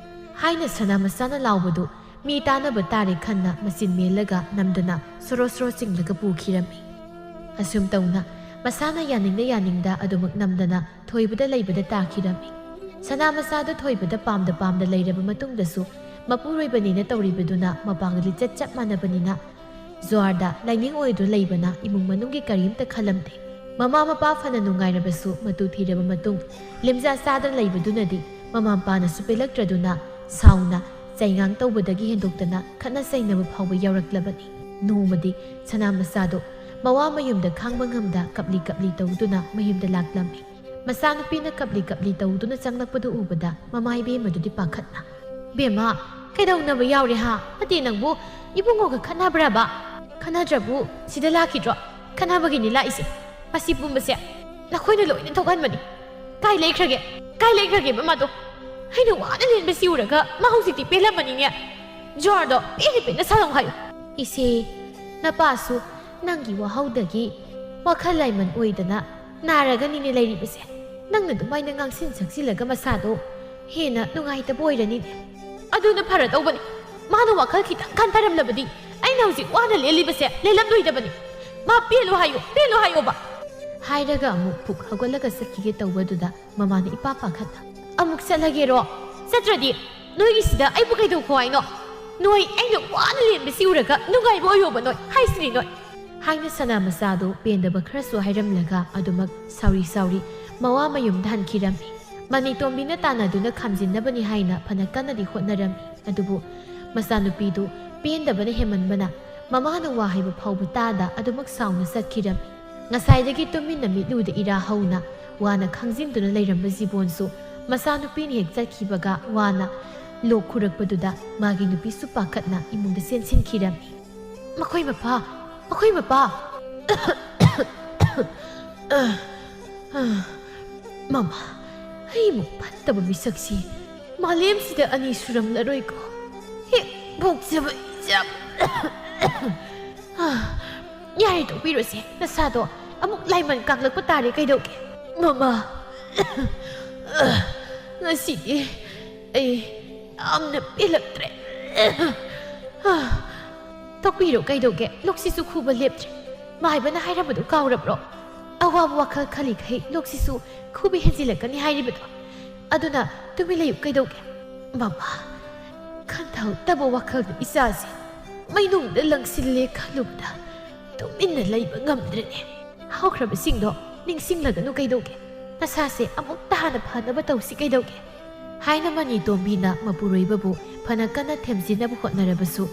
ꯍꯥꯏꯅ ꯁꯅꯥ ꯃꯆꯥꯅ ꯂꯥꯎꯕꯗꯨ ꯃꯤ ꯇꯥꯅꯕ ꯇꯥꯔꯦ ꯈꯟꯅ ꯃꯆꯤꯟ ꯃꯦꯜꯂꯒ ꯅꯝꯗꯅ ꯁꯣꯔꯣ ꯁꯣꯔꯣ ꯆꯤꯡꯂꯒ ꯄꯨꯈꯤꯔꯝꯃꯤ꯫ ꯑꯁꯨꯝ ꯇꯧꯅ ꯃꯁꯥꯅ ꯌꯥꯅꯤꯡꯗ ꯌꯥꯅꯤꯡꯗ ꯑꯗꯨꯃꯛ ꯅꯝꯗꯅ ꯊꯣꯏꯕꯗ ꯂꯩꯕꯗ ꯇꯥꯈꯤꯔꯝꯃꯤ꯫ ꯁꯅꯥ ꯃꯆꯥꯗꯨ ꯊꯣꯏꯕꯗ ꯄꯥꯝꯗ ꯄꯥꯝꯗ ꯂꯩꯔꯕ ꯃꯇꯨꯡꯗꯁꯨ ꯃꯄꯨꯔꯣꯏꯕꯅꯤꯅ ꯇꯧꯔꯤꯕꯗꯨꯅ ꯃꯄꯥꯡꯒ ꯂꯤꯆꯠ ꯆꯞ ꯃꯥꯟꯅꯕꯅꯤꯅ ꯖ꯭ꯋꯥꯔꯗ ꯂꯥꯏꯅꯤꯡ ꯑꯣꯏꯗꯨꯅ ꯂꯩꯕꯅ ꯏꯃꯨꯡ ꯃꯅꯨꯡꯒꯤ ꯀꯔꯤꯝꯇ ꯈꯜꯂꯝꯗꯦ꯫ ꯃꯃꯥ ꯃꯄꯥ ꯐꯅ ꯅꯨꯡꯉꯥꯏꯔꯕꯁꯨ ꯃꯇꯨ ꯊꯤꯔꯕ ꯃꯇꯨꯡ ꯂꯦꯝꯖꯥ ꯆꯥꯗꯅ ꯂꯩꯕꯗꯨꯅꯗꯤ ꯃꯃꯥ ꯃꯄꯥꯅꯁꯨ ꯄꯦꯜꯂꯛꯇ꯭ꯔꯗꯨꯅ ꯁꯥꯎꯅ ꯆꯩꯉꯥꯡ ꯇꯧꯕꯗꯒꯤ ꯍꯦꯟꯗꯣꯛꯇꯅ ꯈꯠꯅ ꯆꯩꯅꯕ ꯐꯥꯎꯕ ꯌꯥꯎꯔꯛꯂꯕꯅꯤ꯫ ꯅꯣꯡꯃꯗꯤ ꯁꯅꯥ ꯃꯆꯥꯗꯣ ꯃꯋꯥ ꯃꯌꯨꯝꯗ ꯈꯥꯡꯕ ꯉꯝꯗ ꯀꯞꯂꯤ ꯀꯞꯂꯤ ꯇꯧꯗꯨꯅ ꯃꯌꯨꯝꯗ ꯂꯥꯛꯂꯝꯃꯤ꯫ ꯃꯆꯥꯅꯨꯄꯤꯅ ꯀꯞꯂꯤ ꯀꯞꯂꯤ ꯇꯧꯗꯨꯅ ꯆꯪꯂꯛꯄꯗꯨ ꯎꯕꯗ ꯃꯃꯥ ꯏꯕꯦꯝꯃꯗꯨꯗꯤ ꯄꯥꯈꯠꯅ, "ꯕꯦꯝꯃ, ꯀꯩꯗꯧꯅꯕ ꯌꯥꯎꯔꯦ ꯍꯥ? ꯅꯠꯇꯦ ꯅꯪꯕꯨ ꯏꯕꯨꯡꯉꯣꯒ ꯈꯠꯅꯕ꯭ꯔꯕ? ꯈꯠꯅꯗ꯭ꯔꯕꯨ ꯁꯤꯗ ꯂꯥꯛꯈꯤꯗ꯭ꯔꯣ? ꯈꯠꯅꯕꯒꯤꯅꯤ ꯂꯥꯛꯏꯁꯦ꯫ ꯃꯁꯤ ꯄꯨꯝꯕꯁꯦ ꯅꯈꯣꯏꯅ ꯂꯣꯏꯅ ꯊꯣꯛꯍꯟꯕꯅꯤ꯫ ꯀꯥꯏ ꯂꯩꯈ꯭ꯔꯒꯦ? ꯀꯥꯏ ꯂꯩꯈ꯭ꯔꯒꯦꯕ ꯃꯥꯗꯣ? ꯑꯩꯅ ꯋꯥꯅ ꯂꯦꯟꯕꯁꯤ ꯎꯔꯒ ꯃꯥ ꯍꯧꯖꯤꯛꯇꯤ ꯄꯦꯜꯂꯝꯃꯅꯤꯅꯦ꯫ ꯖ꯭ꯋꯥꯔꯗꯣ ꯄꯦꯟꯅ ꯄꯦꯟꯅ ꯁꯥꯟꯅꯧ ꯍꯥꯏꯌꯨ꯫" "ꯏꯆꯦ, ꯅꯄꯥꯁꯨ ꯅꯪꯒꯤ ꯋꯥꯍꯧꯗꯒꯤ ꯋꯥꯈꯜ ꯂꯥꯏꯃꯟ ꯑꯣꯏꯗꯅ ꯅꯥꯔꯒꯅꯤꯅꯦ ꯂꯩꯔꯤꯕꯁꯦ꯫ ꯅꯪꯅ ꯑꯗꯨꯃꯥꯏꯅ ꯉꯥꯡꯁꯤꯟ ꯁꯛꯆꯤꯜꯂꯒ ꯃꯁꯥꯗꯣ ꯍꯦꯟꯅ ꯅꯨꯡꯉꯥꯏꯇꯕ ꯑꯣꯏꯔꯅꯤꯅꯦ꯫" "ꯑꯗꯨꯅ ꯐꯔꯗꯧꯕꯅꯤ꯫ ꯃꯥꯅ ꯋꯥꯈꯜ ꯈꯤꯇꯪ ꯈꯟꯊꯔꯝꯂꯕꯗꯤ ꯑꯩꯅ ꯍꯧꯖꯤꯛ ꯋꯥꯅ ꯂꯦꯜꯂꯤꯕꯁꯦ ꯂꯦꯜꯂꯝꯂꯣꯏꯗꯕꯅꯤ꯫ ꯃꯥ ꯄꯦꯜꯂꯨ ꯍꯥꯏꯌꯨ, ꯄꯦꯜꯂꯨ ꯍꯥꯏꯌꯣꯕ꯫" ꯍꯥꯏꯔꯒ ꯑꯃꯨꯛ ꯐꯨꯛ ꯍꯧꯒꯠꯂꯒ ꯆꯠꯈꯤꯒꯦ ꯇꯧꯕꯗꯨꯗ ꯃꯃꯥꯅ ꯏꯄꯥ ꯄꯥꯈꯠꯅ, "ꯑꯃꯨꯛ ꯆꯠꯂꯒꯦꯔꯣ? ꯆꯠꯇ꯭ꯔꯗꯤ ꯅꯣꯏꯒꯤꯁꯤꯗ ꯑꯩꯕꯨ ꯀꯩꯗꯧꯈꯣ ꯍꯥꯏꯅꯣ? ꯅꯣꯏ ꯑꯩꯅ ꯋꯥꯅ ꯂꯦꯟꯕꯁꯤ ꯎꯔꯒ ꯅꯨꯡꯉꯥꯏꯕ ꯑꯣꯏꯌꯣꯕ ꯅꯣꯏ ꯍꯥꯏꯁꯤꯅꯤ ꯅꯣꯏ꯫" ꯍꯥꯏꯅ ꯁꯅꯥ ꯃꯆꯥꯗꯨ ꯄꯦꯟꯗꯕ ꯈꯔꯁꯨ ꯍꯥꯏꯔꯝꯂꯒ ꯑꯗꯨꯃꯛ ꯁꯥꯎꯔꯤ ꯁꯥꯎꯔꯤ ꯃꯋꯥ ꯃꯌꯨꯝꯗ ꯍꯟꯈꯤꯔꯝꯃꯤ꯫ ꯃꯅꯤꯇꯣꯝꯕꯤꯅ ꯇꯥꯟꯅꯗꯨꯅ ꯈꯥꯝꯖꯤꯟꯅꯕꯅꯤ ꯍꯥꯏꯅ ꯐꯅ ꯀꯟꯅꯗꯤ ꯍꯣꯠꯅꯔꯝꯃꯤ꯫ ꯑꯗꯨꯕꯨ ꯃꯆꯥꯅꯨꯄꯤꯗꯨ ꯄꯦꯟꯗꯕꯅ ꯍꯦꯟꯃꯟꯕꯅ ꯃꯃꯥꯅ ꯋꯥ ꯍꯥꯏꯕ ꯐꯥꯎꯕ ꯇꯥꯗ ꯑꯗꯨꯃꯛ ꯁꯥꯎꯅ ꯆꯠꯈꯤꯔꯝꯃꯤ꯫ ꯉꯁꯥꯏꯗꯒꯤ ꯇꯨꯃꯤꯟꯅ ꯃꯤꯠꯂꯨꯗ ꯏꯔꯥ ꯍꯧꯅ ꯋꯥꯅ ꯈꯥꯡꯖꯤꯟꯗꯨꯅ ꯂꯩꯔꯝꯕ ꯖꯤꯕꯣꯟꯁꯨ ꯃꯆꯥꯅꯨꯄꯤꯅ ꯍꯦꯛ ꯆꯠꯈꯤꯕꯒ ꯋꯥꯅ ꯂꯣꯛ ꯈꯨꯔꯛꯄꯗꯨꯗ ꯃꯥꯒꯤ ꯅꯨꯄꯤꯁꯨ ꯄꯥꯈꯠꯅ ꯏꯃꯨꯡꯗ ꯆꯦꯟꯁꯤꯟꯈꯤꯔꯝꯃꯤ꯫ "ꯃꯈꯣꯏ ꯃꯄꯥ! ꯃꯈꯣꯏ ꯃꯄꯥ!" "ꯃꯃꯥ, ꯑꯩꯃꯨꯛ ꯐꯠꯇꯕ ꯃꯤꯁꯛꯁꯤ ꯃꯥꯂꯦꯝꯁꯤꯗ ꯑꯅꯤ ꯁꯨꯔꯝꯂꯔꯣꯏꯀꯣ꯫ ꯍꯦꯛ ꯄꯣꯛꯆꯕ ꯏꯆꯥ꯫ ꯌꯥꯔꯦ, ꯇꯣꯛꯄꯤꯔꯣꯁꯦ, ꯅꯁꯥꯗꯣ ꯑꯃꯨꯛ ꯂꯥꯏꯃꯟ ꯀꯥꯡꯂꯛꯄ ꯇꯥꯔꯦ ꯀꯩꯗꯧꯒꯦ?" "ꯃꯃꯥ, ꯉꯁꯤꯗꯤ ꯑꯩ ꯌꯥꯝꯅ ꯄꯦꯜꯂꯛꯇ꯭ꯔꯦ꯫ ꯇꯣꯛꯄꯤꯔꯣ ꯀꯩꯗꯧꯒꯦ? ꯂꯣꯛꯁꯤꯁꯨ ꯈꯨꯕ ꯂꯦꯞꯇ꯭ꯔꯦ꯫ ꯃꯥꯏꯕꯅ ꯍꯥꯏꯔꯝꯕꯗꯨ ꯀꯥꯎꯔꯕ꯭ꯔꯣ? ꯑꯋꯥꯕ ꯋꯥꯈꯜ ꯈꯜꯂꯤꯈꯩ ꯂꯣꯛꯁꯤꯁꯨ ꯈꯨꯕ ꯍꯦꯟꯖꯤꯜꯂꯛꯀꯅꯤ ꯍꯥꯏꯔꯤꯕꯗꯣ꯫ ꯑꯗꯨꯅ ꯇꯨꯃꯤꯟ ꯂꯩꯌꯨ ꯀꯩꯗꯧꯒꯦ?" "ꯃꯃꯥ, ꯈꯟꯊꯍꯧꯗꯕ ꯋꯥꯈꯜꯅ ꯏꯆꯥꯁꯦ ꯃꯩꯅꯨꯡꯗ ꯂꯪꯁꯤꯜꯂꯦ ꯈꯜꯂꯨꯕꯗ ꯇꯨꯃꯤꯟꯅ ꯂꯩꯕ ꯉꯝꯗ꯭ꯔꯦꯅꯦ꯫ ꯍꯧꯈ꯭ꯔꯕꯁꯤꯡꯗꯣ ꯅꯤꯡꯁꯤꯡꯂꯒꯅꯨ ꯀꯩꯗꯧꯒꯦ? ꯅꯁꯥꯁꯦ ꯑꯃꯨꯛꯇ ꯍꯥꯟꯅ ꯐꯅꯕ ꯇꯧꯁꯤ ꯀꯩꯗꯧꯒꯦ?" ꯍꯥꯏꯅ ꯃꯅꯤꯇꯣꯝꯕꯤꯅ ꯃꯄꯨꯔꯣꯏꯕꯕꯨ ꯐꯅ ꯀꯟꯅ ꯊꯦꯝꯖꯤꯟꯅꯕ ꯍꯣꯠꯅꯔꯕꯁꯨ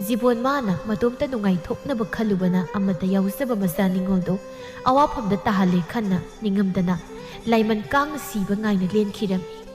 ꯖꯤꯕꯣꯟ ꯃꯥꯅ ꯃꯇꯣꯝꯇ ꯅꯨꯡꯉꯥꯏꯊꯣꯛꯅꯕ ꯈꯜꯂꯨꯕꯅ ꯑꯃꯠꯇ ꯌꯥꯎꯖꯕ ꯃꯆꯥ ꯅꯤꯡꯉꯣꯜꯗꯨ ꯑꯋꯥꯐꯝꯗ ꯇꯥꯍꯜꯂꯦ ꯈꯟꯅ ꯅꯤꯡꯉꯝꯗꯅ ꯂꯥꯏꯃꯟ ꯀꯥꯡꯅ ꯁꯤꯕ ꯉꯥꯏꯅ ꯂꯦꯟꯈꯤꯔꯝꯃꯤ꯫